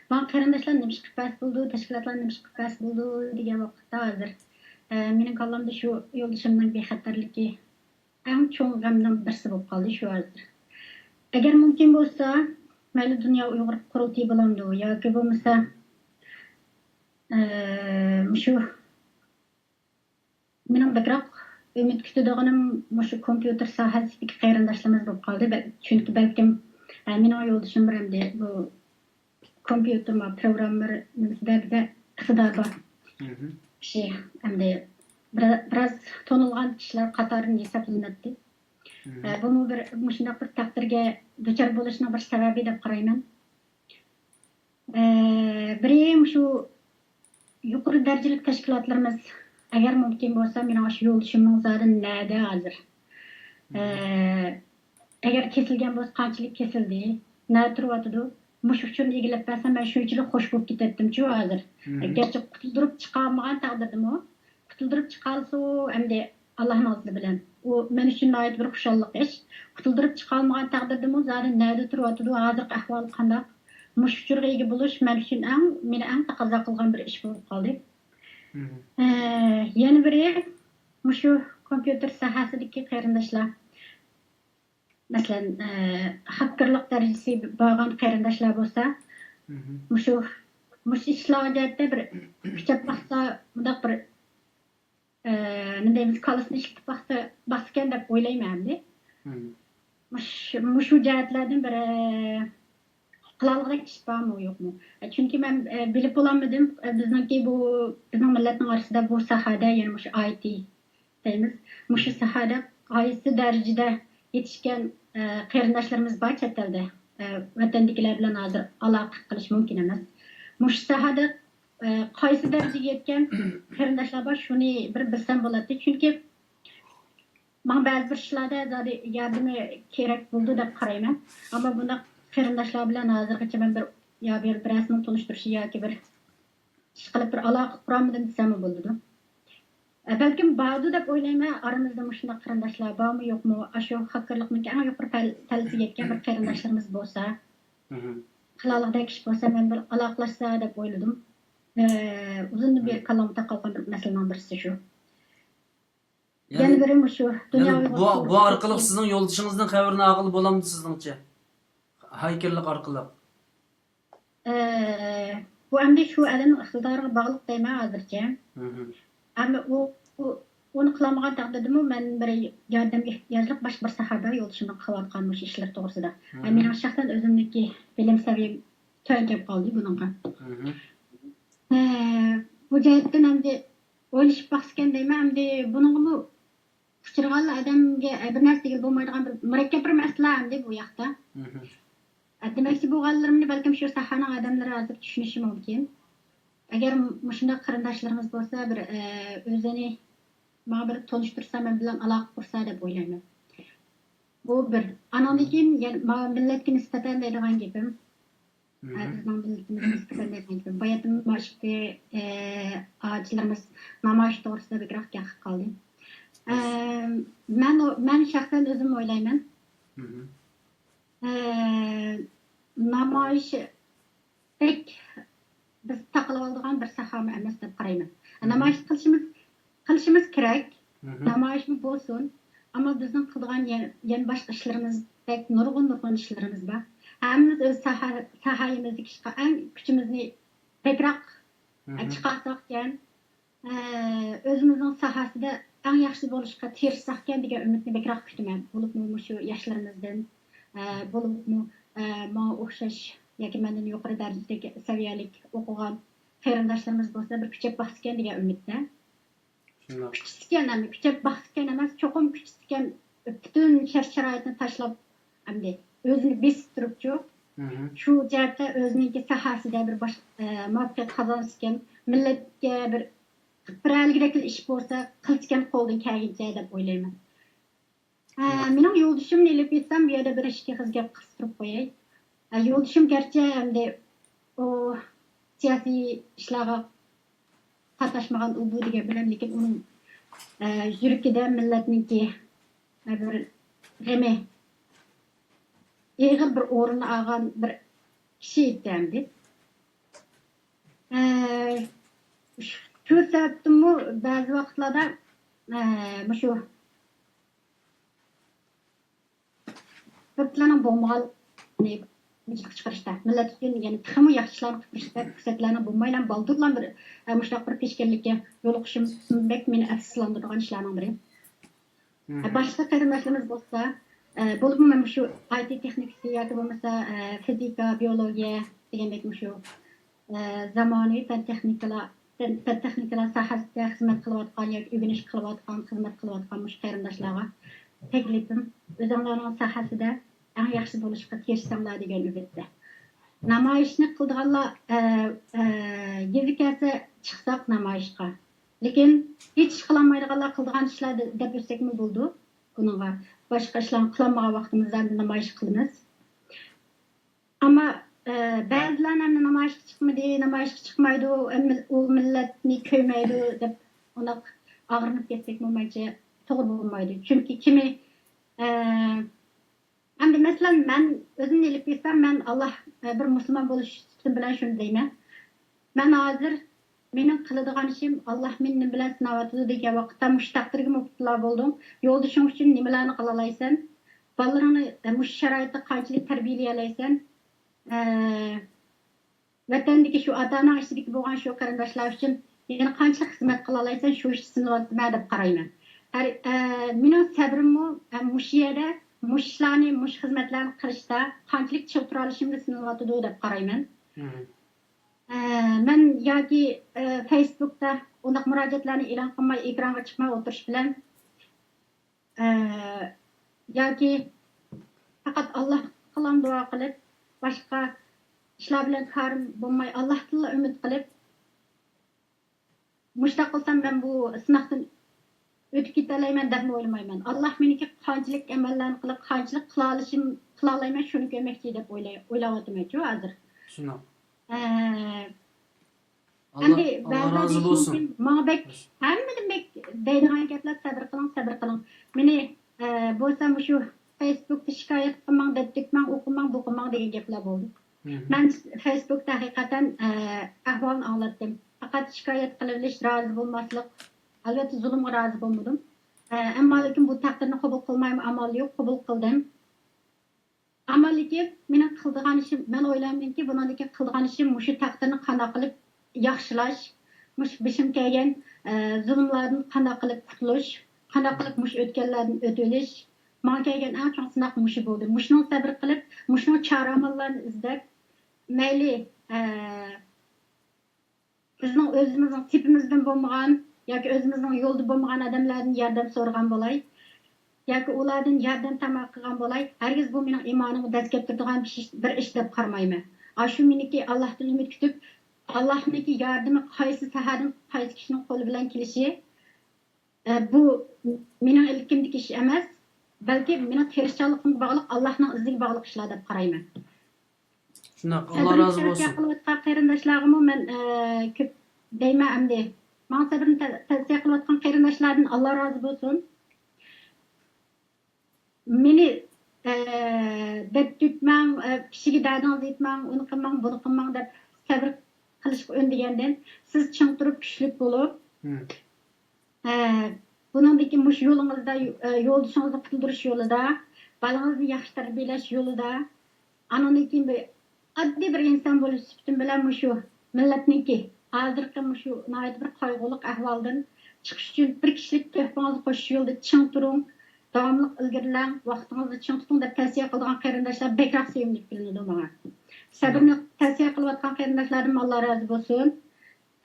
ماڭا قېرىنداشلار نېمە ئىش قىلىپ بەرسە بولىدۇ، تەشكىلاتلار نېمە ئىش قىلىپ بەرسە بولىدۇ دېگەن ۋاقىتتا ھازىر، ئە، مېنىڭ كاللامدا شۇ يولدىشىمنىڭ بىخەتەرلىكى ئەڭ چوڭ غەمنىڭ بىرسى بولۇپ قالدى شۇ ھازىر. ئەگەر مۇمكىن بولسا، مەيلى دۇنيا ئۇيغۇر قۇرۇلتىيى بولامدۇ ياكى بولمىسا، ئە، مۇشۇ مېنىڭ بەكرەك ئۈمىد كۈتىدىغىنىم مۇشۇ كومپيۇتېر ساھەسىدىكى قېرىنداشلىرىمىز بولۇپ قالدى. بەل-، چۈنكى بەلكىم، ئە، مېنىڭ يولدىشىم بىر ئەمدى بۇ كومپيۇتېر ما پروگراممېر نېمىسىدە بىزدە ئىقتىدار بار كىشى، ئەمدى بىر-، بىراز تونۇلغان كىشىلەر قاتارىدىن ھېسابلىناتتى. ئە، بۇمۇ بىر مۇشۇنداق بىر تەقدىرگە دۇچار بولۇشنىڭ بىر سەۋەبى دەپ قارايمەن. ئە، بىرى مۇشۇ يۇقىرى دەرىجىلىك تەشكىلاتلىرىمىز، ئەگەر مۇمكىن بولسا، مېنىڭ ئاشۇ يولدىشىمنىڭ زادى نەدە ھازىر؟ ئە، ئەگەر كېسىلگەن بولسا، قانچىلىك كېسىلدى؟ نەدە تۇرۇۋاتىدۇ؟ مۇشۇ ئۇچۇرنى ئىگىلەپ بەرسەم، مەن شۇنچىلىك خوش بولۇپ كېتەتتىمچۇ ھازىر. گەرچە قۇتۇلدۇرۇپ چىقالمىغان تەقدىردىمۇ، قۇتۇلدۇرۇپ چىقالسىغۇ، ئەمدى ئاللاھنىڭ ئىزنى بىلەن. ئۇ مەن ئۈچۈن ناھايىتى بىر خۇشاللىق ئىش. قۇتۇلدۇرۇپ چىقالمىغان تەقدىردىمۇ، زادى نەدە تۇرۇۋاتىدۇ، ھازىرقى ئەھۋالى قانداق؟ مۇشۇ ئۇچۇرغا ئىگە بولۇش مەن ئۈچۈن ئەڭ، مېنى ئەڭ تەقەززا قىلغان بىر ئىش بولۇپ قالدى. ئە، يەنە بىرى، مۇشۇ كومپيۇتېر ساھەسىدىكى قېرىنداشلار، مەسىلەن، ئە، خاككېرلىق دەرىجىسى بارغان قېرىنداشلار بولسا، مۇشۇ، مۇشۇ ئىشلار جەھەتتە بىر كۈچەپ باقسا، مۇنداق بىر، ئە، نېمە دەيمىز، كاللىسىنى ئىشلىتىپ باقسا، باقسىكەن دەپ ئويلايمەن ئەمدى. مۇش-، مۇشۇ جەھەتلەردىن بىر، ئە، قىلالىغۇدەك ئىش بارمۇ، يوقمۇ؟ ئە، چۈنكى مەن، ئە، بىلىپ بولالمىدىم. ئە، بىزنىڭكى بۇ، بىزنىڭ مىللەتنىڭ ئارىسىدا بۇ ساھەدە، يەنى مۇشۇ ئاي تى دەيمىز. مۇشۇ ساھەدە قايسى دەرىجىدە يېتىشكەن، ئە، قېرىنداشلىرىمىز بار چەت ئەلدە، ئە، ۋەتەندىكىلەر بىلەن ھازىر ئالاقە قىلىش مۇمكىن ئەمەس. مۇشۇ ساھەدە، ئە، قايسى دەرىجىگە يەتكەن قېرىنداشلار بار، شۇنى بىر بىلسەم بولاتتى. چۈنكى ماڭا بەزى بىر ئىشلاردا زادى ياردىمى كېرەك بولىدۇ دەپ قارايمەن. ئەمما بۇنداق قېرىنداشلار بىلەن ھازىرغىچە مەن بىر، يا بىر، بىرەرسىنىڭ تونۇشتۇرۇشى ياكى بىر ئىشقىلىپ بىر ئالاقە قۇرالمىدىم دېسەممۇ بولىدۇ. ئە، بەلكىم باردۇ دەپ ئويلايمەن، ئارىمىزدا مۇشۇنداق قېرىنداشلار بارمۇ يوقمۇ؟ ئاشۇ خاككېرلىقنىڭكى ئەڭ يۇقىرى پەل-، پەللىسىگە يەتكەن بىر قېرىنداشلىرىمىز بولسا، قىلالىغۇدەك ئىش بولسا، مەن بىر ئالاقىلاشسا دەپ ئويلىدىم. ئە، ئۇزۇندىن بېرى كاللامدا قالغان بىر مەسىلىنىڭ بىرسى شۇ. يەنە بىرى مۇشۇ دۇنيا يەنى بۇ، بۇ ئارقىلىق سىزنىڭ يولدىشىڭىزنىڭ خەۋىرىنى ئالغىلى بولامدۇ سىزنىڭچە؟ خاككېرلىق ئارقىلىق. ئە، بۇ ئەمدى شۇ ئادەمنىڭ ئىقتىدارىغا باغلىق دەيمەن ھازىرچە. ئەمما ئۇ، ئۇ، ئۇنى قىلالمىغان تەقدىردىمۇ مەن بىر ياردەمگە ئېھتىياجلىق باشقا بىر ساھەدە يولدىشىمنىڭ قىلىۋاتقان مۇشۇ ئىشلىرى توغرىسىدا. ئە، مېنىڭ شەخسەن ئۆزۈمنىڭكى بىلىم سەۋىيەم تۆۋەن كېلىپ قالدى بۇنىڭغا. ئە، بۇ جەھەتتىن ئەمدى ئويلىشىپ باقسىكەن دەيمەن، ئەمدى بۇنىڭغىمۇ ئۇچرىغانلا ئادەمگە بىر نەرسە دېگىلى بولمايدىغان بىر مۇرەككەپ بىر مەسىلە ئەمدى بۇ ياقتا. ئە، دېمەكچى بولغانلىرىمنى بەلكىم شۇ ساھەنىڭ ئادەملىرى ھازىر چۈشىنىشى مۇمكىن. ئەگەر مۇشۇنداق قېرىنداشلىرىمىز بولسا، بىر، ئە، ئۆزىنى ماڭا بىر تونۇشتۇرسا، مەن بىلەن ئالاقە قۇرسا دەپ ئويلايمەن. بۇ بىر. ئانىڭدىن كېيىن يەنە ماۋۇ مىللەتكە نىسبەتەن دەيدىغان گېپىم. ئە، بىزنىڭ مىللىتىمىزگە نىسبەتەن دەيدىغان گېپىم. باياتىن مانا ئىككى، ئە، ئاچىلىرىمىز نامايىش توغرىسىدا بەكرەك گەپ قىلىپ قالدى. ئە، مەن ئو-، مەن شەخسەن ئۆزۈم ئويلايمەن. ئە، نامايىش بەك بىز تاقىلىۋالىدىغان بىر ساھەمۇ ئەمەس دەپ قارايمەن. نامايىش قىلىشىمىز، قىلىشىمىز كېرەك. نامايىشمۇ بولسۇن. ئەمما بىزنىڭ قىلىدىغان يە-، يەنە باشقا ئىشلىرىمىز بەك نۇرغۇن، نۇرغۇن ئىشلىرىمىز بار. ھەممىمىز ئۆز ساھە-، ساھەيىمىزدىكى ئىشقا ئەڭ كۈچىمىزنى بەكرەك، ئە، چىقارساقكەن، ئە، ئۆزىمىزنىڭ ساھەسىدە ئەڭ ياخشى بولۇشقا تىرىشساقكەن دېگەن ئۈمىدنى بەكرەك كۈتىمەن. بولۇپمۇ مۇشۇ ياشلىرىمىزدىن، ئە، بولۇپمۇ، ئە، ماڭا ئوخشاش ياكى مەندىن يۇقىرى دەرىجىدىكى سەۋىيەلىك ئوقۇغان قېرىنداشلىرىمىز بولسا بىر كۈچەپ باقسىكەن دېگەن ئۈمىدتە. شۇنداق. كۈچىسىكەن ئەمدى، كۈچەپ باقسىكەن ئەمەس، چوقۇم كۈچىسىكەن، پۈتۈن شەرت-شارائىتنى تاشلاپ، ئەمدى ئۆزىنى بېسىپ تۇرۇپچۇ، شۇ جەھەتتە ئۆزىنىڭكى ساھەسىدە بىر باش-، ئە، مۇۋەپپەقىيەت قازانسىكەن، مىللەتكە بىر قىلىپ بېرەلىگۈدەك ئىش بولسا، قىلسىكەن قولىدىن كەلگىنىچە دەپ ئويلايمەن. ئە، مېنىڭ يولدىشىمنى ئېلىپ ئېيتسام، بۇ يەردە بىر ئىككى ئېغىز گەپ قىستۇرۇپ قوياي. ئە، يولدىشىم گەرچە ئەمدى ئۇ سىياسىي ئىشلارغا قاتناشمىغان ئۇ بۇ دېگەن بىلەن، لېكىن ئۇنىڭ، ئە، يۈرىكىدە مىللەتنىڭكى، ئە، بىر غېمى، ئېغىر بىر ئورۇننى ئالغان بىر كىشى ئىدى ئەمدى. ئە، شۇ سەۋەبتىنمۇ بەزى ۋاقىتلاردا، ئە، مۇشۇ پۇرسەتلەرنىڭ بولمىغانلىقىنى ۋۇجۇدقا چىقىرىشتا، مىللەت ئۈچۈن يەنە تېخىمۇ ياخشى ئىشلارنى قىلىپ بېرىشتە پۇرسەتلەرنىڭ بولمايلا بالدۇرلا بىر، ئە، مۇشۇنداق بىر پېشكەللىككە يولۇقۇشۇم بەك مېنى ئەپسۇسلاندۇرىدىغان ئىشلارنىڭ بىرى. ئە، باشقا قېرىنداشلىرىمىز بولسا، ئە، بولۇپمۇ مەن مۇشۇ ئاي تى تېخنىكىسى ياكى بولمىسا، ئە، فىزىكا، بىيولوگىيە دېگەندەك مۇشۇ، ئە، زامانىۋى پەن تېخنىكىلار، پەن، پەن تېخنىكىلار ساھەسىدە خىزمەت قىلىۋاتقان ياكى ئۆگىنىش قىلىۋاتقان، خىزمەت قىلىۋاتقان مۇشۇ قېرىنداشلارغا تەكلىپىم، ئۆزۈڭلارنىڭ ساھەسىدە ئەڭ ياخشى بولۇشقا تىرىشساڭلار دېگەن ئۈمىدتە. نامايىشنى قىلىدىغانلار، ئە، ئە، يېزا كەلسە چىقساق نامايىشقا. لېكىن ھېچ ئىش قىلالمايدىغانلار قىلىدىغان ئىشلار دە-، دەپ ئۆتسەكمۇ بولىدۇ. بۇنىڭغا باشقا ئىشلارنى قىلالمىغان ۋاقتىمىزدا ئەمدى نامايىش قىلىمىز. ئەمما، ئە، بەزىلەر ئەمدى نامايىشقا چىقمىدى، نامايىشقا چىقمايدۇ، ئەمدى ئۇ مىللەتنى كۆيمەيدۇ دەپ ئۇنداق ئاغرىنىپ كەتسەكمۇ مەنچە توغرا بولمايدۇ. چۈنكى كىمى، ئە، ئەمدى مەسىلەن، مەن ئۆزۈمنى ئېلىپ كەتسەم، مەن ئاللا، ئە، بىر مۇسۇلمان بولۇش سۈپىتىم بىلەن شۇنى دەيمەن. مەن ھازىر مېنىڭ قىلىدىغان ئىشىم، ئاللا مېنى نېمە بىلەن سىناۋاتىدۇ دېگەن ۋاقىتتا، مۇشۇ تەقدىرگە مۇپتىلا بولدۇڭ. يولدىشىڭ ئۈچۈن نېمىلەرنى قىلالايسەن؟ بالىلىرىڭنى، ئە، مۇشۇ شارائىتتا قانچىلىك تەربىيەلىيەلەيسەن؟ ئە، ۋەتەندىكى شۇ ئاتا-ئاناڭ ئىچىدىكى بولغان شۇ قېرىنداشلار ئۈچۈن يەنە قانچىلىك خىزمەت قىلالايسەن، شۇ ئىشتا سىنىۋاتىمەن دەپ قارايمەن. ھەر، ئە، مېنىڭ سەبرىممۇ، ئە، مۇشۇ يەردە، مۇشۇ ئىشلارنى، مۇشۇ خىزمەتلەرنى قىلىشتا قانچىلىك چىڭ تۇرالىشىمدا سىنىۋاتىدۇ دەپ قارايمەن. ئە، مەن ياكى، ئە، فېيسبۇكتا ئۇنداق مۇراجىئەتلەرنى ئېلان قىلماي، ئېكرانغا چىقماي ئولتۇرۇش بىلەن، ئە، ياكى پەقەت ئاللاھقا قىلغان دۇئا قىلىپ، باشقا ئىشلار بىلەن كارىم بولماي، ئاللاھتىنلا ئۈمىد قىلىپ، مۇشۇنداق قىلسام مەن بۇ سىناقتىن ئۆتۈپ كېتەلەيمەن دەپمۇ ئويلىمايمەن. ئاللاھ مېنىڭكى قانچىلىك ئەمەللەرنى قىلىپ، قانچىلىك قىلالىشىم، قىلالايمەن، شۇنى كۆرمەكچى دەپ ئويلاي-، ئويلاۋاتىمەنچۇ ھازىر. شۇنداق. ئە، ئەمدى بەزىلەر دېيىشى مۇمكىن، ماڭا بەك، ھەممىدىن بەك دەيدىغان گەپلەر، سەبرى قىلىڭ، سەبرى قىلىڭ. مېنى، ئە، بولسا مۇشۇ فېيسبۇكتا شىكايەت قىلماڭ، دەپ تۆكمەڭ، ئۇ قىلماڭ، بۇ قىلماڭ دېگەن گەپلەر بولدى. مەن فېيسبۇكتا ھەقىقەتەن، ئە، ئەھۋالنى ئاڭلاتتىم. پەقەت شىكايەت قىلىۋېلىش، رازى بولماسلىق. ئەلۋەتتە، زۇلۇمغا رازى بولمىدىم. ئە، ئەمما لېكىن بۇ تەقدىرنى قوبۇل قىلمايمۇ ئامال يوق، قوبۇل قىلدىم. ئەمما لېكىن مېنىڭ قىلىدىغان ئىشىم، مەن ئويلايمەنكى، بۇنىڭدىن كېيىن قىلىدىغان ئىشىم مۇشۇ تەقدىرنى قانداق قىلىپ ياخشىلاش، مۇشۇ بېشىمغا كەلگەن، ئە، زۇلۇملاردىن قانداق قىلىپ قۇتۇلۇش، قانداق قىلىپ مۇشۇ ئۆتكەنلەردىن ئۆتۈۋېلىش، ماڭا كەلگەن ئەڭ چوڭ سىناق مۇشۇ بولدى. مۇشۇنىڭغا سەبرى قىلىپ، مۇشۇنىڭغا چارە-ئاماللارنى ئىزدەپ، مەيلى، ئە، بىزنىڭ ئۆزىمىزنىڭ تېپىمىزدىن بولمىغان ياكى ئۆزىمىزنىڭ يولىدا بولمىغان ئادەملەردىن ياردەم سورىغان بولاي ياكى ئۇلاردىن ياردەم تەمە قىلغان بولاي، ھەرگىز بۇ مېنىڭ ئىمانىمغا دەز كەپتۈرىدىغان بىر ئىش، بىر ئىش دەپ قارىمايمەن. ئاشۇ مېنىڭكى ئاللاھتىن ئۈمىد كۈتۈپ، ئاللاھنىڭكى ياردىمى قايسى ساھەدىن، قايسى كىشىنىڭ قولى بىلەن كېلىشى، ئە، بۇ مېنىڭ ئىلكىمدىكى ئىش ئەمەس، بەلكى مېنىڭ تىرىشچانلىقىمغا باغلىق، ئاللاھنىڭ ئىزنىگە باغلىق ئىشلار دەپ قارايمەن. شۇنداق، ئاللا سەبرىنى رازى تەۋسىيە بولسۇن. قىلىۋاتقان قېرىنداشلارغىمۇ مەن، ئە، كۆپ دەيمەن ئەمدى. ماڭا سەبرىنى تە-، تەۋسىيە قىلىۋاتقان قېرىنداشلاردىن ئاللا رازى بولسۇن. مېنى، ئە، دەپ تۆكمەڭ، ئە، كىشىگە دەردىڭىزنى ئېيتماڭ، ئۇنى قىلماڭ، بۇنى قىلماڭ دەپ سەۋر قىلىشقا ئۈندىگەندىن، سىز چىڭ تۇرۇپ، كۈچلۈك بولۇپ، ھە، بۇنىڭدىن كېيىن مۇشۇ يولىڭىزدا، يولدىشىڭىزنى قۇتۇلدۇرۇش يولىدا، بالىڭىزنى ياخشى تەربىيەلەش يولىدا، ئانىڭدىن كېيىن بىر ئاددىي بىر ئىنسان بولۇش سۈپىتىم بىلەن مۇشۇ مىللەتنىڭكى ھازىرقى مۇشۇ ناھايىتى بىر قايغۇلۇق ئەھۋالدىن چىقىش ئۈچۈن بىر كىشىلىك تۆھپىڭىزنى قوشۇش يولىدا چىڭ تۇرۇڭ، داۋاملىق ئىلگىرىلەڭ، ۋاقتىڭىزنى چىڭ تۇتۇڭ دەپ تەۋسىيە قىلىدىغان قېرىنداشلار بەكرەك سۆيۈملۈك بىلىنىدۇ ماڭا. سەبرىنى تەۋسىيە قىلىۋاتقان قېرىنداشلاردىن ئاللا رازى بولسۇن.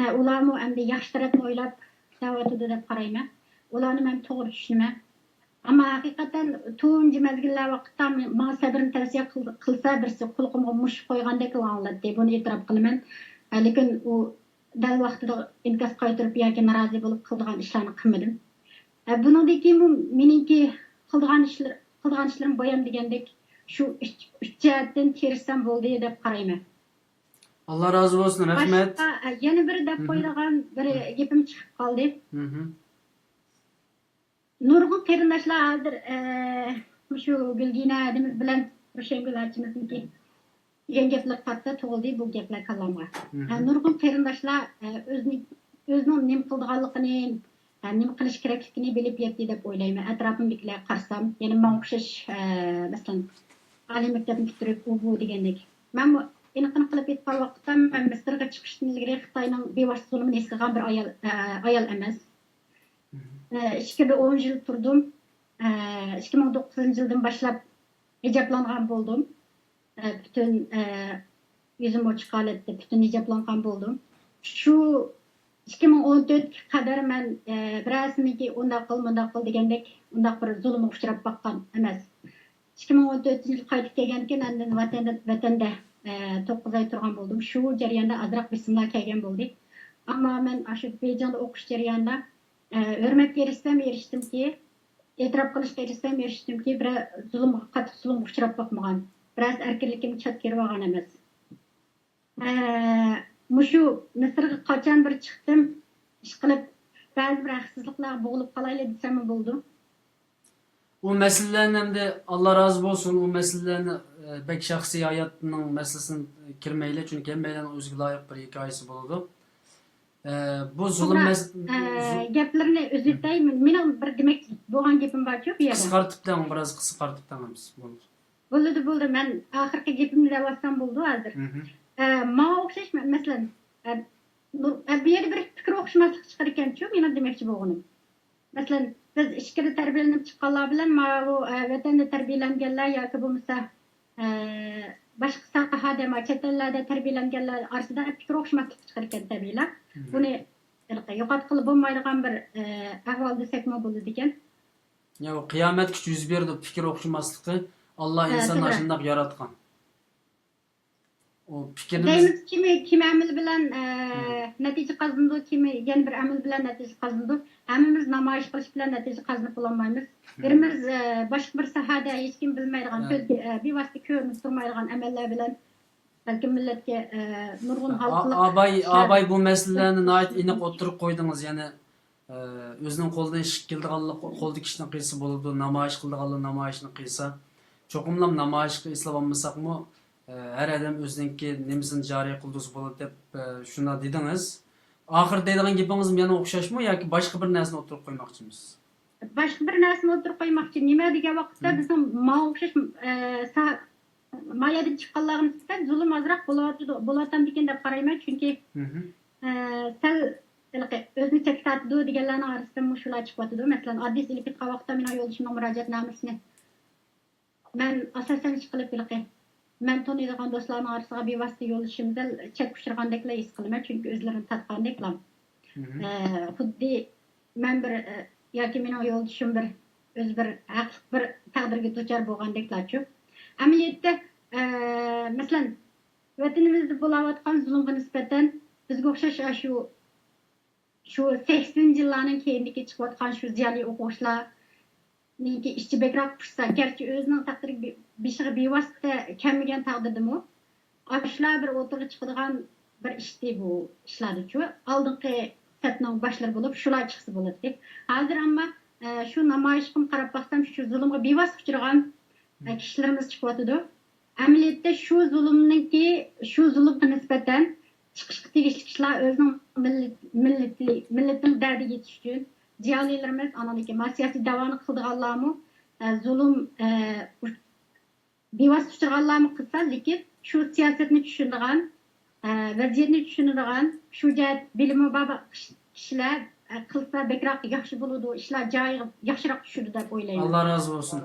ھە، ئۇلارمۇ ئەمدى ياخشى تەرەپنى ئويلاپ ئىشلەۋاتىدۇ دەپ قارايمەن. ئۇلارنى مەن توغرا چۈشىنىمەن. ئەمما ھەقىقەتەن تۇنجى مەزگىللەر ۋاقىتتا ماڭا سەبرىنى تەۋسىيە قىل-، قىلسا بىرسى قۇلىقىمغا مۇشت قويغاندەك ئاڭلىناتتى. بۇنى ئېتىراپ قىلىمەن. ھە، لېكىن ئۇ دەل ۋاقتىدا ئىنكاس قايتۇرۇپ ياكى نارازى بولۇپ قىلىدىغان ئىشلارنى قىلمىدىم. ھە، بۇنىڭدىن كېيىنمۇ مېنىڭكى قىلىدىغان ئىشلىرى، قىلىدىغان ئىشلىرىم بايام دېگەندەك شۇ ئۈچ، ئۈچ جەھەتتىن تىرىشسام بولدى دەپ قارايمەن. ئاللا رازى بولسۇن، رەھمەت. باشقا، ئە، يەنە بىر دەپ قويىدىغان بىر گېپىم چىقىپ قالدى. نۇرغۇن قېرىنداشلار ھازىر، ئە، مۇشۇ گۈلگىنە ھەدىمىز بىلەن روشەنگۈل ئاچىمىزنىڭكى دېگەن گەپلەر قاتتا تۇغۇلدى بۇ گەپلەر كاللامغا. ئە، نۇرغۇن قېرىنداشلار، ئە، ئۆزىنى، ئۆزىنىڭ نېمە قىلىدىغانلىقىنى، ئە، نېمە قىلىش كېرەكلىكىنى بىلىپ يەتتى دەپ ئويلايمەن. ئەتراپىمدىكىلەرگە قارىسام، يەنە ماڭا ئوخشاش، ئە، مەسىلەن، ئالىي مەكتەپنى پۈتتۈرۈپ، ئۇ، بۇ دېگەندەك. مەنمۇ ئېنىقىنى قىلىپ ئېيتقان ۋاقىتتا، مەن مىسىرغا چىقىشتىن ئىلگىرى خىتاينىڭ بىۋاسىتە زۇلۇمىنى ھېس قىلغان بىر ئايال، ئە، ئايال ئەمەس. ئە، ئىچكىرىدە ئون يىل تۇردۇم. ئە، ئىككى مىڭ توققۇزىنچى يىلدىن باشلاپ ھىجابلانغان بولدۇم. ئە، پۈتۈن، ئە، يۈزۈم ئوچۇق ھالەتتە پۈتۈن ھىجابلانغان بولدۇم. شۇ ئىككى مىڭ ئون تۆتكە قەدەر مەن، ئە، بىرەرسىنىڭكى ئۇنداق قىل، مۇنداق قىل دېگەندەك ئۇنداق بىر زۇلۇمغا ئۇچراپ باققان ئەمەس. ئىككى مىڭ ئون تۆتىنچى يىل قايتىپ كەلگەندىكىن ئاندىن ۋەتەندە، ۋەتەندە، ئە، توققۇز ئاي تۇرغان بولدۇم. شۇ جەرياندا ئازراق بېسىملار كەلگەن بولدى. ئەمما مەن ئاشۇ بېيجىڭدا ئوقۇش جەريانىدا، ئە، ھۆرمەتكە ئېرىشسەم ئېرىشتىمكى، ئېتىراپ قىلىشقا ئېرىشسەم ئېرىشتىمكى، بىرەر زۇلۇمغا، قاتتىق زۇلۇمغا ئۇچراپ باقمىغان، بىرەرسى ئەركىنلىكىمگە چات كىرىۋالغان ئەمەس. ئە، مۇشۇ مىسىرغا قاچان بىر چىقتىم، ئىشقىلىپ، بەزى بىر ھەقسىزلىقلارغا بوغۇلۇپ قالايلى دېسەممۇ بولىدۇ. ئۇ مەسىلىلەرنى ئەمدى، ئاللا رازى بولسۇن، ئۇ مەسىلىلەرنى، ئە، بەك شەخسىي ھاياتنىڭ مەسىلىسىنى كىرمەيلى، چۈنكى ھەممەيلەننىڭ ئۆزىگە لايىق بىر ھېكايىسى بولىدۇ. ئە، بۇ زۇلۇم مەس-، ئە، زۇ- گەپلىرىنى ئۈزۈۋېتەي. مېنىڭ بىر دېمەكچى بولغان گېپىم بار شۇ، بۇ يەردە. قىسقارتىپ دەڭ، بىراز قىسقارتىپ دەڭ. بولىدۇ، بولىدۇ. مەن ئاخىرقى گېپىمنى دەۋاتسام بولىدۇ ھازىر. ئە، ماڭا ئوخشاش، مە-، مەسىلەن، ئە، نۇر-، ئە، بۇ يەردە بىر پىكىر ئوخشىماسلىق چىقىدىكەنچۇ، مېنىڭ دېمەكچى بولغىنىم. مەسىلەن، بىز ئىچكىرىدە تەربىيەلىنىپ چىققانلار بىلەن ماۋۇ، ئە، ۋەتەندە تەربىيەلەنگەنلەر ياكى بولمىسا، ئە، باشقا ساھەدە، ما، چەت ئەللەردە تەربىيەلەنگەنلەر ئارىسىدا پىكىر ئوخشىماسلىق چىقىدىكەن تەبىئىيلا. بۇنى ھېلىقى يوقاتقىلى بولمايدىغان بىر، ئە، ئەھۋال دېسەكمۇ بولىدىكەن. يا، ئۇ قىيامەتكىچە يۈز بېرىدۇ، پىكىر ئوخشىماسلىقى. ئاللا ئىنساننى ئاشۇنداق ياراتقان. ئۇ پىكىرنى دەيمىز، كىمى، كىم ئەمىل بىلەن، ئە، نەتىجە قازىنىدۇ، كىمى يەنە بىر ئەمىل بىلەن نەتىجە قازىنىدۇ. ھەممىمىز نامايىش قىلىش بىلەن نەتىجە قازىنىپ بولالمايمىز. بىرىمىز، ئە، باشقا بىر ساھەدە ھېچكىم بىلمەيدىغان، كۆز، ئە، بىۋاسىتە كۆرۈنۈپ تۇرمايدىغان ئەمەللەر بىلەن بەلكىم مىللەتكە، ئە، نۇرغۇن ھالقىلىق ئاباي، ئاباي بۇ مەسىلىلەرنى ناھايىتى ئېنىق ئوتتۇرىغا قويدىڭىز. يەنى، ئە، ئۆزىنىڭ قولىدىن ئىش كېلىدىغانلىق، قولىدىكى ئىشنى قىلسا بولىدۇ، نامايىش قىلىدىغانلار نامايىشنى قىلسا. چوقۇملام نامايىشقا ئېسىلىۋالمىساقمۇ، ئە، ھەر ئادەم ئۆزىنىڭكى نېمىسىنى جارى قىلدۇرسا بولىدۇ دەپ، ئە، شۇنداق دېدىڭىز. ئاخىرىدا دەيدىغان گېپىڭىزمۇ يەنە ئوخشاشمۇ ياكى باشقا بىر نەرسىنى ئوتتۇرىغا قويماقچىمىز؟ باشقا بىر نەرسىنى ئوتتۇرىغا قويماقچى. نېمە دېگەن ۋاقىتتا بىزنىڭ ماڭا ئوخشاش، ئە، سا-، ما يەردىن چىققانلارغا نىسبەتەن زۇلۇم ئازراق بولۇۋاتىدۇ، بولۇۋاتامدىكىن دەپ قارايمەن. چۈنكى، ئە، سەل ھېلىقى ئۆزىنى چەتكە تارتىدۇ دېگەنلەرنىڭ ئارىسىدىن مۇشۇلار چىقىۋاتىدۇ. مەسىلەن، ئاددىيسى ئېلىپ ئېيتقان ۋاقىتتا مېنىڭ يولدىشىمنىڭ مۇراجىئەتنامىسىنى مەن ئاساسەن ئىشقىلىپ ھېلىقى مەن تونۇيدىغان دوستلارنىڭ ئارىسىغا بىۋاسىتە يولدىشىمدىن چەتكە ئۇچرىغاندەكلا ھېس قىلىمەن، چۈنكى ئۆزلىرىنى تارتقاندەكلا. ئە، خۇددى مەن بىر، ئە، ياكى مېنىڭ يولدىشىم بىر، ئۆزى بىر ھەقلىق بىر تەقدىرگە دۇچار بولغاندەكلاچۇ. ئەمەلىيەتتە، ئە، مەسىلەن، ۋەتىنىمىزدە بولاۋاتقان زۇلۇمغا نىسبەتەن بىزگە ئوخشاش ئاشۇ شۇ سەكسىنىنچى يىللارنىڭ كەينىدىكى چىقىۋاتقان شۇ زىيالىي ئوقۇغۇچىلارنىڭكى ئىچى بەكرەك پۇشسا، گەرچە ئۆزىنىڭ تەقدىرى بى-، بېشىغا بىۋاسىتە كەلمىگەن تەقدىردىمۇ، ئاشۇلار بىر ئوتتۇرىغا چىقىدىغان بىر ئىشتى بۇ ئىشلاردىچۇ. ئالدىنقى سەپنىڭ باشلىرى بولۇپ، شۇلار چىقسا بولاتتى. ھازىر ئەمما، ئە، شۇ نامايىشقىمۇ قاراپ باقسام، شۇ زۇلۇمغا بىۋاسىتە ئۇچرىغان، ئە، كىشىلىرىمىز چىقىۋاتىدۇ. ئەمەلىيەتتە شۇ زۇلۇمنىڭكى، شۇ زۇلۇمغا نىسبەتەن چىقىشقا تېگىشلىك ئىشلار ئۆزىنىڭ مىللىت، مىللىتى، مىللىتىنىڭ دەردىگە يېتىش ئۈچۈن زىيالىيلىرىمىز، ئاندىن كېيىن مانا سىياسىي دەۋانى قىلىدىغانلارمۇ، ئە، زۇلۇم، ئە، بىۋاسىتە ئۇچرىغانلارمۇ قىلسا، لېكىن شۇ سىياسەتنى چۈشىنىدىغان، ئە، ۋەزىيەتنى چۈشىنىدىغان، شۇ جەھەت بىلىمى بار كىشىلەر، ئە، قىلسا بەكرەك ياخشى بولىدۇ، ئىشلار جايىغا ياخشىراق چۈشىدۇ دەپ ئويلايمەن. ئاللا رازى بولسۇن.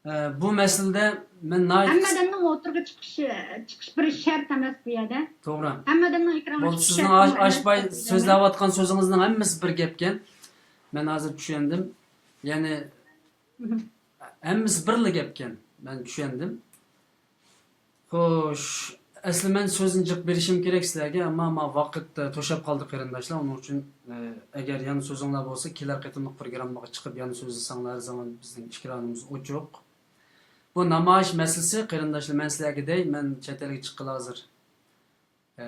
ئە، بۇ مەسىلىدە مەن ناھايىتى ھەممە ئادەمنىڭ ئوتتۇرىغا چىقىشى، چىقىش بېرىش شەرت ئەمەس بۇ يەردە. توغرا. ھەممە ئادەمنىڭ ئېكرانغا بولدى، چىقىش سىزنىڭ شەرتىمۇ ئاش-، ئەمەس ئاشباي دەپ ئويلايمەن. سۆزلەۋاتقان سۆزىڭىزنىڭ ھەممىسى بىر گەپكەن. مەن ھازىر چۈشەندىم. يەنى مھم. ھەممىسى بىرلا گەپكەن. مەن چۈشەندىم. خوش، ئەسلى مەن سۆزنى جىق بېرىشىم كېرەك سىلەرگە، ئەمما ما ۋاقىت، ئە، توشاپ قالدى قېرىنداشلار. ئۇنىڭ ئۈچۈن، ئە، ئەگەر يەنە سۆزۈڭلار بولسا، كېلەر قېتىملىق پروگراممىغا چىقىپ يەنە سۆزلىسەڭلار، ھەر زامان بىزنىڭ ئىكرانىمىز ئوچۇق. بۇ نامايىش مەسىلىسى قېرىنداشلار، مەن سىلەرگە دەي، مەن چەت ئەلگە چىققىلى ھازىر، ئە،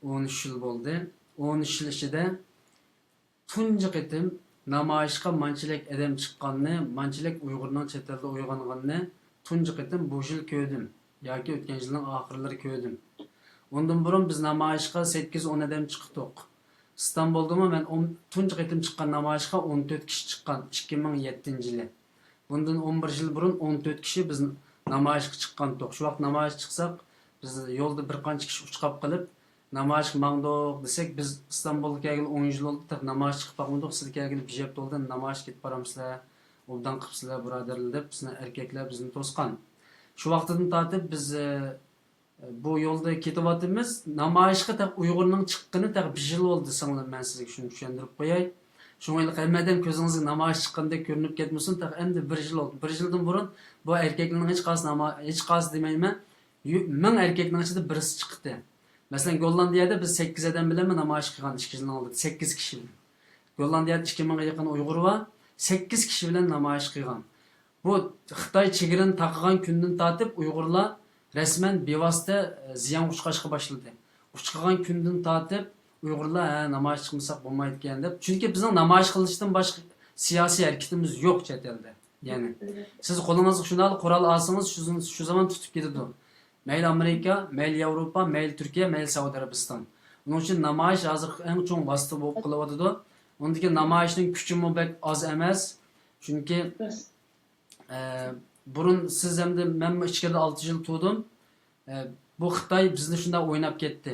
ئون ئۈچ يىل بولدى. ئون ئۈچ يىل ئىچىدە تۇنجى قېتىم نامايىشقا مانچىلىك ئادەم چىققاننى، مانچىلىك ئۇيغۇرنىڭ چەت ئەلدە ئويغانغىنىنى تۇنجى قېتىم بۇ يىل كۆردۈم ياكى ئۆتكەن يىلنىڭ ئاخىرلىرى كۆردۈم. ئۇندىن بۇرۇن بىز نامايىشقا سەككىز، ئون ئادەم چىقتۇق. ئىستانبۇلدىمۇ مەن ئون، تۇنجى قېتىم چىققان نامايىشقا ئون تۆت كىشى چىققان، ئىككى مىڭ يەتتىنچى يىلى. بۇندىن ئون بىر يىل بۇرۇن ئون تۆت كىشى بىز نامايىشقا چىققانتۇق. شۇ ۋاقىت نامايىشقا چىقساق، بىز يولدا بىر قانچە كىشى ئۇچقاپ قېلىپ، نامايىشقا ماڭدۇق دېسەك، بىز ئىستانبۇلغا كەلگىلى ئون يىل بولدى، تېخى نامايىشقا چىقىپ باقمىدۇق. سىز كەلگىلى بىر ھەپتە بولدى، نامايىشقا كېتىپ بارامسىلەر، ئوبدان قىپسىلەر، بۇرادەرلەر دەپ بىزنى ئەركەكلەر بىزنى توسقان. شۇ ۋاقىتتىن تارتىپ بىز، ئە، بۇ يولدا كېتىۋاتىمىز. نامايىشقا تېخى ئۇيغۇرنىڭ چىققىنى تېخى بىر يىل بولدى دېسەڭلار، مەن سىزگە شۇنى چۈشەندۈرۈپ قوياي. شۇڭا ھېلىقى ھەممە ئادەم كۆزىڭىزگە نامايىش چىققاندەك كۆرۈنۈپ كەتمىسۇن، تېخى ئەمدى بىر يىل بولدى. بىر يىلدىن بۇرۇن بۇ ئەركەكلەرنىڭ ھېچقايسى ناما-، ھېچقايسى دېمەيمەن، يۈ-، مىڭ ئەركەكنىڭ ئىچىدە بىرسى چىقتى. مەسىلەن، گوللاندىيەدە بىز سەككىز ئادەم بىلەنمۇ نامايىش قىلغان ئىككى يىلنىڭ ئالدىدا، سەككىز كىشى بىلەن. گوللاندىيەدە ئىككى مىڭغا يېقىن ئۇيغۇر بار، سەككىز كىشى بىلەن نامايىش قىلغان. بۇ خىتاي چېگرىنى تاقىغان كۈندىن تارتىپ ئۇيغۇرلار رەسمەن بىۋاسىتە، ئە، زىيانغا ئۇچراشقا باشلىدى. ئۇچرىغان كۈندىن تارتىپ ئۇيغۇرلار، ھە، نامايىش چىقمىساق بولمايدىكەن دەپ. چۈنكى بىزنىڭ نامايىش قىلىشتىن باشقا سىياسىي ھەرىكىتىمىز يوق چەت ئەلدە. يەنى سىز قولىڭىزغا شۇنداق قورال ئالسىڭىز، شۇ، شۇ زامان تۇتۇپ كېتىدۇ. مەيلى ئامېرىكا، مەيلى ياۋروپا، مەيلى تۈركىيە، مەيلى سەئۇدى ئەرەبىستان. ئۇنىڭ ئۈچۈن نامايىش ھازىر ئەڭ چوڭ ۋاسىتە بولۇپ قېلىۋاتىدۇ. ئۇندىكى نامايىشنىڭ كۈچىمۇ بەك ئاز ئەمەس. چۈنكى، ئە، بۇرۇن سىز ھەمدە مەنمۇ ئىچكىرىدە ئالتە يىل تۇردۇم. ئە، بۇ خىتاي بىزنى شۇنداق ئويناپ كەتتى.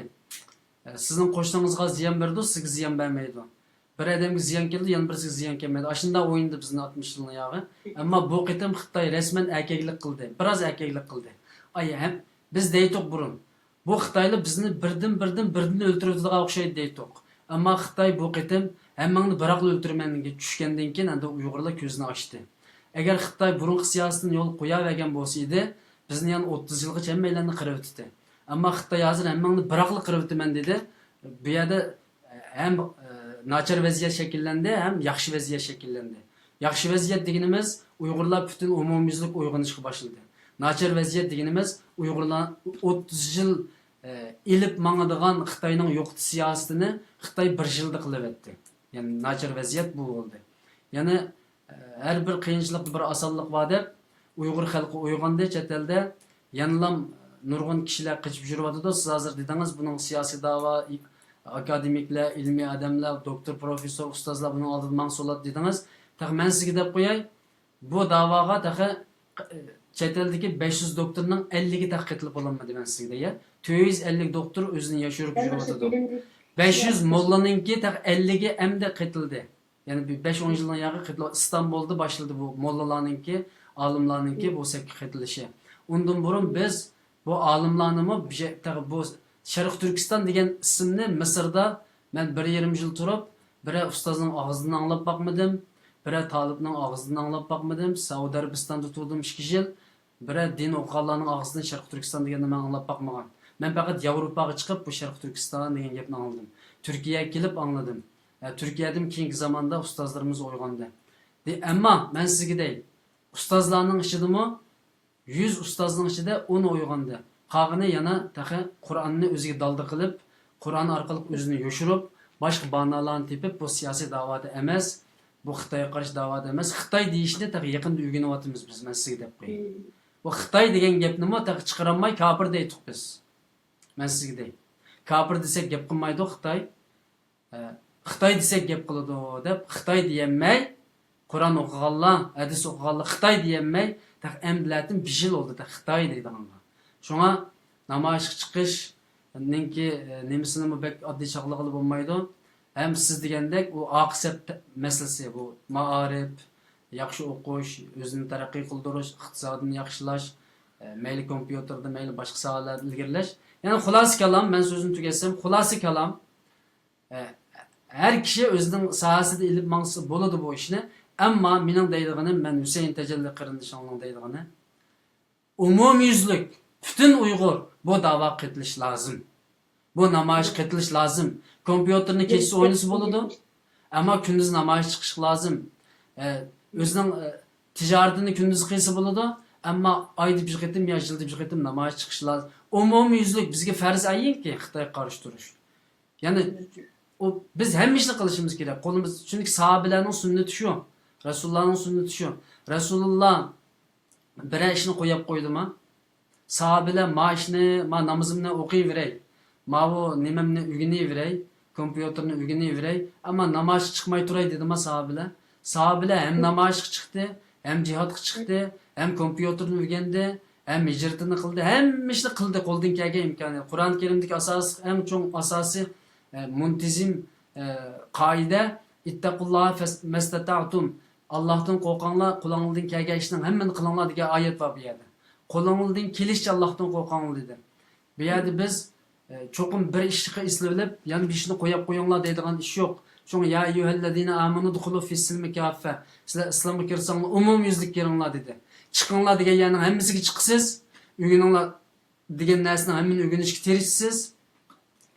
ئە، سىزنىڭ قوشنىڭىزغا زىيان بېرىدۇ، سىزگە زىيان بەرمەيدۇ. بىر ئادەمگە زىيان كېلىدۇ، يەنە بىرسىگە زىيان كەلمەيدۇ. ئاشۇنداق ئوينىدى بىزنى ئاتمىش يىلنىڭ ياغى. ئەمما بۇ قېتىم خىتاي رەسمەن ئەركەكلىك قىلدى. بىراز ئەركەكلىك قىلدى. ئاي، ھەم بىز دەيتتۇق بۇرۇن. بۇ خىتايلار بىزنى بىردىن، بىردىن، بىردىن ئۆلتۈرۈۋېتىدىغان ئوخشايدۇ دەيتتۇق. ئەمما خىتاي بۇ قېتىم ھەممىڭنى بىراقلا ئۆلتۈرىمەن دېگەن چۈشكەندىن كېيىن ئەمدى ئۇيغۇرلار كۆزىنى ئاچتى. ئەگەر خىتاي بۇرۇنقى سىياسىتىنى يولغا قوياۋەرگەن بولسا ئىدى، بىزنى يەنە ئوتتۇز يىلغىچە ھەممەيلەننى قىرىۋېتىتتى. ئەمما خىتاي ھازىر ھەممىڭنى بىراقلا قىرىۋېتىمەن دېدى. بۇ يەردە ھەم، ئە، ناچار ۋەزىيەت شەكىللەندى، ھەم ياخشى ۋەزىيەت شەكىللەندى. ياخشى ۋەزىيەت دېگىنىمىز ئۇيغۇرلار پۈتۈن ئومۇميۈزلۈك ئويغىنىشقا باشلىدى. ناچار ۋەزىيەت دېگىنىمىز ئۇيغۇرلار ئوتتۇز يىل، ئە، ئېلىپ ماڭىدىغان خىتاينىڭ يوقىتىش سىياسىتىنى خىتاي بىر يىلدا قىلىۋەتتى. يەنى ناچار ۋەزىيەت بۇ بولدى. يەنى ھەر بىر قىيىنچىلىقتا بىر ئاسانلىق بار دەپ، ئۇيغۇر خەلقى ئويغاندى چەت ئەلدە. يەنىلام نۇرغۇن كىشىلەر قېچىپ يۈرۈۋاتىدۇ. سىز ھازىر دېدىڭىز، بۇنىڭ سىياسىي داۋا، ئاكادېمىكلار، ئىلمىي ئادەملەر، دوكتور، پروفېسسور، ئۇستازلار بۇنىڭ ئالدىدا ماڭسا بولاتتى دېدىڭىز. تېخى مەن سىزگە دەپ قوياي، بۇ داۋاغا تېخى چەت ئەلدىكى بەش يۈز دوكتورنىڭ ئەللىكى تېخى قېتىلىپ بولالمىدى، مەن سىزگە دەيە. تۆت يۈز ئەللىك دوكتور ئۆزىنى ياشۇرۇپ يۈرۈۋاتىدۇ. بەش يۈز موللىنىڭكى تېخى ئەللىكى ئەمدى قېتىلدى. يەنى بىر بەش-ئون يىلنىڭ ياقى قېتىلىپ ئىستانبۇلدا باشلىدى بۇ موللىلارنىڭكى، ئالىملارنىڭكى بۇ سەپكە قېتىلىشى. ئۇندىن بۇرۇن بىز بۇ ئالىملارنىمۇ بىژە-، تېخى بۇ شەرقىي تۈركىستان دېگەن ئىسىمنى مىسىردا مەن بىر يېرىم يىل تۇرۇپ، بىرەر ئۇستازنىڭ ئاغزىدىن ئاڭلاپ باقمىدىم، بىرەر تالىپنىڭ ئاغزىدىن ئاڭلاپ باقمىدىم. سەئۇدى ئەرەبىستاندا تۇردۇم ئىككى يىل، بىرەر دىن ئوقۇغانلارنىڭ ئاغزىدىن شەرقىي تۈركىستان دېگەننى مەن ئاڭلاپ باقمىغان. مەن پەقەت ياۋروپاغا چىقىپ بۇ شەرقىي تۈركىستان دېگەن گەپنى ئاڭلىدىم. تۈركىيەگە كېلىپ ئاڭلىدىم. ئە، تۈركىيەدىمۇ كېيىنكى زاماندا ئۇستازلىرىمىز ئويغاندى. دې-، ئەمما مەن سىزگە دەي، ئۇستازلارنىڭ ئىچىدىمۇ يۈز ئۇستازنىڭ ئىچىدە ئون ئويغاندى. قالغىنى يەنە تېخى قۇرئاننى ئۆزىگە دالدا قىلىپ، قۇرئان ئارقىلىق ئۆزىنى يوشۇرۇپ، باشقا باھانىلەرنى تېپىپ، بۇ سىياسىي داۋادا ئەمەس، بۇ خىتايغا قارشى داۋادا ئەمەس، خىتاي دېيىشنى تېخى يېقىندا ئۆگىنىۋاتىمىز بىز، مەن سىزگە دەپ قوياي. بۇ خىتاي دېگەن گەپنىمۇ تېخى چىقىرالماي كاپىر دەيتتۇق بىز. مەن سىزگە دەي. كاپىر دېسەك گەپ قىلمايدۇ خىتاي. ئە، خىتاي دېسەك گەپ قىلىدۇ دەپ خىتاي دېيەلمەي، قۇرئان ئوقۇغانلار، ھەدىس ئوقۇغانلار خىتاي دېيەلمەي، تېخى ئەمدىلەتىن بىش يىل بولدى تېخى خىتاي دەيدىغانغا. شۇڭا نامايىشقا چىقىشنىڭكى، ئە، نېمىسىنىمۇ بەك ئاددىي چاغلىغىلى بولمايدۇ. ھەم سىز دېگەندەك ئۇ ئاقىسەپ مەسىلىسى، بۇ مائارىپ، ياخشى ئوقۇش، ئۆزىنى تەرەققىي قىلدۇرۇش، ئىقتىسادىنى ياخشىلاش، ئە، مەيلى كومپيۇتېردا، مەيلى باشقا ساھەلەردە ئىلگىرىلەش. يەنى خۇلاسە كالام، مەن سۆزۈمنى تۈگەتسەم، خۇلاسە كالام، ئە، ھەر كىشى ئۆزىنىڭ ساھەسىدە ئېلىپ ماڭسا بولىدۇ بۇ ئىشنى. ئەمما مېنىڭ دەيدىغىنىم، مەن ھۈسەيىن تەجەللى قېرىندىشىڭنىڭ دەيدىغىنى، ئومۇميۈزلۈك، پۈتۈن ئۇيغۇر بۇ داۋاغا قېتىلىشى لازىم. بۇ نامايىشقا قېتىلىشى لازىم. كومپيۇتېرنى كېچىسى ئوينىسا بولىدۇ، ئەمما كۈندۈز نامايىش چىقىشى لازىم. ئە، ئۆزىنىڭ، ئە، تىجارىتىنى كۈندۈز قىلسا بولىدۇ، ئەمما ئايدا بىر قېتىم يا يىلدا بىر قېتىم نامايىش چىقىشى لازىم. ئومۇميۈزلۈك بىزگە پەرز ئەينكى خىتايغا قارشى تۇرۇش. يەنى ئۇ، بىز ھەممە ئىشنى قىلىشىمىز كېرەك. قولىمىز، چۈنكى ساھابىلەرنىڭ سۈننىتى شۇ. رەسۇلۇللانىڭ سۈننىتى شۇ. رەسۇلۇللا بىرەر ئىشنى قويۇپ قويدىما؟ ساھابىلەر ما ئىشنى، ما نامىزىمنى ئوقۇيۋېرەي، ماۋۇ نېمەمنى ئۆگىنىۋېرەي، كومپيۇتېرنى ئۆگىنىۋېرەي، ئەمما نامايىشقا چىقماي تۇراي دېدىما ساھابىلەر؟ ساھابىلەر ھەم نامايىشقا چىقتى، ھەم جىھادقا چىقتى، ھەم كومپيۇتېرنى ئۆگەندى، ھەم ھىجرىتىنى قىلدى، ھەممە ئىشنى قىلدى قولىدىن كەلگەن ئىمكانىيەت. قۇرئان كەرىمدىكى ئاساس، ئەڭ چوڭ ئاساسىي، ئە، مۇنتىزىم، ئە، قائىدە، «ئىتتەقۇللاھە فەس-، مەستەتەئتۇم»، ئاللاھتىن قورقۇڭلار، قولۇڭلاردىن كەلگەن ئىشنىڭ ھەممىنى قىلىڭلار دېگەن ئايەت بار بۇ يەردە. قولۇڭلاردىن كېلىشىچە ئاللاھتىن قورقۇڭلار دېدى. بۇ يەردە بىز، ئە، چوقۇم بىر ئىشقا ئېسىلىۋېلىپ، يەنە بىر ئىشنى قويۇپ قويۇڭلار دەيدىغان ئىش يوق. شۇڭا، «يا ئەييۇھەللەزىنە ئامەنۇ دۇخۇلۇ فىسسىلمى كاففە.» سىلەر ئىسلامغا كىرسەڭلار، ئومۇميۈزلۈك كىرىڭلار دېدى. چىقىڭلار دېگەن يەرنىڭ ھەممىسىگە چىقىسىز، ئۆگىنىڭلار دېگەن نەرسىنىڭ ھەممىنى ئۆگىنىشكە تىرىشىسىز.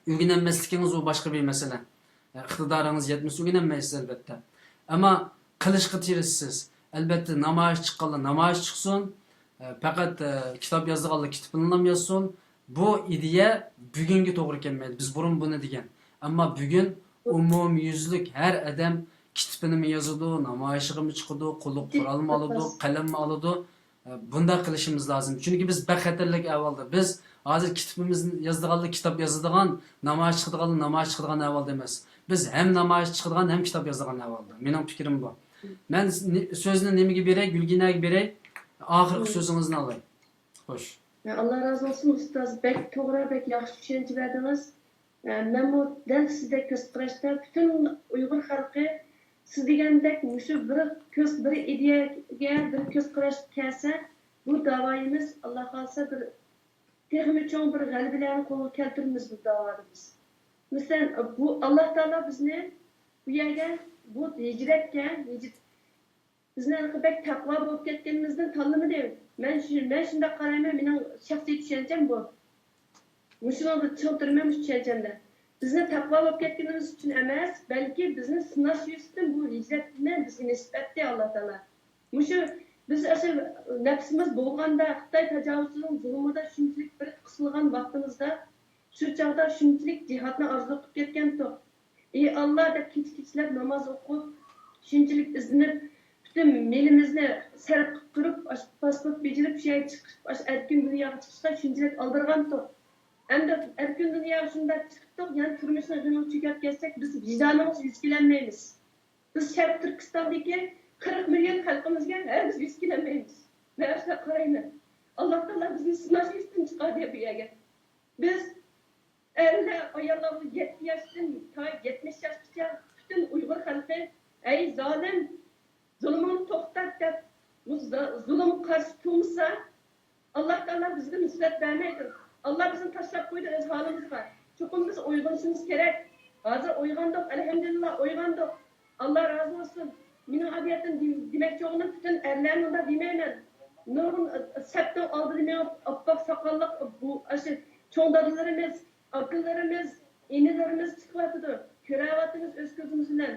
ئۆگىنەلمەسلىكىڭىز ئۇ باشقا بىر مەسىلە. ئىقتىدارىڭىز يەتمىسە ئۆگىنەلمەيسىز، ئەلبەتتە. ئەمما قىلىشقا تىرىشىسىز. ئەلبەتتە، نامايىش چىققانلار نامايىش چىقسۇن. پەقەت، كىتاب يازىدىغانلار كىتابىنىلا يازسۇن. بۇ ئىدىيە بۈگۈنگە توغرا كەلمەيدۇ. بىز بۇرۇن بۇنى دېگەن. ئەمما بۈگۈن ئومۇميۈزلۈك ھەر ئادەم كىتابىنىمۇ يازىدۇ، نامايىشىغىمۇ چىقىدۇ، قولىغا قورالمۇ ئالىدۇ، قەلەممۇ ئالىدۇ. بۇنداق قىلىشىمىز لازىم. چۈنكى بىز بەك خەتەرلىك ئەھۋالدا. بىز ھازىر كىتابىمىزنى يازىدىغانلار كىتاب يازىدىغان، نامايىش چىقىدىغانلار نامايىش چىقىدىغان ئەھۋالدا ئەمەس. بىز ھەم نامايىش چىقىدىغان، ھەم كىتاب يازىدىغان ئەھۋالدا. مېنىڭ پىكرىم بۇ. مەن نى-، سۆزنى نېمىگە بېرەي؟ گۈلگىنەگە بېرەي. ئاخىرقى سۆزىڭىزنى ئالاي. خوش. ئاللا رازى بولسۇن، ئۇستاز. بەك توغرا، بەك ياخشى چۈشەنچە بەردىڭىز. ئە، مەنمۇ دەل سىزدەك كۆز قاراشتا، پۈتۈن ئۇيغۇر خەلقى سىز دېگەندەك مۇشۇ بىر كۆز، بىر ئىدىيەگە، بىر كۆز قاراشقا كەلسە، بۇ داۋايىمىز، ئاللا خالىسا، بىر تېخىمۇ چوڭ بىر غەلىبىلەرنى قولغا كەلتۈرىمىز بۇ داۋادا بىز. مەسىلەن، بۇ ئاللا تائالا بىزنى بۇ يەرگە، بۇ ھىجرەتكە، ھىجرەت، بىزنى ھېلىقى بەك تەقۋا بولۇپ كەتكىنىمىزدىن تاللىمىدى. مەن شۇ، مەن شۇنداق قارايمەن، مېنىڭ شەخسىي چۈشەنچەم بۇ. مۇشۇنىڭدا چىڭ تۇرىمەن، مۇشۇ چۈشەنچەمدە. بىزنى تەقۋا بولۇپ كەتكىنىمىز ئۈچۈن ئەمەس، بەلكى بىزنى سىناش يۈزىسىدىن بۇ ھىجرەتنى بىزگە نېسىپ ئەتتى ئاللا تائالا. مۇشۇ بىز ئاشۇ نەپسىمىز بوغۇلغاندا، خىتاي تاجاۋۇزچىنىڭ زۇلۇمىدا شۇنچىلىك بىر قىسىلغان ۋاقتىمىزدا، شۇ چاغدا شۇنچىلىك جىھادنى ئارزۇ قىلىپ كەتكەنتۇق. ئى ئاللا دەپ كېچە-كېچىلەپ ناماز ئوقۇپ، شۇنچىلىك ئىزدىنىپ، پۈتۈن مېلىمىزنى سەرپ قىلىپ تۇرۇپ، ئاشۇ پاسپورت بېجىرىپ، شۇ يەرگە چىقىپ، ئاشۇ ئەركىن دۇنياغا چىقىشقا شۇنچىلىك ئالدىرىغانتۇق. ئەمدى ئەركىن دۇنياغا شۇنداق چىقتۇق، يەنە تۇرمۇشنىڭ غېمىغا چۆكۈپ كەتسەك، بىز ۋىجدانىمىزغا يۈز كېلەلمەيمىز. بىز شەرقىي تۈركىستاندىكى قىرىق مىليون خەلقىمىزگە ھەرگىز يۈز كېلەلمەيمىز. مەن شۇنداق قارايمەن. ئاللا تائالا بىزنى سىناش يۈزىسىدىن چىقاردى بۇ يەرگە. بىز ئەرلەر، ئاياللار بۇ يەتتە ياشتىن تا يەتمىش ياشقىچە پۈتۈن ئۇيغۇر خەلقى، «ئەي زالىم، زۇلۇمۇڭنى توختات» دەپ، بۇ زا-، زۇلۇمغا قارشى تۇرمىسا، ئاللا تائالا بىزگە نۇسرەت بەرمەيدۇ. ئاللا بىزنى تاشلاپ قويدى ئۆز ھالىمىزغا. چوقۇم بىز ئويغىنىشىمىز كېرەك. ھازىر ئويغاندۇق، ئەلھەمدۇلىللا، ئويغاندۇق. ئاللا رازى بولسۇن. مېنىڭ ئادىيەتتىن دېم-، دېمەكچى بولغىنىم، پۈتۈن ئەرلەرنى ئۇنداق دېمەيمەن. نۇرغۇن سەپنىڭ ئالدىدا مېڭىپ، ئاپئاق ساقاللىق، بۇ، ئاشۇ چوڭ دادىلىرىمىز، ئاكىلىرىمىز، ئىنىلىرىمىز چىقىۋاتىدۇ. كۆرۈۋاتىمىز ئۆز كۆزىمىز بىلەن.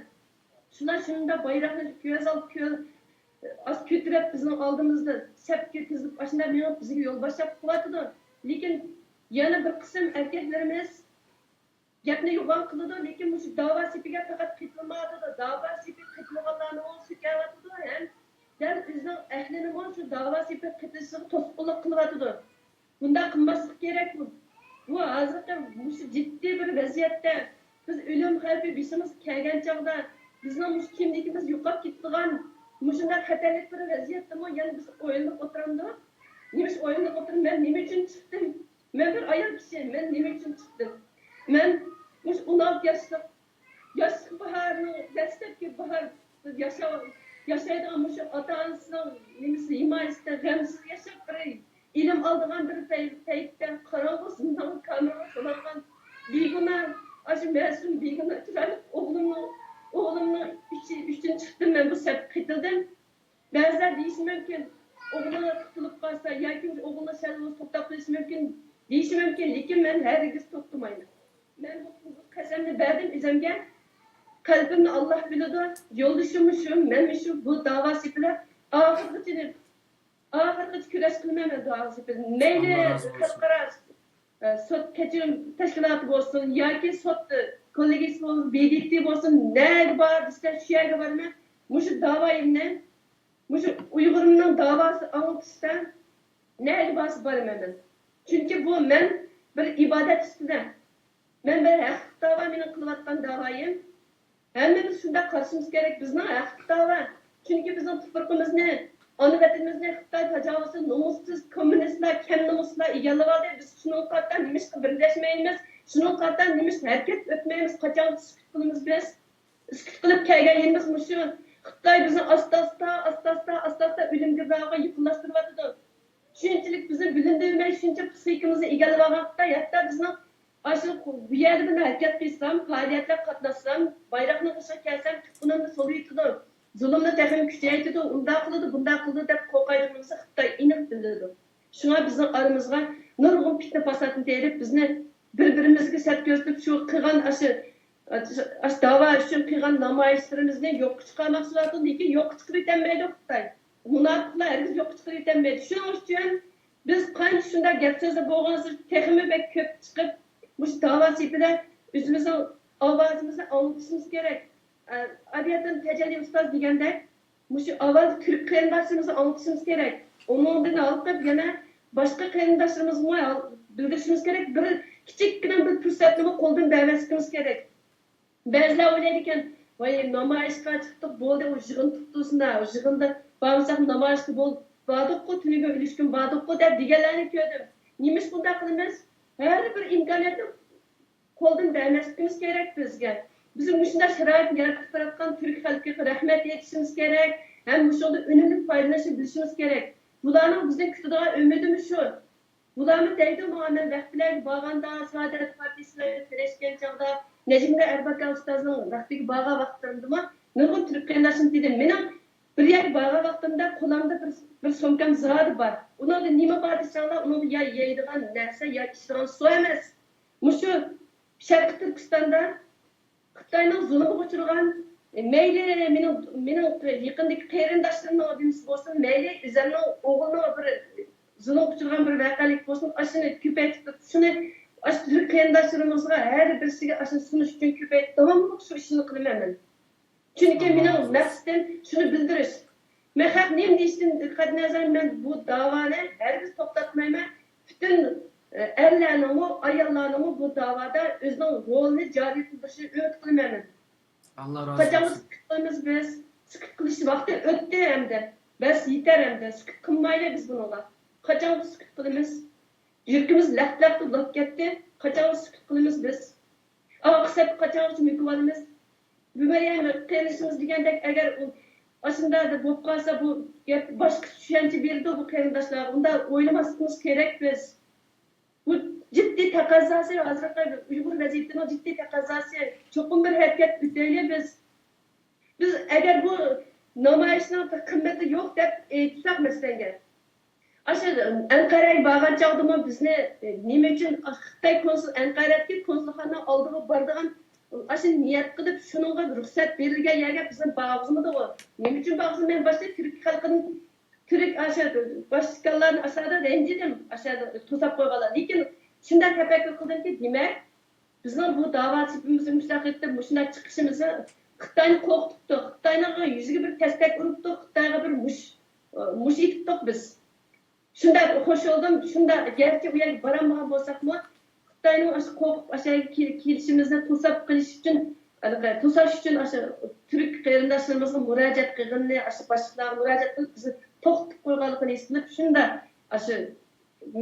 شۇلار شۇنداق بايراقنى كۆز ئالدى، كۆز ئاز كۆتۈرۈپ، بىزنىڭ ئالدىمىزدا سەپكە تىزىلىپ، ئاشۇنداق مېڭىپ، بىزگە يول باشلاپ قىلىۋاتىدۇ. لېكىن يەنە بىر قىسىم ئەركەكلىرىمىز گەپنى يوغان قىلىدۇ، لېكىن مۇشۇ داۋا سېپىگە پەقەت قېتىلمايۋاتىدۇ. داۋا سېپىگە قېتىلغانلارنىمۇ سۆكۈۋاتىدۇ ھەم دەل ئۆزىنىڭ ئەھلىنىمۇ شۇ داۋا سېپىگە قېتىلىشىغا توسقۇنلۇق قىلىۋاتىدۇ. بۇنداق قىلماسلىق كېرەك. بۇ بۇ ھازىرقى مۇشۇ جىددىي بىر ۋەزىيەتتە، بىز ئۆلۈم خەۋپى بېشىمىزغا كەلگەن چاغدا، بىزنىڭ مۇشۇ كىملىكىمىز يوقاپ كېتىدىغان مۇشۇنداق خەتەرلىك بىر ۋەزىيەتتىمۇ يەنە بىز ئويلىنىپ ئولتۇرامدۇق؟ نېمە ئىش ئويلىنىپ ئولتۇرىمەن؟ مەن نېمە ئۈچۈن چىقتىم؟ مەن بىر ئايال كىشى، مەن نېمە ئۈچۈن چىقتىم؟ مەن مۇشۇ ئون ئالتە ياشلىق، ياشلىق باھارنىڭ، دەسلەپكى باھار، ياشاۋ-، ياشايدىغان مۇشۇ ئاتا-ئانىسىنىڭ نېمىسى، ھىمايىسىدە غەمسىز ياشاپ، بىر ئىلىم ئالىدىغان بىر پەي-، پەيتتە، قاراڭغۇ زىندانغا كامېرغا سولانغان بىگۇناھ، ئاشۇ مەسۇم بىگۇناھ چىرايلىق ئوغلۇمنىڭ، ئوغلۇمنىڭ ئۈچ-، ئۈچۈن چىقتىم مەن بۇ سەپكە قېتىلدىم. بەزىلەر دېيىشى مۇمكىن، ئوغلى قۇتۇلۇپ قالسا ياكى ئوغلىنىڭ شەلۋىسى توختاپ قېلىشى مۇمكىن، دېيىشى مۇمكىن، لېكىن مەن ھەرگىز توختىمايمەن. مەن بۇ قەسەمنى بەردىم ئۆزۈمگە، قەلبىمنى ئاللاھ بىلىدۇ، يولدىشىممۇ شۇ، مەنمۇ شۇ، بۇ داۋا سېپىدە ئاخىرغىچە، ئاخىرغىچە كۈرەش قىلىمەن مەن داۋا سېپىدە. مەيلى خەلقئارا ئە، سوت كەچۈرۈم تەشكىلاتى بولسۇن ياكى سوت، ئە، كوللېگىيىسى بولسۇن، بى دى تى بولسۇن، نەگە بار دېسە، شۇ يەرگە بارىمەن. مۇشۇ داۋايىمنى، مۇشۇ ئۇيغۇرۇمنىڭ داۋاسى ئاڭلىتىشتا نەگە بارسا بارىمەن مەن. چۈنكى بۇ مەن بىر ئىبادەت ئۈستىدە، مەن بىر ھەقلىق داۋا، مېنىڭ قىلىۋاتقان داۋايىم. ھەممىمىز شۇنداق قارىشىمىز كېرەك، بىزنىڭ ھەقلىق داۋا. چۈنكى بىزنىڭ تۇپرىقىمىزنى، ئانا ۋەتىنىمىزنى خىتاي تاجاۋۇزچى، نومۇسسىز، كوممۇنىستلار، كەم نومۇسلار ئىگىلىۋالدى. بىز شۇنىڭغا قارىتا نېمىشقا بىرلەشمەيمىز؟ شۇنىڭغا قارىتا نېمىشقا ھەرىكەتكە ئۆتمەيمىز؟ قاچانغىچە سۈكۈت قىلىمىز بىز؟ سۈكۈت قىلىپ كەلگەن يېرىمىز مۇشۇ. خىتاي بىزنى ئاستا-ئاستا، ئاستا-ئاستا، ئاستا-ئاستا ئۆلۈم گىردابىغا يېقىنلاشتۇرۇۋاتىدۇ. شۇنچىلىك بىزنى بىلىندۈرمەي، شۇنچە پسىخىكىمىزنى ئىگىلىۋالغان خىتاي، ھەتتا بىزنىڭ ئاشۇ بۇ يەردە بىر ھەرىكەت قىلسام، پائالىيەتلەرگە قاتناشسام، بايراقنىڭ بېشىغا كەلسەم، تۇغقىنىمنى سولىيىۋېتىدۇ، زۇلۇمنى تېخىمۇ كۈچەيتىدۇ، ئۇنداق قىلىدۇ، بۇنداق قىلىدۇ دەپ قورقايدىغىنىمىزنى خىتاي ئېنىق بىلىدۇ. شۇڭا بىزنىڭ ئارىمىزغا نۇرغۇن پىتنە-پاساتنى تېرىپ، بىزنى بىر-بىرىمىزگە سەت كۆرسىتىپ، شۇ قىلغان ئاشۇ، ئاشۇ داۋا ئۈچۈن قىلغان نامايىشلىرىمىزنى يوققا چىقارماقچى بولۇۋاتىدۇ، لېكىن يوققا چىقىرىۋېتەلمەيدۇ خىتاي. مۇناپىقلار ھەرگىز يوققا چىقىرىۋېتەلمەيدۇ. شۇنىڭ ئۈچۈن بىز قانچە شۇنداق گەپ سۆزلەر بولغانسېرى تېخىمۇ بەك كۆپ چىقىپ، مۇشۇ داۋا سېپىدە ئۆزىمىزنىڭ ئاۋازىمىزنى ئاڭلىتىشىمىز كېرەك. ئە، ئابىيەتىن تەجەللى ئۇستاز دېگەندەك، مۇشۇ ئاۋاز تۈرك قېرىنداشلىرىمىزغا ئاڭلىتىشىمىز كېرەك. ئۇنىڭدىن ھالقىپ يەنە باشقا قېرىنداشلىرىمىزغىمۇ بىلدۈرۈشىمىز كېرەك. بىر كىچىككىنە بىر پۇرسەتنىمۇ قولدىن بەرمەسلىكىمىز كېرەك. بەزىلەر ئويلايدىكەن، ۋاي، نامايىشقا چىقتۇق، بولدى، ئۇ يىغىن تۇتۇلسۇن، ئۇ يىغىندا بارمىساق نامايىشتا بول-، باردۇققۇ، تۈنۈگۈن ئۈلۈشكۈن باردۇققۇ دەپ دېگەنلەرنى كۆردۈم. نېمىشقا بۇنداق قىلىمىز؟ ھەر بىر ئىمكانىيەتنى قولدىن بەرمەسلىكىمىز كېرەك بىزگە. بىزگە مۇشۇنداق شارائىتنى يارىتىپ بېرىۋاتقان تۈرك خەلقىگە رەھمەت ئېيتىشىمىز كېرەك ھەم مۇشۇنىڭدىن ئۈنۈملۈك پايدىلىنىشنى بىلىشىمىز كېرەك. بۇلارنىڭ بىزدىن كۈتىدىغان ئۈمىدىمۇ شۇ. بۇلارمۇ دەيدۇ ماڭا، مەن رەھبىرلەرگە بارغاندا، سائادەت پارتىيىسىگە تىرەشكەن چاغدا، نەجمىدىن ئەرباكان ئۇستازنىڭ رەھبىرىگە بارغان ۋاقىتلىرىمدىمۇ نۇرغۇن تۈرك قېرىنداشلىرىم دېدى. مېنىڭ بىر يەرگە بارغان ۋاقتىمدا قولۇمدا بىر، بىر سومكام زادى بار. ئۇنىڭدا نېمە بار دېسەڭلار، ئۇنىڭدا يا يەيدىغان نەرسە، يا ئىچىدىغان سۇ ئەمەس. مۇشۇ شەرقىي تۈركىستاندا خىتاينىڭ زۇلۇمىغا ئۇچرىغان، مەيلى مېنىڭ، مېنىڭ يېقىندىكى قېرىنداشلىرىمنىڭ نېمىسى بولسۇن، مەيلى ئۆزۈمنىڭ ئوغلۇمنىڭ بىر زۇلۇمغا ئۇچرىغان بىر ۋەقەلىك بولسۇن، ئاشۇنى كۆپەيتىپ تۇرۇپ، شۇنى، ئاشۇ تۈرك قېرىنداشلىرىمىزغا ھەر بىرسىگە ئاشۇنى سۇنۇش ئۈچۈن كۆپەيتىپ، داۋاملىق شۇ ئىشنى قىلىمەن مەن. چۈنكى مېنىڭ مەقسىتىم شۇنى بىلدۈرۈش. مەن خەق نېمە دېيىشىدىن قەتئىينەزەر، مەن بۇ داۋانى ھەرگىز توختاتمايمەن. پۈتۈن، ئە، ئەرلەرنىڭمۇ، ئاياللارنىڭمۇ بۇ داۋادا ئۆزىنىڭ رولىنى جارى قىلدۇرۇشىنى ئۈمىد قىلىمەن مەن. ئاللا رازى قاچانغا بولسۇن. سۈكۈت قىلىمىز بىز؟ سۈكۈت قىلىش ۋاقتى ئۆتتى ئەمدى. بەس، يېتەر ئەمدى. سۈكۈت قىلمايلى بىز بۇنىڭغا. قاچانغا سۈكۈت قىلىمىز؟ يۈرىكىمىز لەق-لەق ئۇلاپ كەتتى. قاچانغا سۈكۈت قىلىمىز بىز؟ ئارقا سەپكە قاچانغىچە مۆكۈۋالىمىز؟ بۇ مەريەم قېرىندىشىمىز دېگەندەك، ئەگەر ئۇ ئاشۇنداق بولۇپ قالسا، بۇ گەپ باشقىچە چۈشەنچە بېرىدۇ بۇ قېرىنداشلارغا. ئۇنداق ئويلىماسلىقىمىز كېرەك بىز. بۇ جىددىي تەقەززاسى، ھازىرقى ئۇيغۇر ۋەزىيىتىنىڭ جىددىي تەقەززاسى. چوقۇم بىر ھەرىكەت ئۆتەيلى بىز. بىز ئەگەر بۇ نامايىشنىڭ قىممىتى يوق دەپ ئېيتساق، مەسىلەن، ئاشۇ ئەنقەرەگە بارغان چاغدىمۇ بىزنى، ئە، نېمە ئۈچۈن خىتاي كونسۇل، ئەنقەرەدىكى كونسۇلخانىنىڭ ئالدىغا بارىدىغان ئاشۇ نىيەت قىلىپ، شۇنىڭغا رۇخسەت بېرىلگەن يەرگە بىزنى بارغۇزمىدىغۇ؟ نېمە ئۈچۈن بارغۇزمىدى؟ مەن باشتا تۈرك خەلقىنىڭ، تۈرك ئاشۇ باشتىكىلارنى ئاشۇ يەردە رەنجىدىم، ئاشۇ يەردە توساپ قويغانلار. لېكىن شۇنداق تەپەككۇر قىلدىمكى، دېمەك، بىزنىڭ بۇ داۋا سېپىمىزنى مۇشۇنداق قىلىپ، مۇشۇنداق چىقىشىمىزنى خىتاينى قورقۇتۇپتۇ، خىتاينىڭ يۈزىگە بىر تەستەك ئۇرۇپتۇ، خىتايغا بىر مۇش، مۇش ئېتىپتۇق بىز. شۇنداق خوش بولدۇم، شۇنداق، گەرچە ئۇ يەرگە بارالمىغان بولساقمۇ، خىتاينىڭ ئاشۇ قورقۇپ ئاشۇ يەرگە كېلىشىمىزنى توساپ قېلىش ئۈچۈن، ھېلىقى توساش ئۈچۈن ئاشۇ تۈرك قېرىنداشلىرىمىزغا مۇراجىئەت قىلغىنىنى، ئاشۇ باشلىقلارغا مۇراجىئەت قىلىپ، بىزنى توختىتىپ قويغانلىقىنى ھېس قىلىپ، شۇنداق ئاشۇ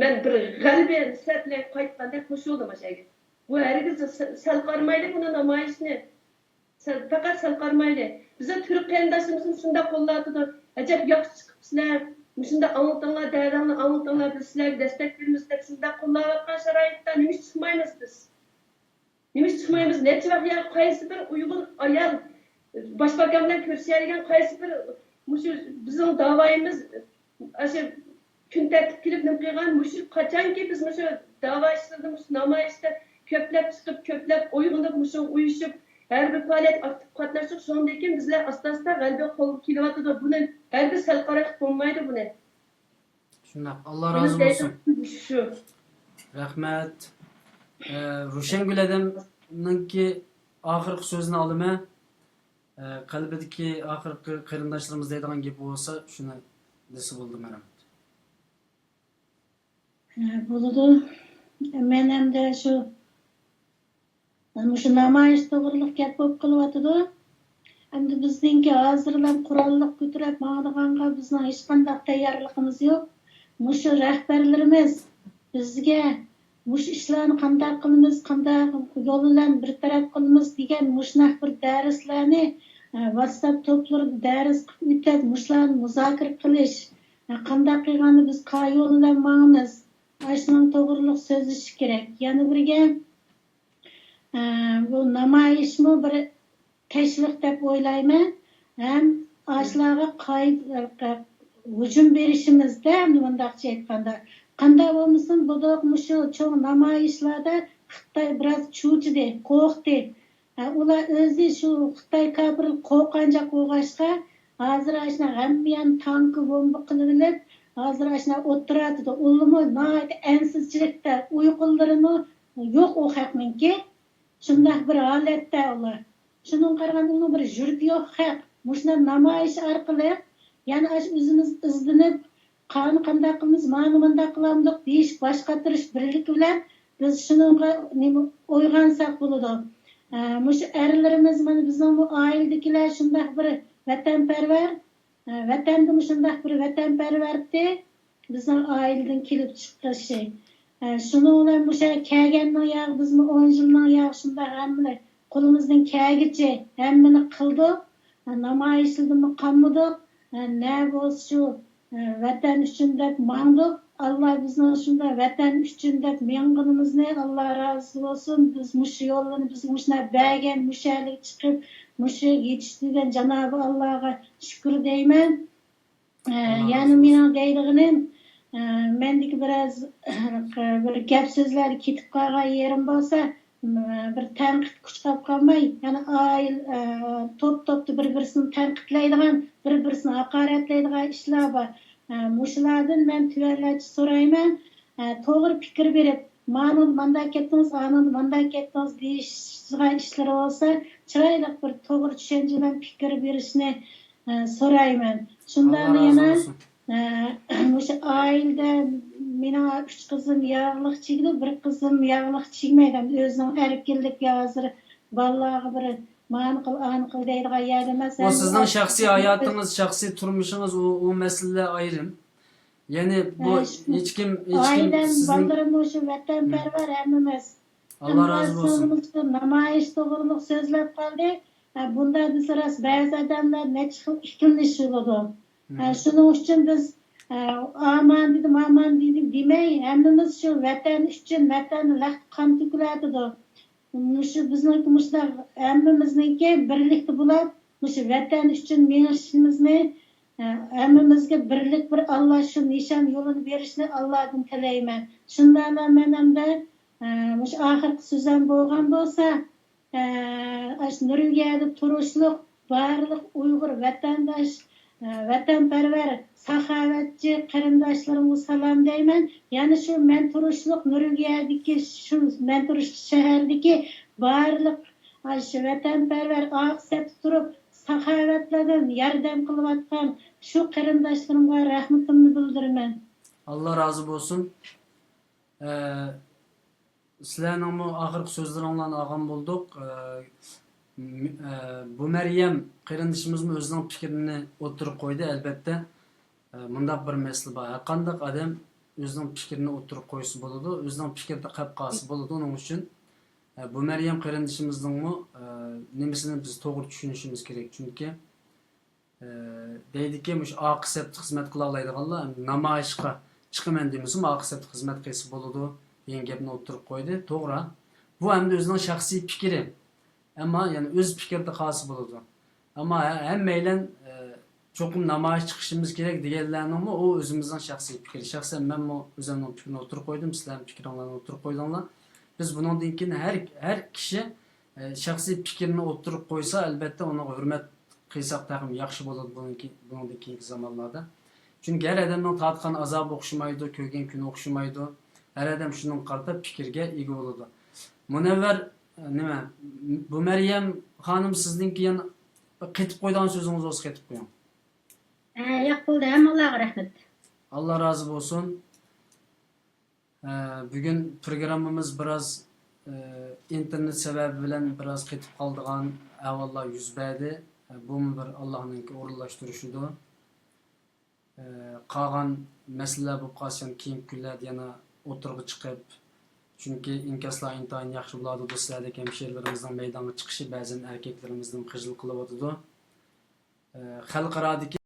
مەن بىر غەلىبە ھېسسىيات بىلەن قايتقاندەك قوشۇلدۇم ئاشۇ يەرگە. بۇ ھەرگىز سەل، سەل قارىمايلى بۇنى نامايىشنى. سەل، پەقەت سەل قارىمايلى. بىزنىڭ تۈرك قېرىنداشلىرىمىزمۇ شۇنداق قوللاۋاتىدۇ. ئەجەب ياخشى چىقىپسىلەر. مۇشۇنداق ئاڭلىتىڭلار، دەردىڭلارنى ئاڭلىتىڭلار، بىز سىلەرگە دەستەك بېرىمىز دەپ شۇنداق قوللاۋاتقان شارائىتتا نېمە ئۈچۈن چىقمايمىز بىز؟ نېمە ئۈچۈن چىقمايمىز؟ نەچچە ۋاق يا قايسى بىر ئۇيغۇر ئايال، باشباكام بىلەن كۆرۈشەلىگەن قايسى بىر مۇشۇ بىزنىڭ داۋايىمىز، ئاشۇ كۈن تەرتىپكە كېلىپ نېمە قىلغان، مۇشۇ قاچانكى بىز مۇشۇ داۋا ئىشلىرىدا، مۇشۇ نامايىشتا كۆپلەپ چىقىپ، كۆپلەپ ئويغىنىپ، مۇشۇ ئۇيۇشۇپ، ھەر بىر پائالىيەتكە ئاكتىپ قاتناشتۇق، شۇنىڭدىن كېيىن بىزلەر ئاستا-ئاستا غەلىبە قولغا كېلىۋاتىدۇ. بۇنى ھەرگىز سەل قاراشقا بولمايدۇ بۇنى. شۇنداق، ئاللا مېنىڭ رازى بولسۇن. دەيدىغىنىم شۇ. رەھمەت. ئە، روشەنگۈل ھەدەمنىڭكى ئاخىرقى سۆزىنى ئالىمەن. ئە، قەلبىدىكى ئاخىرقى قېرىنداشلىرىمىز دەيدىغان گېپى بولسا، شۇنى دېسە بولدى، مەرھەمەت. ھە، بولىدۇ. مەن ئەمدى شۇ، مۇشۇ نامايىش توغرىلىق گەپ بولۇپ قېلىۋاتىدۇ. ئەمدى بىزنىڭكى ھازىرلا قوراللىق كۆتۈرۈپ ماڭىدىغانغا بىزنىڭ ھېچقانداق تەييارلىقىمىز يوق. مۇشۇ رەھبەرلىرىمىز بىزگە مۇشۇ ئىشلارنى قانداق قىلىمىز، قانداق يول بىلەن بىر تەرەپ قىلىمىز دېگەن مۇشۇنداق بىر دەرسلەرنى، ئە، ۋاتساپ توپلىرىدا دەرس قىلىپ ئۆتۈپ، مۇشۇلارنى مۇزاكىرە قىلىش، ئە، قانداق قىلغاندا بىز قايسى يول بىلەن ماڭىمىز، ئاشۇنىڭ توغرىلىق سۆزلىشىش كېرەك. يەنە بىر گەپ، ئە، بۇ نامايىشمۇ بىر تەشۋىق دەپ ئويلايمەن. ھەم ئاشۇلارغا قايىل، ھۇجۇم بېرىشىمىزدە، ئەمدى مۇنداقچە ئېيتقاندا، قانداق بولمىسۇن، بۇدۇق مۇشۇ چوڭ نامايىشلاردا خىتاي بىراز چۇچىدى، قورقتى. ھە، ئۇلار ئۆزى شۇ خىتاي كاپىر قورققانچاق بولغاچقا، ھازىر ئاشۇنداق ھەممە يەرنى تانكا، بومبا قىلىۋېلىپ، ھازىر ئاشۇنداق ئولتۇرۇۋاتىدۇ. ئۇلارمۇ ناھايىتى ئەنسىزچىلىكتە، ئۇيقۇلىرىمۇ يوق ئۇ خەقنىڭكى. شۇنداق بىر ھالەتتە ئۇلار. شۇنىڭغا قارىغاندا ئۇنىڭ بىر يۈرىكى يوق خەق. مۇشۇنداق نامايىش ئارقىلىق يەنە ئاشۇ ئۆزىمىز ئىزدىنىپ، قانى قانداق قىلىمىز، مانى مۇنداق قىلامدۇق دېيىش، باش قاتۇرۇش بىرلىكى بىلەن بىز شۇنىڭغا نېمە ئويغانساق بولىدۇ. ئە، مۇشۇ ئەرلىرىمىز، مانا بىزنىڭ بۇ ئائىلىدىكىلەر شۇنداق بىر ۋەتەنپەرۋەر، ئە، ۋەتەندە مۇشۇنداق بىر ۋەتەنپەرۋەرلىكى بىزنىڭ ئائىلىدىن كېلىپ چىقىشى. ئە، شۇنىڭ بىلەن مۇشۇ يەرگە كەلگەننىڭ ياغى بىزمۇ ئون يىلنىڭ ياغى شۇنداق ھەممىنى قولىمىزدىن كەلگىچە ھەممىنى قىلدۇق. ئە، نامايىشلىرىدىنمۇ قالمىدۇق. ئە، نە بولسا شۇ، ئە، ۋەتەن ئۈچۈن دەپ ماڭدۇق. ئاللا بىزنىڭ شۇنداق ۋەتەن ئۈچۈن دەپ ماڭغىنىمىزنى ئاللا رازى بولسۇن. بىز مۇشۇ يوللارنى بىزگە مۇشۇنداق بەرگەن، مۇشۇ يەرلىككە چىقىپ، مۇشۇ يېتىشتۈرگەن جانابى ئاللاغا شۈكۈر دەيمەن. ئە، ئاللا يەنە رازى بولسۇن. مېنىڭ دەيدىغىنىم، ئە، مەندىكى بىراز بىر گەپ سۆزلەردە كېتىپ قالغان يېرىم بولسا، م، بىر تەنقىدكە ئۇچراپ قالماي، يەنە ئائىلە، ئە، توپ-توپتا بىر-بىرسىنى تەنقىدلەيدىغان، بىر-بىرسىنى ھاقارەتلەيدىغان ئىشلار بار. ئە، مۇشۇلاردىن مەن تۆۋەنلەرچە سورايمەن. ئە، توغرا پىكىر بېرىپ، مانىڭدا مانداق كەتتىڭىز، ئانىڭدا مانداق كەتتىڭىز دېيىشىدىغان ئىشلىرى بولسا، چىرايلىق بىر توغرا چۈشەنچە بىلەن پىكىر بېرىشنى، ئە، سورايمەن. شۇنداقلا ئاللا رازى يەنە، بولسۇن. ئە، مۇشۇ ئائىلىدە مېنىڭ ئۈچ قىزىم ياغلىق چىگىدۇ، بىر قىزىم ياغلىق چىگمەيدۇ. ئەمدى ئۆزىنىڭ ئەركىنلىكى ھازىر بالىلارغا بىر مانى قىل، ئانى قىل دەيدىغان يەردە ئەمەس. ئۇ ئەمدى سىزنىڭ ئەر-، شەخسىي ھاياتىڭىز، شەخسىي تۇرمۇشىڭىز، ئۇ، ئۇ مەسىلىلەر ئايرىم. يەنى بۇ ھە، شۇ ھېچكىم، ھېچكىم ئائىلەم، سىزنىڭ بالىلىرىممۇ شۇ ۋەتەنپەرۋەر ھەممىمىز. ئاللا رازى بولسۇن. ھەممىمىز نامايىش توغرىلىق سۆزلەپ قالدى. ھە، بۇندا بىز راست بەزى ئادەملەر نەچچە خىل ئىككىلىنىش بولىدۇ. ھە، شۇنىڭ ئۈچۈن بىز، ھە، ئامان دېدىم، ئامان دېدىم دېمەي، ھەممىمىز شۇ ۋەتەن ئۈچۈن، ۋەتەن لەختە قان تۆكۈلۈۋاتىدۇ. مۇشۇ بىزنىڭكى مۇشۇنداق ھەممىمىزنىڭكى بىرلىكتە بولۇپ، مۇشۇ ۋەتەن ئۈچۈن مېڭىشىمىزنى، ھە، ھەممىمىزگە بىرلىك بىر ئاللا شۇ نىشان يولىنى بېرىشنى ئاللادىن تىلەيمەن. شۇنداقلا مەن ئەمدى، ھە، مۇشۇ ئاخىرقى سۆزۈم بولغان بولسا، ئاشۇ نورۋېگىيەدە تۇرۇشلۇق بارلىق ئۇيغۇر ۋەتەنداش، ۋەتەنپەرۋەر، ساخاۋەتچى قېرىنداشلىرىمغا سالام دەيمەن. يەنە شۇ مەن تۇرۇشلۇق نورۋېگىيەدىكى، شۇ مەن تۇرۇشلۇق شەھەردىكى بارلىق ئاشۇ ۋەتەنپەرۋەر، ئاق سەپتە تۇرۇپ ساخاۋەتلەردىن ياردەم قىلىۋاتقان شۇ قېرىنداشلىرىمغا رەھمىتىمنى بىلدۈرىمەن. ئاللا رازى بولسۇن. ئە، سىلەرنىڭمۇ ئاخىرقى سۆزلىرىڭلارنى ئالغان بولدۇق. ئە، م-، ئە، بۇ مەريەم قېرىندىشىمىزمۇ ئۆزىنىڭ پىكرىنى ئوتتۇرىغا قويدى، ئەلبەتتە. ئە، مۇنداق بىر مەسىلە بار. ھەرقانداق ئادەم ئۆزىنىڭ پىكرىنى ئوتتۇرىغا قويسا بولىدۇ، ئۆزىنىڭ پىكرىدە قېلىپ قالسا بولىدۇ. ئۇنىڭ ئۈچۈن، ئە، بۇ مەريەم قېرىندىشىمىزنىڭمۇ، ئە، نېمىسىنى بىز توغرا چۈشىنىشىمىز كېرەك. چۈنكى، ئە، دەيدىكى، مۇشۇ ئاقى سەپتە خىزمەت قىلالايدىغانلار نامايىشقا چىقىمەن دېمىسىمۇ، ئاقى سەپتە خىزمەت قىلسا بولىدۇ، دېگەن گەپنى ئوتتۇرىغا قويدى. توغرا. بۇ ئەمدى ئۆزىنىڭ شەخسىي پىكرى. ئەمما يەنە ئۆز پىكرىدە قالسا بولىدۇ. ئەمما ھە-، ھەممەيلەن، ئە، چوقۇم نامايىش چىقىشىمىز كېرەك دېگەنلەرنىڭمۇ ئۇ ئۆزىمىزنىڭ شەخسىي پىكرى. شەخسەن مەنمۇ ئۆزۈمنىڭ پىكرىنى ئوتتۇرىغا قويدۇم، سىلەرنىڭ پىكرىڭلارنى ئوتتۇرىغا قويدۇڭلار. بىز بۇنىڭدىن كېيىن ھەر، ھەر كىشى، ئە، شەخسىي پىكرىنى ئوتتۇرىغا قويسا، ئەلبەتتە ئۇنىڭغا ھۆرمەت قىلساق تېخىمۇ ياخشى بولىدۇ بۇنىڭكى-، بۇنىڭدىن كېيىنكى زامانلاردا. چۈنكى ھەر ئادەمنىڭ تارتقان ئازابى ئوخشىمايدۇ، كۆرگەن كۈنى ئوخشىمايدۇ. ھەر ئادەم شۇنىڭغا قارىتا پىكىرگە ئىگە بولىدۇ. مۇنەۋۋەر، نېمە، بۇ مەريەم خانىم، سىزنىڭكى يەنە قېتىپ قويىدىغان سۆزىڭىز بولسا قېتىپ قويۇڭ. ھە، ياق، بولدى. ھەممىڭلارغا رەھمەت. ئاللا رازى بولسۇن. ئە، بۈگۈن پروگراممىمىز بىراز، ئە، ئىنتېرنېت سەۋەبى بىلەن بىراز قېتىپ قالىدىغان ئەھۋاللار يۈز بەردى. ئە، بۇمۇ بىر ئاللانىڭكى ئورۇنلاشتۇرۇشىدۇر. ئە، قالغان مەسىلىلەر بولۇپ قالسا، يەنە كېيىنكى كۈنلەردە يەنە ئوتتۇرىغا چىقىپ، چۈنكى ئىنكاسلار ئىنتايىن ياخشى بولۇۋاتىدۇ. سىلەردەك ھەمشىرىلىرىمىزنىڭ مەيدانغا چىقىشى بەزەن ئەركەكلىرىمىزنى خىجىل قىلىۋاتىدۇ. ئە، خەلقئارادىكى